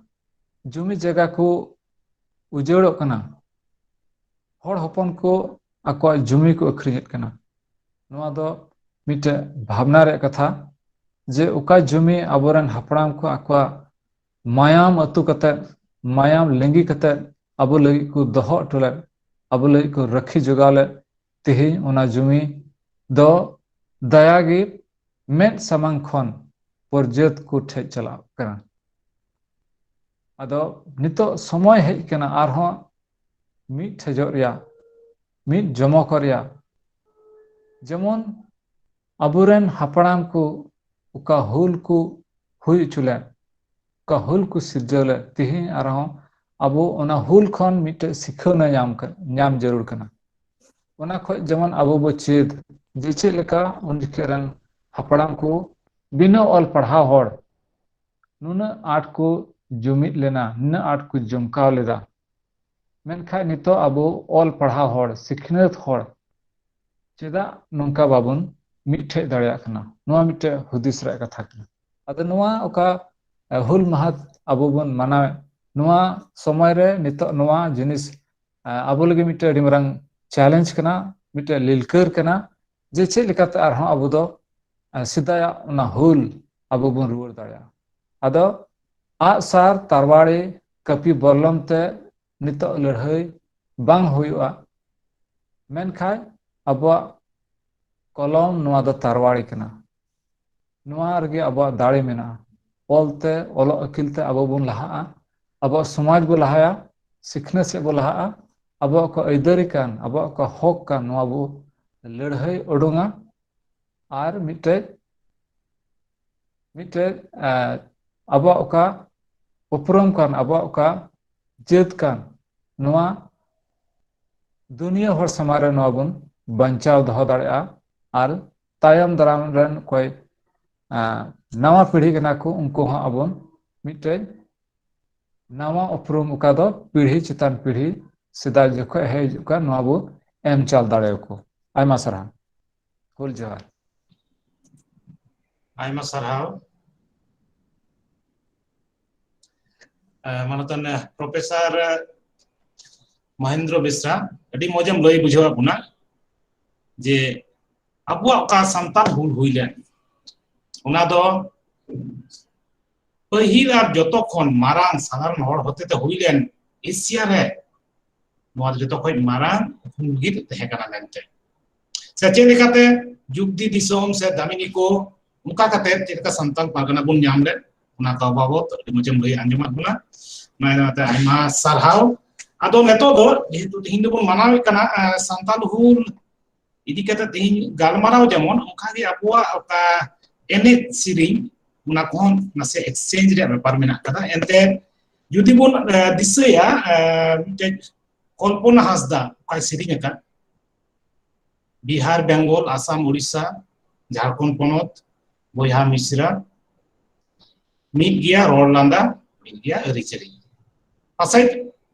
ᱡᱩᱢᱤ ᱡᱟᱭᱜᱟ ᱠᱚ ᱩᱡᱟᱹᱲᱚᱜ ᱠᱟᱱᱟ, ᱦᱚᱲ ᱦᱚᱯᱚᱱ ᱠᱚ ᱟᱠᱚᱣᱟᱜ ᱡᱩᱢᱤ ᱠᱚ ᱟᱹᱠᱷᱨᱤᱧᱮᱫ ᱠᱟᱱᱟ᱾ ᱱᱚᱣᱟ ᱫᱚ ᱢᱤᱫᱴᱮᱡ ᱵᱷᱟᱵᱽᱱᱟ ᱨᱮᱭᱟᱜ ᱠᱟᱛᱷᱟ, ᱡᱮ ᱚᱠᱟ ᱡᱩᱢᱤ ᱟᱵᱚᱨᱮᱱ ᱦᱟᱯᱲᱟᱢ ᱠᱚ ᱟᱠᱚᱣᱟᱜ ᱢᱟᱭᱟᱢ ᱟᱹᱛᱩ ᱠᱟᱛᱮᱫ, ᱢᱟᱭᱟᱢ ᱞᱤᱸᱜᱤ ᱠᱟᱛᱮᱫ ᱟᱵᱚ ᱞᱟᱹᱜᱤᱫ ᱠᱚ ᱫᱚᱦᱚ ᱦᱚᱴᱚ ᱞᱮᱫ, ᱟᱵᱚ ᱞᱟᱹᱜᱤᱫ ᱠᱚ ᱨᱟᱹᱠᱷᱤ ᱡᱚᱜᱟᱣ ᱞᱮᱫ, ᱛᱮᱦᱮᱧ ᱚᱱᱟ ᱡᱩᱢᱤ ᱫᱚ ᱫᱟᱭᱟ ᱜᱮ ᱢᱮᱫ ᱥᱟᱢᱟᱝ ᱠᱷᱚᱱ ᱯᱚᱨᱡᱟᱹᱛ ᱠᱚ ᱴᱷᱮᱡ ᱪᱟᱞᱟᱜ ᱠᱟᱱᱟ᱾ ᱟᱫᱚ ᱱᱤᱛᱚᱜ ᱥᱚᱢᱚᱭ ᱦᱮᱡ ᱠᱟᱱᱟ ᱟᱨᱦᱚᱸ ᱢᱤᱫ ᱴᱷᱮᱡᱚᱜ ᱨᱮᱭᱟᱜ, ᱢᱤᱫ ᱡᱚᱢᱚᱠᱚᱜ ᱨᱮᱭᱟᱜ᱾ ᱡᱮᱢᱚᱱ ᱟᱵᱚᱨᱮᱱ ᱦᱟᱯᱲᱟᱢ ᱠᱚ ᱚᱠᱟ ᱦᱩᱞ ᱠᱚ ᱦᱩᱭ ᱦᱚᱪᱚ ᱞᱮᱫ, ᱚᱠᱟ ᱦᱩᱞ ᱠᱚ ᱥᱤᱨᱡᱟᱹᱣ ᱞᱮᱫ, ᱛᱮᱦᱮᱧ ᱟᱨᱦᱚᱸ ᱟᱵᱚ ᱚᱱᱟ ᱦᱩᱞ ᱠᱷᱚᱱ ᱢᱤᱫᱴᱮᱡ ᱥᱤᱠᱷᱟᱹᱣᱱᱟ ᱧᱟᱢ ᱠᱟ-, ᱧᱟᱢ ᱡᱟᱹᱨᱩᱲ ᱠᱟᱱᱟ᱾ ᱚᱱᱟ ᱠᱷᱚᱡ ᱡᱮᱢᱚᱱ ᱟᱵᱚ ᱵᱚ ᱪᱮᱫ ᱡᱮ ᱪᱮᱫ ᱞᱮᱠᱟ ᱩᱱ ᱡᱚᱠᱷᱮᱡ ᱨᱮᱱ ᱦᱟᱯᱲᱟᱢ ᱠᱚ ᱵᱤᱱᱟᱹ ᱚᱞ ᱯᱟᱲᱦᱟᱣ ᱦᱚᱲ ᱱᱩᱱᱟᱹᱜ ᱟᱸᱴ ᱠᱚ ᱡᱩᱢᱤᱫ ᱞᱮᱱᱟ, ᱱᱩᱱᱟᱹᱜ ᱟᱸᱴ ᱠᱚ ᱡᱚᱢᱠᱟᱣ ᱞᱮᱫᱟ᱾ ᱢᱮᱱᱠᱷᱟᱱ ᱱᱤᱛᱚᱜ ᱟᱵᱚ ᱚᱞ ᱯᱟᱲᱦᱟᱣ ᱦᱚᱲ, ᱥᱤᱠᱷᱱᱟᱹᱛ ᱦᱚᱲ ᱪᱮᱫᱟᱜ ᱱᱚᱝᱠᱟ ᱵᱟᱵᱚᱱ ᱢᱤᱫᱴᱷᱮᱡ ᱫᱟᱲᱮᱭᱟᱜ ᱠᱟᱱᱟ? ᱱᱚᱣᱟ ᱢᱤᱫᱴᱮᱡ ᱦᱩᱫᱤᱥ ᱨᱮᱭᱟᱜ ᱠᱟᱛᱷᱟ ᱠᱟᱱᱟ᱾ ᱟᱫᱚ ᱱᱚᱣᱟ ᱚᱠᱟ, ᱮ, ᱦᱩᱞ ᱢᱟᱦᱟ ᱟᱵᱚ ᱵᱚᱱ ᱢᱟᱱᱟᱣᱮᱫ, ᱱᱚᱣᱟ ᱥᱚᱢᱚᱭ ᱨᱮ ᱱᱤᱛᱚᱜ ᱱᱚᱣᱟ ᱡᱤᱱᱤᱥ, ᱟ, ᱟᱵᱚ ᱞᱟᱹᱜᱤᱫ ᱢᱤᱫᱴᱮᱱ ᱟᱹᱰᱤ ᱢᱟᱨᱟᱝ ᱪᱮᱞᱮᱧᱡᱽ ᱠᱟᱱᱟ, ᱢᱤᱫᱴᱮᱱ ᱞᱤᱞᱠᱟᱹᱨ ᱠᱟᱱᱟ, ᱡᱮ ᱪᱮᱫ ᱞᱮᱠᱟᱛᱮ ᱟᱨᱦᱚᱸ ᱟᱵᱚ ᱫᱚ, ᱟ, ᱥᱮᱫᱟᱭᱟᱜ ᱚᱱᱟ ᱦᱩᱞ ᱟᱵᱚ ᱵᱚᱱ ᱨᱩᱣᱟᱹᱲ ᱫᱟᱲᱮᱭᱟᱜᱼᱟ᱾ ᱟᱫᱚ ᱟᱜᱼᱥᱟᱨ, ᱛᱟᱨᱣᱟᱲᱤ, ᱠᱟᱹᱯᱤ, ᱵᱚᱞᱞᱚᱢ ᱛᱮ ᱱᱤᱛᱚᱜ ᱞᱟᱹᱲᱦᱟᱹᱭ ᱵᱟᱝ ᱦᱩᱭᱩᱜᱼᱟ, ᱢᱮᱱᱠᱷᱟᱱ ᱟᱵᱚᱣᱟᱜ ᱠᱚᱞᱚᱢ, ᱱᱚᱣᱟ ᱫᱚ ᱛᱟᱨᱣᱟᱲᱤ ᱠᱟᱱᱟ᱾ ᱱᱚᱣᱟ ᱨᱮᱜᱮ ᱟᱵᱚᱣᱟᱜ ᱫᱟᱲᱮ ᱢᱮᱱᱟᱜᱼᱟ᱾ ᱚᱞ ᱛᱮ, ᱚᱞᱚᱜ ᱟᱹᱠᱤᱞ ᱛᱮ ᱟᱵᱚ ᱵᱚᱱ ᱞᱟᱦᱟᱜᱼᱟ, ᱟᱵᱚᱣᱟᱜ ᱥᱚᱢᱟᱡᱽ ᱵᱚ ᱞᱟᱦᱟᱭᱟ, ᱥᱤᱠᱷᱱᱟᱹᱛ ᱥᱮᱫ ᱵᱚ ᱞᱟᱦᱟᱜᱼᱟ, ᱟᱵᱚᱣᱟᱜ ᱚᱠᱟ ᱟᱹᱭᱫᱟᱹᱨᱤ ᱠᱟᱱ, ᱟᱵᱚᱣᱟᱜ ᱚᱠᱟ ᱦᱚᱠ ᱠᱟᱱ, ᱱᱚᱣᱟ ᱵᱚ ᱞᱟᱹᱲᱦᱟᱹᱭ ᱩᱰᱩᱝᱟ᱾ ᱟᱨ ᱢᱤᱫᱴᱮᱡ, ᱢᱤᱫᱴᱮᱡ, ᱮ, ᱟᱵᱚᱣᱟᱜ ᱚᱠᱟ ᱩᱯᱨᱩᱢ ᱠᱟᱱ, ᱟᱵᱚᱣᱟᱜ ᱚᱠᱟ ᱡᱟᱹᱛ ᱠᱟᱱ, ᱱᱚᱣᱟ ᱫᱩᱱᱤᱭᱟᱹ ᱦᱚᱲ ᱥᱟᱢᱟᱝ ᱨᱮ ᱱᱚᱣᱟ ᱵᱚᱱ ᱵᱟᱧᱪᱟᱣ ᱫᱚᱦᱚ ᱫᱟᱲᱮᱭᱟᱜᱼᱟ᱾ ᱟᱨ ᱛᱟᱭᱚᱢ ᱫᱟᱨᱟᱢ ᱨᱮᱱ ᱚᱠᱚᱭ, ᱮ, ᱱᱟᱣᱟ ᱯᱤᱲᱦᱤ ᱠᱟᱱᱟ ᱠᱚ, ᱩᱱᱠᱩ ᱦᱚᱸ ᱟᱵᱚᱱ ᱢᱤᱫᱴᱮᱡ ᱱᱟᱣᱟ ᱩᱯᱨᱩᱢ, ᱚᱠᱟ ᱫᱚ ᱯᱤᱲᱦᱤ ᱪᱮᱛᱟᱱ ᱯᱤᱲᱦᱤ ᱥᱮᱫᱟᱭ ᱡᱚᱠᱷᱚᱡ ᱦᱮᱡ ᱦᱤᱡᱩᱜ ᱠᱟᱱ, ᱱᱚᱣᱟ ᱵᱚ ᱮᱢ ᱪᱟᱞ ᱫᱟᱲᱮᱭᱟᱠᱚ᱾ ᱟᱭᱢᱟ ᱥᱟᱨᱦᱟᱣ᱾ ᱦᱩᱞ ᱡᱚᱦᱟᱨ᱾ ᱟᱭᱢᱟ ᱥᱟᱨᱦᱟᱣ᱾ ᱮ, ᱢᱟᱱᱚᱛᱟᱱ, ᱮ, ᱯᱨᱚᱯᱷᱮᱥᱚᱨ, ᱮ, ᱢᱚᱦᱮᱱᱫᱨᱚ ᱵᱮᱥᱨᱟ, ᱟᱹᱰᱤ ᱢᱚᱡᱮᱢ ᱞᱟᱹᱭ ᱵᱩᱡᱷᱟᱹᱣᱟᱫ ᱵᱚᱱᱟ ᱡᱮ ᱟᱵᱚᱣᱟᱜ ᱚᱠᱟ ᱥᱟᱱᱛᱟᱲ ᱦᱩᱞ ᱦᱩᱭ ᱞᱮᱱ, ᱚᱱᱟ ᱫᱚ ᱯᱟᱹᱦᱤᱞ ᱟᱨ ᱡᱚᱛᱚ ᱠᱷᱚᱱ ᱢᱟᱨᱟᱝ ᱥᱟᱫᱷᱟᱨᱚᱱ ᱦᱚᱲ ᱦᱚᱛᱮᱛᱮ ᱦᱩᱭ ᱞᱮᱱ ᱮᱥᱤᱭᱟ ᱨᱮ ᱱᱚᱣᱟ ᱫᱚ ᱡᱚᱛᱚ ᱠᱷᱚᱱ ᱢᱟᱨᱟᱝ ᱦᱩᱞ ᱜᱮ ᱛᱟᱦᱮᱸ ᱠᱟᱱᱟ ᱢᱮᱱᱛᱮ᱾ ᱥᱮ ᱪᱮᱫ ᱞᱮᱠᱟᱛᱮ ᱡᱩᱜᱽᱫᱤ ᱫᱤᱥᱚᱢ ᱥᱮ ᱫᱟᱢᱤᱱᱤ ᱠᱚ ᱚᱱᱠᱟ ᱠᱟᱛᱮ ᱪᱮᱫ ᱞᱮᱠᱟ ᱥᱟᱱᱛᱟᱲ ᱯᱟᱨᱜᱟᱱᱟ ᱵᱚᱱ ᱧᱟᱢ ᱞᱮᱫ, ᱚᱱᱟ ᱠᱚ ᱵᱟᱵᱚᱛ ᱟᱹᱰᱤ ᱢᱚᱡᱮᱢ ᱞᱟᱹᱭ ᱟᱸᱡᱚᱢᱟᱫ ᱵᱚᱱᱟ᱾ ᱚᱱᱟ ᱤᱭᱟᱹᱛᱮ ᱟᱭᱢᱟ ᱥᱟᱨᱦᱟᱣ᱾ ᱟᱫᱚ ᱱᱤᱛᱚᱜ ᱫᱚ ᱡᱮᱦᱮᱛᱩ ᱛᱮᱦᱮᱧ ᱫᱚᱵᱚᱱ ᱢᱟᱱᱟᱣᱮᱫ ᱠᱟᱱᱟ, ᱮ, ᱥᱟᱱᱛᱟᱲ ᱦᱩᱞ ᱤᱫᱤ ᱠᱟᱛᱮ ᱛᱮᱦᱮᱧ ᱜᱟᱞᱢᱟᱨᱟᱣ, ᱡᱮᱢᱚᱱ ᱚᱱᱠᱟᱜᱮ ᱟᱵᱚᱣᱟᱜ ᱚᱠᱟ ᱮᱱᱮᱡ ᱥᱮᱨᱮᱧ, ᱚᱱᱟ ᱠᱚᱦᱚᱸ ᱱᱟᱥᱮ ᱮᱠᱥᱪᱮᱧᱡᱽ ᱨᱮᱭᱟᱜ ᱵᱮᱯᱟᱨ ᱢᱮᱱᱟᱜ ᱠᱟᱫᱟ᱾ ᱮᱱᱛᱮ ᱡᱩᱫᱤ ᱵᱚᱱ, ᱮ, ᱫᱤᱥᱟᱹᱭᱟ, ᱮ, ᱢᱤᱫᱴᱮᱡ ᱠᱚᱞᱯᱚᱱᱟ ᱦᱟᱸᱥᱫᱟ ᱚᱠᱟᱭ ᱥᱮᱨᱮᱧ ᱟᱠᱟᱫ, ᱵᱤᱦᱟᱨ, ᱵᱮᱝᱜᱚᱞ, ᱟᱥᱟᱢ, ᱩᱲᱤᱥᱥᱟ, ᱡᱷᱟᱲᱠᱷᱚᱸᱰ ᱯᱚᱱᱚᱛ, ᱵᱚᱭᱦᱟ ᱢᱤᱥᱨᱟ, ᱢᱤᱫ ᱜᱮᱭᱟ ᱨᱚᱲ ᱞᱟᱸᱫᱟ, ᱢᱤᱫ ᱜᱮᱭᱟ ᱟᱹᱨᱤᱪᱟᱹᱞᱤ᱾ ᱯᱟᱥᱮᱡ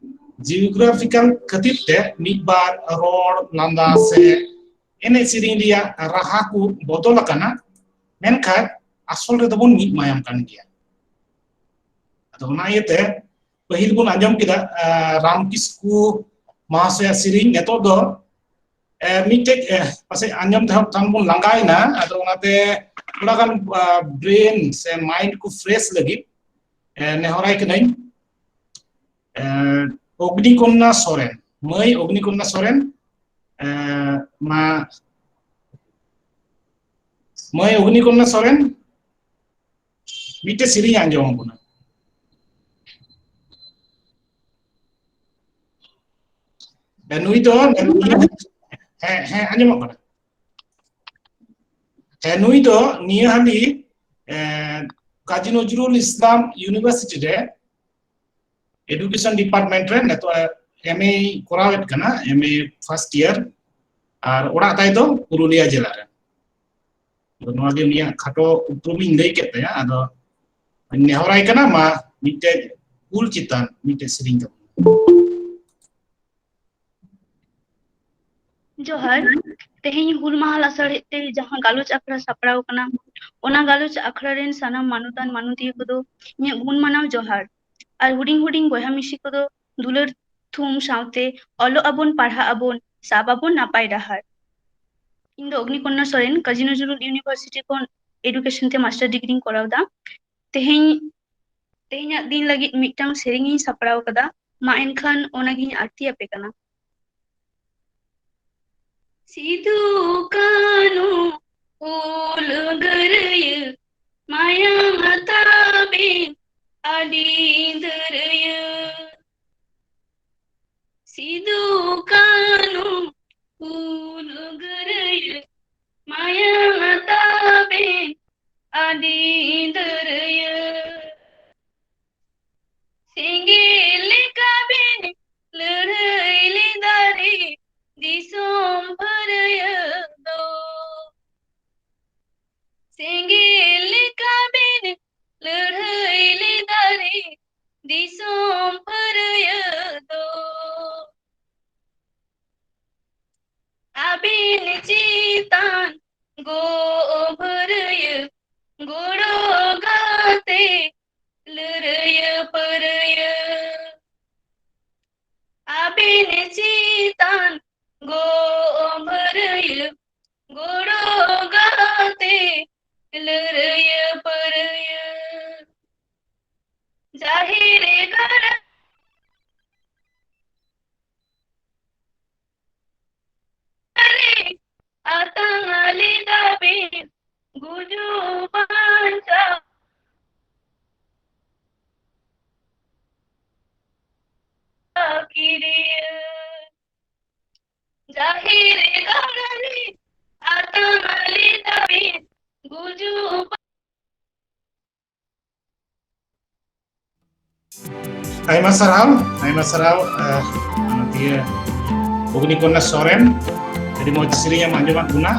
ᱡᱤᱭᱳᱜᱨᱟᱯᱷᱤᱠᱟᱞ ᱠᱷᱟᱹᱛᱤᱨ ᱛᱮ ᱢᱤᱫ ᱵᱟᱨ ᱨᱚᱲ ᱞᱟᱸᱫᱟ ᱥᱮ ᱮᱱᱮᱡ ᱥᱮᱨᱮᱧ ᱨᱮᱭᱟᱜ ᱨᱟᱦᱟ ᱠᱚ ᱵᱚᱫᱚᱞ ᱟᱠᱟᱱᱟ, ᱢᱮᱱᱠᱷᱟᱱ ᱟᱥᱚᱞ ᱨᱮᱫᱚ ᱵᱚᱱ ᱢᱤᱫ ᱢᱟᱭᱟᱢ ᱠᱟᱱ ᱜᱮᱭᱟ᱾ ᱟᱫᱚ ᱚᱱᱟ ᱤᱭᱟᱹᱛᱮ ᱯᱟᱹᱦᱤᱞ ᱵᱚᱱ ᱟᱸᱡᱚᱢ ᱠᱮᱫᱟ, ᱟᱸ, ᱨᱟᱢ ᱠᱤᱥᱠᱩ ᱢᱟᱦᱟᱥᱚᱭᱟᱜ ᱥᱮᱨᱮᱧ᱾ ᱱᱤᱛᱚᱜ ᱫᱚ, ᱮ, ᱢᱤᱫᱴᱮᱡ, ᱮ, ᱯᱟᱥᱮᱡ ᱟᱸᱡᱚᱢ ᱛᱮᱦᱚᱸ ᱛᱟᱢ ᱵᱚᱱ ᱞᱟᱸᱜᱟᱭᱮᱱᱟ, ᱟᱫᱚ ᱚᱱᱟᱛᱮ ᱛᱷᱚᱲᱟ ᱜᱟᱱ, ᱟ, brain ᱥᱮ mind ᱠᱚ fresh ᱞᱟᱹᱜᱤᱫ, ᱮ, ᱱᱮᱦᱚᱨᱟᱭ ᱠᱟᱹᱱᱟᱹᱧ, ᱮ, ᱚᱜᱽᱱᱤᱠᱚᱱᱱᱟ ᱥᱚᱨᱮᱱ, ᱢᱟᱹᱭ ᱚᱜᱽᱱᱤᱠᱚᱱᱱᱟ ᱥᱚᱨᱮᱱ, ᱮ, ᱢᱟ, ᱢᱟᱹᱭ ᱚᱜᱽᱱᱤᱠᱚᱱᱱᱟ ᱥᱚᱨᱮᱱ, ᱢᱤᱫᱴᱮᱡ ᱥᱮᱨᱮᱧ ᱟᱸᱡᱚᱢ ᱟᱵᱚᱱᱟ᱾ ᱮ, ᱱᱩᱭ ᱫᱚ, ᱦᱮᱸ, ᱦᱮᱸ, ᱟᱸᱡᱚᱢᱚᱜ ᱠᱟᱱᱟ᱾ ᱦᱮᱸ, ᱱᱩᱭ ᱫᱚ ᱱᱤᱭᱟᱹ ᱦᱟᱹᱞᱤ, ᱮ, ᱠᱟᱡᱤ ᱱᱚᱡᱨᱩᱞ ᱤᱥᱞᱟᱢ ᱤᱭᱩᱱᱤᱵᱷᱟᱨᱥᱤᱴᱤ ᱨᱮ education department ᱨᱮ ᱱᱤᱛᱚᱜ ᱮᱢ ᱮ ᱠᱚᱨᱟᱣᱮᱫ ᱠᱟᱱᱟ, ᱮᱢ ᱮ first year, ᱟᱨ ᱚᱲᱟᱜ ᱛᱟᱭ ᱫᱚ ᱯᱩᱨᱩᱞᱤᱭᱟᱹ ᱡᱮᱞᱟ ᱨᱮ᱾ ᱟᱫᱚ ᱱᱚᱣᱟ ᱜᱮ ᱩᱱᱤᱭᱟᱜ ᱠᱷᱟᱴᱚ ᱩᱯᱨᱩᱢᱤᱧ ᱞᱟᱹᱭ ᱠᱮᱫ ᱛᱟᱭᱟ᱾ ᱟᱫᱚ ᱱᱮᱦᱚᱨᱟᱭ ᱠᱟᱱᱟ, ᱢᱟ ᱢᱤᱫᱴᱮᱡ ᱦᱩᱞ ᱪᱮᱛᱟᱱ ᱢᱤᱫᱴᱮᱡ ᱥᱮᱨᱮᱧ ᱛᱟᱵᱚᱱ᱾ ᱡᱚᱦᱟᱨ᱾ ᱛᱮᱦᱮᱧ ᱦᱩᱞ ᱢᱟᱦᱟ ᱞᱟᱥᱟᱲᱦᱮᱫ ᱛᱮ ᱡᱟᱦᱟᱸ ᱜᱟᱞᱚᱪ ᱟᱠᱷᱲᱟ ᱥᱟᱯᱲᱟᱣ ᱠᱟᱱᱟ, ᱚᱱᱟ ᱜᱟᱞᱚᱪ ᱟᱠᱷᱲᱟ ᱨᱮᱱ ᱥᱟᱱᱟᱢ ᱢᱟᱱᱚᱛᱟᱱ ᱢᱟᱱᱚᱛᱤᱭᱟᱹ ᱠᱚᱫᱚ ᱤᱧᱟᱹᱜ ᱜᱩᱱ ᱢᱟᱱᱟᱣ ᱡᱚᱦᱟᱨ᱾ ᱟᱨ ᱦᱩᱰᱤᱧ ᱦᱩᱰᱤᱧ ᱵᱚᱭᱦᱟ ᱢᱤᱥᱤ ᱠᱚᱫᱚ ᱫᱩᱞᱟᱹᱲ ᱛᱷᱩᱢ ᱥᱟᱶᱛᱮ ᱚᱞᱚᱜ ᱟᱵᱚᱱ, ᱯᱟᱲᱦᱟᱜ ᱟᱵᱚᱱ, ᱥᱟᱵ ᱟᱵᱚᱱ ᱱᱟᱯᱟᱭ ᱰᱟᱦᱟᱨ᱾ ᱤᱧ ᱫᱚ ᱚᱜᱽᱱᱤᱠᱚᱱᱱᱟ ᱥᱚᱨᱮᱱ, ᱠᱟᱡᱤ ᱱᱚᱡᱨᱩᱞ ᱤᱭᱩᱱᱤᱵᱷᱟᱨᱥᱤᱴᱤ ᱠᱷᱚᱱ education ᱛᱮ master degree ᱤᱧ ᱠᱚᱨᱟᱣ ᱮᱫᱟ᱾ ᱛᱮᱦᱮᱧ, ᱛᱮᱦᱮᱧᱟᱜ ᱫᱤᱱ ᱞᱟᱹᱜᱤᱫ ᱢᱤᱫᱴᱟᱝ ᱥᱮᱨᱮᱧ ᱤᱧ ᱥᱟᱯᱲᱟᱣ ᱠᱟᱫᱟ, ᱢᱟ ᱮᱱᱠᱷᱟᱱ ᱚᱱᱟᱜᱤᱧ ᱟᱨᱛᱤ ᱟᱯᱮ ᱠᱟᱱᱟ᱾ ᱥᱤᱫᱩ ᱠᱟᱹᱱᱦᱩ ᱦᱩᱞᱜᱟᱹᱨᱭᱟᱹ, ᱢᱟᱭᱟᱝ ᱛᱟᱵᱮᱱ ᱟᱹᱰᱤ ᱫᱟᱹᱨᱭᱟᱹ᱾ ᱥᱤᱫᱩ ᱠᱟᱹᱱᱦᱩ ᱦᱩᱞᱜᱟᱹᱨᱭᱟᱹ, ᱢᱟᱭᱟᱝ ᱛᱟᱵᱮᱱ ᱟᱹᱰᱤ ᱫᱟᱹᱨᱭᱟᱹ᱾ ᱥᱮᱸᱜᱮᱞ ᱞᱮᱠᱟ ᱵᱮᱱ ᱞᱟᱹᱲᱦᱟᱹᱭ ᱞᱮᱫᱟ ᱨᱮ ᱫᱤᱥᱚᱢ ᱯᱷᱟᱹᱨᱭᱟᱹ ᱫᱚ᱾ ᱥᱮᱸᱜᱮᱞ ᱞᱮᱠᱟ ᱵᱮᱱ ᱞᱟᱹᱲᱦᱟᱹᱭ ᱞᱮᱫᱟ ᱨᱮ ᱫᱤᱥᱚᱢ ᱯᱷᱟᱹᱨᱭᱟᱹ ᱫᱚ᱾ ᱟᱹᱵᱤᱱ ᱪᱮᱛᱟᱱ ᱜᱚ ᱵᱷᱟᱹᱨᱭᱟᱹ ᱜᱚᱲᱚ ᱜᱟᱛᱮ ᱞᱟᱹᱨᱭᱟᱹ ᱯᱟᱹᱨᱭᱟᱹ᱾ ᱪᱮᱛᱟᱱ ᱜᱚᱢᱵᱷᱟᱹᱨᱟᱹᱭᱟᱹ, ᱜᱚᱲᱚ ᱜᱟᱛᱮ ᱞᱟᱹᱨᱟᱹᱭᱟᱹ ᱯᱟᱹᱨᱟᱹᱭᱟᱹ᱾ ᱡᱟᱦᱮᱨ ᱜᱟᱲ ᱨᱮ ᱟᱛᱟᱝ ᱟᱞᱮ ᱫᱟᱵᱮ ᱜᱩᱡᱩᱜ ᱵᱟᱧᱪᱟᱣ ᱠᱤᱨᱤᱭᱟᱹ᱾ ᱡᱟᱦᱮᱨ ᱜᱟᱲ ᱨᱮ ᱟᱛᱟᱝ ᱟᱞᱮ ᱫᱟᱵᱮ ᱜᱩᱡᱩᱜ ᱟᱭᱢᱟ ᱥᱟᱨᱦᱟᱣ, ᱟᱭᱢᱟ ᱥᱟᱨᱦᱟᱣ, ᱟᱦ, ᱚᱱᱟᱛᱤᱭᱟᱹ ᱚᱜᱽᱱᱤᱠᱚᱱᱱᱟ ᱥᱚᱨᱮᱱ, ᱟᱹᱰᱤ ᱢᱚᱡᱽ ᱥᱮᱨᱮᱧ ᱮᱢ ᱟᱸᱡᱚᱢᱟᱫ ᱵᱚᱱᱟ᱾